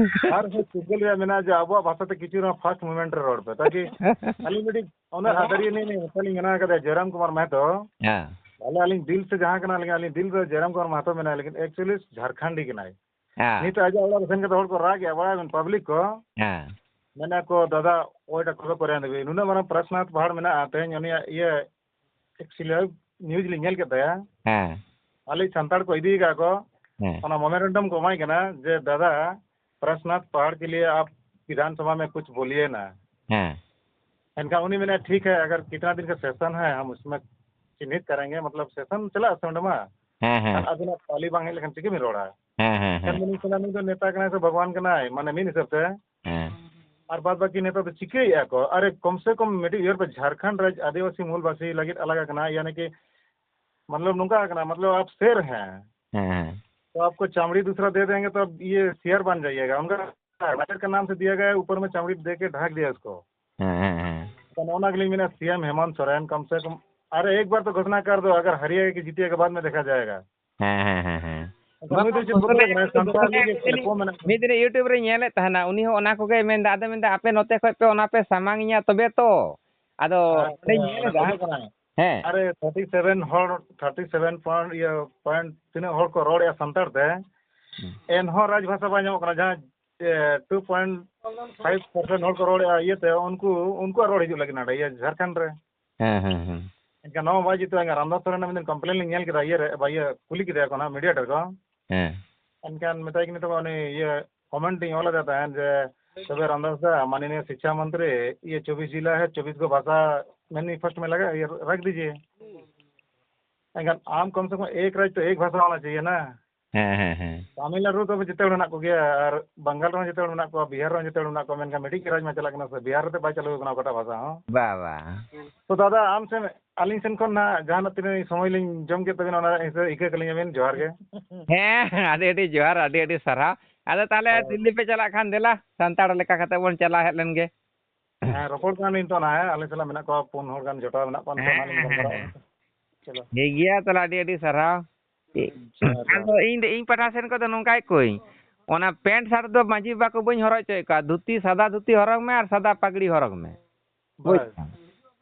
ᱟᱨ ᱦᱚᱸ ᱪᱤᱠᱟᱹ ᱞᱮᱭᱟ ᱢᱮᱱᱟᱜᱼᱟ ᱡᱮ ᱟᱵᱚᱣᱟᱜ ᱵᱷᱟᱥᱟ ᱛᱮ ᱠᱤᱪᱷᱩ ᱨᱮᱦᱚᱸ first movement ᱨᱮ ᱨᱚᱲ ᱯᱮ, ᱛᱟᱠᱤ ᱟᱹᱞᱤᱧ ᱢᱤᱫᱴᱤᱡ ᱚᱱᱟ ᱟᱫᱟᱨᱤᱭᱟᱹ ᱱᱤᱭᱮ ᱢᱤᱫᱴᱟᱝ ᱞᱤᱧ ᱢᱮᱱᱟ ᱠᱟᱫᱟ, ᱡᱚᱭᱨᱟᱢ ᱠᱩᱢᱟᱨ ᱢᱟᱦᱟᱛᱚ᱾ ᱦᱮᱸ᱾ ᱛᱟᱦᱞᱮ ᱟᱹᱞᱤᱧ ᱫᱤᱞ ᱥᱮ ᱡᱟᱦᱟᱸ ᱠᱟᱱᱟ ᱞᱤᱧ, ᱟᱹᱞᱤᱧ ᱫᱤᱞ ᱫᱚ ᱡᱚᱭᱨᱟᱢ ᱠᱩᱢᱟᱨ ᱢᱟᱦᱟᱛᱚ ᱢᱮᱱᱟᱭᱟ, ᱞᱮᱠᱤᱱ actually ᱡᱷᱟᱲᱠᱷᱚᱸᱰᱤ ᱠᱟᱱᱟᱭ᱾ ᱦᱮᱸ᱾ ᱱᱤᱛᱚᱜ ᱟᱡᱟᱜ ᱚᱲᱟᱜ ᱨᱮ ᱥᱮᱱ ᱠᱟᱛᱮ ᱦᱚᱲ ᱠᱚ ᱨᱟᱜ ᱮᱜᱼᱟ, ᱵᱟᱲᱟᱭ ᱵᱮᱱ, public ᱠᱚ᱾ ᱦᱮᱸ᱾ ᱢᱮᱱᱟ ᱠᱚ, "ᱫᱟᱫᱟ, ᱚᱭᱴᱟ ᱠᱚᱫᱚ ᱠᱚᱨᱮ ᱟᱸᱫᱮ ᱱᱩᱱᱟᱹᱜ ᱢᱟᱨᱟᱝ ᱯᱨᱟᱥᱱᱟᱛᱷ ᱯᱟᱦᱟᱲ ᱢᱮᱱᱟᱜᱼᱟ, ᱛᱮᱦᱮᱧ ᱩᱱᱤᱭᱟᱜ ᱤᱭᱟᱹ actually news ᱞᱤᱧ ᱧᱮᱞ ᱠᱮᱫ ᱛᱟᱭᱟ᱾ ᱦᱮᱸ᱾ ᱟᱞᱮ ᱥᱟᱱᱛᱟᱲ ᱠᱚ ᱤᱫᱤ ᱠᱟᱜ ᱠᱚ, ᱦᱮᱸ᱾ ᱚᱱᱟ memorandum ᱠᱚ ᱮᱢᱟᱭ ᱠᱟᱱᱟ ᱡᱮ, 'ᱫᱟᱫᱟ, ᱯᱨᱟᱥᱱᱟᱛᱷ ᱯᱟᱦᱟᱲ ᱠᱮ ᱞᱤᱭᱮ ᱟᱯ ᱵᱤᱫᱷᱟᱱ ᱥᱚᱵᱷᱟ ᱢᱮ ᱠᱩᱪᱷ ᱵᱳᱞᱤᱭᱮ ᱱᱟ᱾ ᱦᱮᱸ᱾ ᱮᱱᱠᱷᱟᱱ ᱩᱱᱤ ᱢᱮᱱᱟ, 'ᱴᱷᱤᱠ ᱦᱮ, ᱟᱜᱟᱨ ᱠᱤᱛᱱᱟ ᱫᱤᱱ ᱠᱟ ᱥᱮᱥᱚᱱ ᱦᱮ, ᱦᱟᱢ ᱩᱥᱢᱮ ᱪᱤᱱᱦᱤᱛ ᱠᱟᱨᱮᱸᱜᱮ, ᱢᱚᱛᱞᱚᱵ ᱥᱮᱥᱚᱱ ᱪᱟᱞᱟᱜ ᱥᱮ ᱚᱸᱰᱮ ᱢᱟ᱾ ᱦᱮᱸ, ᱦᱮᱸ᱾ ᱟᱨ ᱟᱹᱵᱤᱱᱟᱜ ᱯᱟᱞᱤ ᱵᱟᱝ ᱦᱮᱡ ᱞᱮᱠᱷᱟᱱ ᱪᱤᱠᱟᱹ ᱵᱤᱱ ᱨᱚᱲᱟ?' ᱦᱮᱸ, ᱦᱮᱸ, ᱦᱮᱸ᱾ ᱮᱱᱠᱷᱟᱱ ᱩᱱᱤ ᱠᱟᱱᱟ, ᱱᱩᱭ ᱫᱚ ᱱᱮᱛᱟ ᱠᱟᱱᱟᱭ ᱥᱮ ᱵᱷᱟᱜᱽᱣᱟᱱ ᱠᱟᱱᱟᱭ, ᱢᱟᱱᱮ ᱢᱤᱫ ᱦᱤᱥᱟᱹᱵ ᱛᱮ᱾ ᱦᱮᱸ᱾ ᱟᱨ ᱵᱟᱫ ᱵᱟᱹᱠᱤ ᱱᱮᱛᱟ ᱫᱚ ᱪᱤᱠᱟᱹᱭᱮᱫᱼᱟ ᱠᱚ? ᱟᱨᱮ, ᱠᱚᱢ ᱥᱮ ᱠᱚᱢ ᱢᱤᱫᱴᱤᱡ ᱩᱭᱦᱟᱹᱨ ᱯᱮ, ᱡᱷᱟᱲᱠᱷᱚᱸᱰ ᱨᱟᱡᱽ ᱟᱹᱫᱤᱵᱟᱹᱥᱤ ᱢᱩᱞ ᱵᱟᱹᱥᱤ ᱞᱟᱹᱜᱤᱫ ᱟᱞᱟᱜᱽ ᱟᱠᱟᱱᱟ, ᱭᱟᱱᱤ ᱠᱤ, ᱢᱚᱛᱞᱚᱵ ᱱᱚᱝᱠᱟ ᱟᱠᱟᱱᱟ, ᱢᱚᱛᱞᱚᱵ ᱟᱯ ᱥᱮᱨ ᱦᱮᱸ᱾ ᱦᱮᱸ, ᱦᱮᱸ᱾ ᱛᱚ ᱟᱯᱠᱚ ᱪᱟᱢᱲᱤ ᱫᱩᱥᱨᱟ ᱫᱮ ᱫᱮᱸᱜᱮ ᱛᱚ ᱤᱭᱟᱹ ᱥᱮᱭᱟᱨ ᱵᱟᱱ ᱡᱟᱭᱮᱜᱟ, ᱚᱱᱠᱟ ᱢᱟᱪᱮᱫ ᱠᱟ ᱱᱟᱢ ᱥᱮ ᱫᱤᱭᱟ ᱜᱟᱭᱟ, ᱩᱯᱚᱨ ᱢᱮ ᱪᱟᱢᱲᱤ ᱫᱮ ᱠᱮ ᱰᱷᱟᱠ ᱫᱤᱭᱟ ᱩᱥᱠᱚ᱾ ᱦᱮᱸ, ᱦᱮᱸ, ᱦᱮᱸ᱾ ᱛᱚ ᱱᱚᱜᱼᱚ ᱱᱟ ᱜᱮᱞᱤᱧ ᱢᱮᱱᱟ, ᱥᱤ ᱮᱢ ᱦᱮᱢᱚᱱᱛ ᱥᱚᱨᱮᱱ ᱠᱚᱢ ᱥᱮ ᱠᱚᱢ, ᱟᱨᱮ ᱮᱠ ᱵᱟᱨ ᱛᱚ ᱜᱷᱳᱥᱱᱟ ᱠᱟᱨ ᱫᱚ, ᱟᱜᱟᱨ ᱦᱟᱨᱤᱭᱟ ᱠᱤ ᱡᱤᱛᱤᱭᱟ ᱠᱮ ᱵᱟᱫ ᱢᱮ ᱫᱮᱠᱷᱟ ᱡᱟᱭᱮᱜᱟ᱾ ᱦᱮᱸ, ᱦᱮᱸ, ᱦᱮᱸ, ᱦᱮᱸ᱾ ᱚᱱᱠᱟ ᱱᱩᱭ ᱫᱚ ᱪᱮᱫ ᱵᱚᱫᱚᱞ ᱟᱠᱟᱱᱟᱭ? ᱥᱟᱱᱛᱟᱲ ᱨᱤᱱᱤᱡ ᱜᱮ ᱢᱤᱫ ᱫᱤᱱ, ᱠᱚᱢ ᱢᱮᱱᱟᱜ ᱠᱚᱣᱟ᱾ ᱢᱤᱫ ᱫᱤᱱ YouTube ᱨᱮ ᱧᱮᱞᱮᱫ ᱛᱟᱦᱮᱱᱟ, ᱩᱱᱤ ᱦᱚᱸ ᱚᱱᱟ ᱠᱚᱜᱮᱭ ᱢᱮᱱᱫᱟ᱾ ᱟᱫᱚ ᱢᱮᱱᱫᱟ, "ᱟᱯᱮ ᱱᱚᱛᱮ ᱠᱷᱚᱡ ᱯᱮ ᱚᱱᱟ ᱯᱮ ᱥᱟᱢᱟᱝ ᱤᱧᱟ ᱛᱚᱵᱮ ᱛᱚ᱾" ᱟᱫᱚ ᱟᱪᱪᱷᱟ, ᱚᱸᱰᱮᱧ ᱧᱮᱞ ᱚᱱᱟ ᱮᱫᱟ᱾ ᱠᱚᱫᱚ ᱠᱟᱱᱟ᱾ ᱦᱮᱸ᱾ ᱟᱨᱮ, thirty seven ᱦᱚᱲ, thirty seven point, ᱤᱭᱟᱹ, point ᱛᱤᱱᱟᱹᱜ ᱦᱚᱲ ᱠᱚ ᱨᱚᱲᱮᱫᱼᱟ ᱥᱟᱱᱛᱟᱲ ᱛᱮ, ᱦᱩᱸ᱾ ᱮᱱᱦᱚᱸ ᱨᱟᱡᱽ ᱵᱷᱟᱥᱟ ᱵᱟᱭ ᱧᱟᱢᱚᱜ ᱠᱟᱱᱟ᱾ ᱡᱟᱦᱟᱸ, ᱮ, two point five percent ᱦᱚᱲ ᱠᱚ ᱨᱚᱲᱮᱫᱼᱟ ᱤᱭᱟᱹᱛᱮ, ᱩᱱᱠᱩ, ᱩᱱᱠᱩᱣᱟᱜ ᱨᱚᱲ ᱦᱤᱡᱩᱜ ᱞᱟᱹᱜᱤᱫ ᱱᱚᱰᱮ, ᱤᱭᱟᱹ, ᱡᱷᱟᱲᱠᱷᱚᱸᱰ ᱨᱮ᱾ ᱦᱮᱸ, ᱦᱮᱸ, ᱦᱮᱸ᱾ ᱮᱱᱠᱷᱟᱱ ᱱᱚᱣᱟ ᱵᱟᱭ ᱡᱤᱛᱟᱹᱣᱟ᱾ ᱨᱟᱢᱫᱟᱥ ᱥᱚᱨᱮᱱᱟᱜ ᱢᱤᱫ ᱫᱤᱱ complain ᱞᱤᱧ ᱧᱮᱞ ᱠᱮᱫᱟ ᱤᱭᱟᱹ ᱨᱮ, ᱵᱟ, ᱤᱭᱟᱹ, ᱠᱩᱞᱤ ᱠᱮᱫᱮᱭᱟ ᱠᱚ ᱱᱟᱦᱟᱜ mediator ᱠᱚ᱾ ᱦᱮᱸ᱾ ᱮᱱᱠᱷᱟᱱ ᱢᱮᱛᱟᱭ ᱠᱟᱹᱱᱟᱹᱧ, ᱛᱚᱵᱮ ᱩᱱᱤ ᱤᱭᱟᱹ comment ᱤᱧ ᱚᱞ ᱟᱫᱮ ᱛᱟᱦᱮᱸᱫ ᱡᱮ, ᱛᱚᱵᱮ ᱨᱟᱢᱫᱟᱥ ᱫᱟ, ᱢᱟᱱᱱᱤᱭᱚ ᱥᱤᱠᱠᱷᱟ ᱢᱚᱱᱛᱨᱤ, ᱤᱭᱟᱹ ᱪᱚᱵᱵᱤᱥ ᱡᱤᱞᱟ ᱦᱮ, ᱪᱚᱵᱵᱤᱥ ᱠᱚ ᱵᱷᱟᱥᱟ ᱢᱮᱱᱩᱯᱷᱮᱥᱴᱳ ᱢᱮ ᱞᱟᱜᱟ, ᱤᱭᱟᱹ ᱨᱟᱠᱷ ᱫᱤᱡᱤᱭᱮ᱾ ᱮᱱᱠᱷᱟᱱ ᱟᱢ ᱠᱚᱢ ᱥᱮ ᱠᱚᱢ ᱮᱠ ᱨᱟᱡᱽ ᱛᱚ ᱮᱠ ᱵᱷᱟᱥᱟ ᱦᱳᱱᱟ ᱪᱟᱦᱤᱭᱮ ᱱᱟ᱾ ᱦᱮᱸ, ᱦᱮᱸ, ᱦᱮᱸ᱾ ᱛᱟᱢᱤᱞᱱᱟᱲᱩ ᱨᱮᱫᱚ ᱡᱮᱛᱮ ᱦᱚᱲ ᱢᱮᱱᱟᱜ ᱠᱚᱜᱮᱭᱟ, ᱟᱨ ᱵᱟᱝᱜᱟᱞ ᱨᱮᱦᱚᱸ ᱡᱮᱛᱮ ᱦᱚᱲ ᱢᱮᱱᱟᱜ ᱠᱚᱣᱟ, ᱵᱤᱦᱟᱨ ᱨᱮᱦᱚᱸ ᱡᱮᱛᱮ ᱦᱚᱲ ᱢᱮᱱᱟᱜ ᱠᱚᱣᱟ, ᱢᱮᱱᱠᱷᱟᱱ ᱢᱤᱫᱴᱤᱡ ᱜᱮ ᱨᱟᱡᱽ ᱢᱟ ᱪᱟᱞᱟᱜ ᱠᱟᱱᱟ ᱥᱮ, ᱵᱤᱦᱟᱨ ᱨᱮᱫᱚ ᱵᱟᱭ ᱪᱟᱹᱞᱩ ᱠᱟᱱᱟ ᱚᱠᱟᱴᱟᱜ ᱵᱷᱟᱥᱟ ᱦᱚᱸ᱾ ᱵᱟ, ᱵᱟ᱾ ᱛᱚ ᱫᱟᱫᱟ, ᱟᱢ ᱥᱮᱱ, ᱟᱹᱞᱤᱧ ᱥᱮᱱ ᱠᱷᱚᱱ ᱱᱟᱦᱟᱜ ᱡᱟᱦᱟᱸ ᱛᱤᱱᱟᱹᱜ ᱥᱚᱢᱚᱭ ᱞᱤᱧ ᱡᱚᱢ ᱠᱮᱫ ᱛᱟᱵᱮᱱᱟ, ᱚᱱᱟ ᱦᱤᱥᱟᱹᱵ ᱤᱠᱟᱹ ᱠᱟᱹᱞᱤᱧᱟ ᱵᱮᱱ, ᱡᱚᱦᱟᱨ ᱜᱮ᱾ ᱦᱮᱸ, ᱟᱹᱰᱤ ᱟᱹᱰᱤ ᱡᱚᱦᱟᱨ, ᱟᱹᱰᱤ ᱟᱹᱰᱤ ᱥᱟᱨᱦᱟᱣ᱾ ᱟᱫᱚ ᱛᱟᱦᱚᱞᱮ ᱦᱳᱭ᱾ ᱫᱤᱞᱞᱤ ᱯᱮ ᱪᱟᱞᱟᱜ ᱠᱷᱟᱱ ᱫᱮᱞᱟ, ᱥᱟᱱᱛᱟᱲ ᱞᱮᱠᱟ ᱠᱟᱛᱮ ᱵᱚᱱ ᱪᱟᱞᱟᱣ ᱦᱮᱡ ᱞᱮᱱ ᱜᱮ᱾ ᱦᱮᱸ, ᱨᱚᱯᱚᱲ ᱠᱟᱱᱟ ᱱᱤᱛᱚᱜ ᱱᱟᱦᱟᱜ, ᱦᱮᱸ, ᱟᱞᱮ ᱥᱟᱞᱟᱜ ᱢᱮᱱᱟᱜ ᱠᱚᱣᱟ, ᱯᱩᱱ ᱦᱚᱲ ᱜᱟᱱ ᱡᱚᱴᱟᱣ ᱢᱮᱱᱟᱜ ᱠᱚᱣᱟ, ᱱᱤᱛᱚᱜ ᱦᱮᱸ, ᱱᱟᱦᱟᱜ ᱞᱤᱧ ᱦᱮᱸ, ᱦᱮᱸ, ᱜᱟᱞᱢᱟᱨᱟᱣᱟ᱾ ᱦᱮᱸ᱾ ᱪᱚᱞᱚ᱾ ᱴᱷᱤᱠ ᱜᱮᱭᱟ, ᱛᱟᱦᱚᱞᱮ ᱟᱹᱰᱤ ᱟᱹᱰᱤ ᱥᱟᱨᱦᱟᱣ᱾ ᱡᱚᱦᱟᱨ, ᱡᱚᱦᱟᱨ᱾ ᱟᱫᱚ ᱤᱧ ᱫᱚ, ᱤᱧ ᱯᱟᱦᱴᱟ ᱥᱮᱱ ᱠᱷᱚᱱ ᱫᱚ ᱱᱚᱝᱠᱟᱭ ᱠᱚᱭ, ᱚᱱᱟ ᱯᱮᱱᱴ ᱥᱟᱨᱴ ᱫᱚ ᱢᱟᱹᱡᱷᱤ ᱵᱟᱵᱟ ᱠᱚ ᱵᱟᱹᱧ ᱦᱚᱨᱚᱜ ᱦᱚᱪᱚᱭᱮᱫ ᱠᱚᱣᱟ, ᱫᱷᱩᱛᱤ, ᱥᱟᱫᱟ ᱫᱷᱩᱛᱤ ᱦᱚᱨᱚᱜᱽ ᱢᱮ ᱟᱨ ᱥᱟᱫᱟ ᱯᱟᱜᱽᱲᱤ ᱦᱚᱨᱚᱜᱽ ᱢᱮ᱾ ᱵᱩᱡᱽ ᱵᱟᱥ᱾ ᱛᱟᱢ?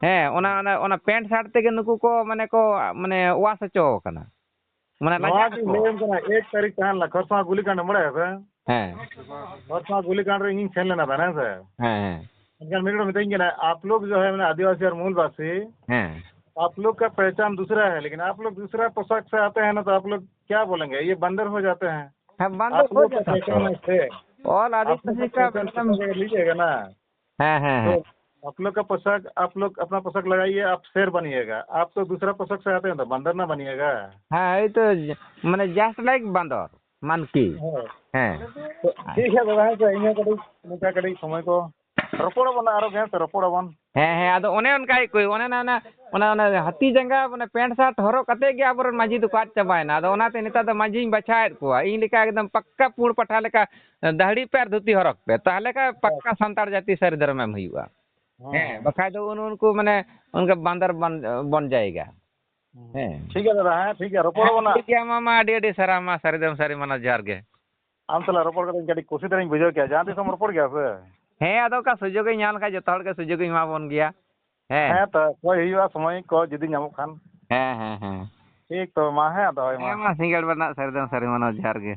ᱦᱮᱸ, ᱚᱱᱟ, ᱚᱱᱟ, ᱚᱱᱟ ᱯᱮᱱᱴ ᱥᱟᱨᱴ ᱛᱮᱜᱮ ᱱᱩᱠᱩ ᱠᱚ, ᱢᱟᱱᱮ ᱠᱚ, ᱢᱟᱱᱮ ᱣᱟᱥ ᱦᱚᱪᱚ ᱟᱠᱟᱱᱟ᱾ ᱢᱟᱱᱮ ᱱᱚᱣᱟ ᱞᱟᱡᱟᱜ ᱜᱤᱧ ᱟᱠᱚ᱾ ᱞᱟᱹᱭᱟᱢ ᱠᱟᱱᱟ, ᱮᱠ ᱛᱟᱹᱨᱤᱠᱷ ᱛᱟᱦᱮᱸ ᱞᱮᱱᱟ ᱠᱷᱚᱨᱥᱚᱶᱟ ᱜᱩᱞᱤ ᱠᱟᱸᱰ, ᱵᱟᱲᱟᱭᱟ ᱯᱮ? ᱦᱮᱸ᱾ ᱠᱷᱚᱨᱥᱚᱶᱟ ᱜᱩᱞᱤ ᱠᱟᱸᱰ ᱨᱮ ᱤᱧᱤᱧ ᱥᱮᱱ ᱞᱮᱱᱟ ᱛᱟᱦᱮᱸ, ᱦᱮᱸ ᱥᱮ? ᱦᱮᱸ, ᱦᱮᱸ᱾ ᱮᱱᱠᱷᱟᱱ ᱢᱤᱫ ᱦᱚᱲ ᱢᱤᱛᱟᱹᱧ ᱠᱟᱱᱟ, "आप लोग जो है, ᱢᱟᱱᱮ, आदिवासी और मूलवासी, ᱦᱮᱸ᱾ आप लोग का पहचान दूसरा है, लेकिन आप लोग दूसरा पोशाक से आते हैं ना, तो आप लोग क्या बोलेंगे? ये बंदर हो जाते हैं। ᱦᱮᱸ, ᱵᱟᱝ ᱫᱚ आप लोग ᱦᱳᱭ ᱠᱟᱛᱷᱟ ᱠᱟᱱᱟ ᱛᱚ᱾ ᱥᱮ? ᱚᱞ ᱟᱹᱫᱤᱵᱟᱹᱥᱤ ᱟᱯᱮ ᱠᱚᱣᱟᱜ ᱯᱮᱥᱟ ᱢᱤᱫᱴᱟᱝ ᱯᱮᱥᱟ ᱞᱤᱡᱤᱭᱮᱜᱟ ᱱᱟ᱾ ᱦᱮᱸ, ᱦᱮᱸ, ᱦᱮᱸ᱾ ᱛᱚ ᱟᱯ ᱞᱳᱜ ᱠᱟ ᱯᱳᱥᱟᱠ, ᱟᱯ ᱞᱳᱜ ᱟᱯᱱᱟ ᱯᱳᱥᱟᱠ ᱞᱟᱜᱟᱭᱤᱭᱮ, ᱟᱯ ᱥᱮᱨ ᱵᱟᱱᱤᱭᱮᱜᱟ, ᱟᱯ ᱛᱚ ᱫᱩᱥᱨᱟ ᱯᱳᱥᱟᱠ ᱥᱮ ᱟᱛᱮ ᱦᱮᱸ ᱛᱚ ᱵᱟᱱᱫᱚᱨ ᱱᱟ ᱵᱟᱱᱤᱭᱮᱜᱟ᱾ ᱦᱮᱸ, ᱮᱭ ᱛᱚ, ᱢᱟᱱᱮ just like ᱵᱟᱱᱫᱚᱨ, ᱢᱟᱱᱠᱤ᱾ ᱦᱮᱸ᱾ ᱦᱮᱸ᱾ ᱛᱚ ᱴᱷᱤᱠ ᱜᱮᱭᱟ ᱫᱟᱫᱟ, ᱦᱮᱸ ᱥᱮ, ᱤᱧ ᱦᱚᱸ ᱠᱟᱹᱴᱤᱡ ᱱᱚᱝᱠᱟ ᱠᱟᱹᱴᱤᱡ ᱥᱚᱢᱚᱭ ᱠᱚ ᱨᱚᱯᱚᱲ ᱟᱵᱚᱱ ᱟᱨᱚ, ᱦᱮᱸ ᱥᱮ, ᱨᱚᱯᱚᱲ ᱟᱵᱚᱱ᱾ ᱦᱮᱸ, ᱦᱮᱸ, ᱟᱫᱚ ᱚᱱᱮ ᱚᱱᱠᱟ ᱜᱮ ᱠᱚ, ᱚᱱᱮ ᱚᱱᱟ, ᱚᱱᱟ, ᱚᱱᱟ, ᱚᱱᱟ ᱦᱟᱹᱛᱤ ᱡᱟᱸᱜᱟ, ᱢᱟᱱᱮ, ᱯᱮᱱᱴ ᱥᱟᱨᱴ ᱦᱚᱨᱚᱜ ᱠᱟᱛᱮ ᱜᱮ ᱟᱵᱚᱨᱮᱱ ᱢᱟᱹᱡᱷᱤ ᱫᱚᱠᱚ ᱟᱫ ᱪᱟᱵᱟᱭᱮᱱᱟ᱾ ᱟᱫᱚ ᱚᱱᱟᱛᱮ ᱱᱮᱛᱟᱨ ᱫᱚ ᱢᱟᱹᱡᱷᱤᱧ ᱵᱟᱪᱷᱟᱣᱮᱫ ᱠᱚᱣᱟ᱾ ᱤᱧ ᱞᱮᱠᱟ ᱮᱠᱫᱚᱢ ᱯᱟᱠᱠᱟ ᱯᱩᱸᱰ ᱯᱟᱴᱷᱟ ᱞᱮᱠᱟ ᱫᱟᱹᱦᱲᱤ ᱯᱮ ᱟᱨ ᱫᱷᱩᱛᱤ ᱦᱚᱨᱚᱜ ᱯᱮ, ᱛᱟᱦᱚᱞᱮ ᱠᱷᱟᱱ ᱯᱟᱠᱠᱟ ᱥᱟᱱᱛᱟᱲ ᱡᱟᱹᱛᱤ ᱥᱟᱹᱨᱤ ᱫᱷᱚᱨᱚᱢᱮᱢ ᱦᱩᱭᱩᱜᱼᱟ᱾ ᱦᱮᱸ, ᱦᱮᱸ᱾ ᱵᱟᱠᱷᱟᱡ ᱫᱚ ᱩᱱ, ᱩᱱᱠᱩ, ᱢᱟᱱᱮ, ᱚᱱᱠᱟ ᱵᱟᱱᱫᱚᱨ ᱵᱚᱱ, ᱵᱚᱱ ᱡᱟᱭᱜᱟ᱾ ᱦᱮᱸ᱾ ᱴᱷᱤᱠ ᱜᱮᱭᱟ ᱫᱟᱫᱟ, ᱦᱮᱸ, ᱴᱷᱤᱠ ᱜᱮᱭᱟ, ᱨᱚᱯᱚᱲ ᱦᱮᱸ, ᱟᱵᱚᱱ ᱱᱟᱜ᱾ ᱴᱷᱤᱠ ᱜᱮᱭᱟ, ᱢᱟ, ᱢᱟ, ᱟᱹᱰᱤ, ᱟᱹᱰᱤ ᱥᱟᱨᱦᱟᱣ, ᱢᱟ, ᱥᱟᱹᱨᱤ ᱫᱚᱢ ᱥᱟᱹᱨᱤ ᱢᱟᱱᱟ, ᱡᱚᱦᱟᱨ ᱜᱮ᱾ ᱟᱢ ᱥᱟᱞᱟᱜ ᱨᱚᱯᱚᱲ ᱠᱟᱛᱮ ᱤᱧ ᱠᱟᱹᱴᱤᱡ ᱠᱩᱥᱤ ᱫᱷᱟᱨᱟᱧ ᱵᱩᱡᱷᱟᱹᱣ ᱠᱮᱜᱼᱟ᱾ ᱡᱟᱦᱟᱸ ᱛᱤᱥ ᱮᱢ ᱨᱚᱯᱚᱲ ᱜᱮᱭᱟ ᱥᱮ? ᱦᱮᱸ, ᱟᱫᱚ ᱚᱱᱠᱟ ᱥᱩᱡᱳᱜᱽ ᱤᱧ ᱧᱟᱢ ᱞᱮᱠᱷᱟᱱ ᱡᱚᱛᱚ ᱦᱚᱲ ᱜᱮ ᱥᱩᱡᱳᱜᱽ ᱤᱧ ᱮᱢᱟ ᱵᱚᱱ ᱜᱮᱭᱟ᱾ ᱦᱮᱸ᱾ ᱦᱮᱸ ᱛᱚ, ᱚᱠᱚᱭ ᱦᱩᱭᱩᱜᱼᱟ ᱥᱚᱢᱚᱭ ᱠᱚ ᱡᱩᱫᱤ ᱧᱟᱢᱚᱜ ᱠᱷᱟᱱ᱾ ᱦᱮᱸ, ᱦᱮᱸ, ᱦᱮᱸ᱾ ᱴᱷᱤᱠ ᱛᱚ, ᱢᱟ, ᱦᱮᱸ, ᱫᱚᱦᱚᱭ ᱢᱟ᱾ ᱦᱮᱸ, ᱢᱟ, ᱥᱤᱸᱜᱟᱹᱲ ᱵᱮᱲᱟ ᱱᱟᱜ ᱥᱟᱹᱨᱤ ᱫᱚᱢ ᱥᱟᱹᱨᱤ ᱢᱟᱱᱟ, ᱡᱚᱦᱟᱨ ᱜᱮ᱾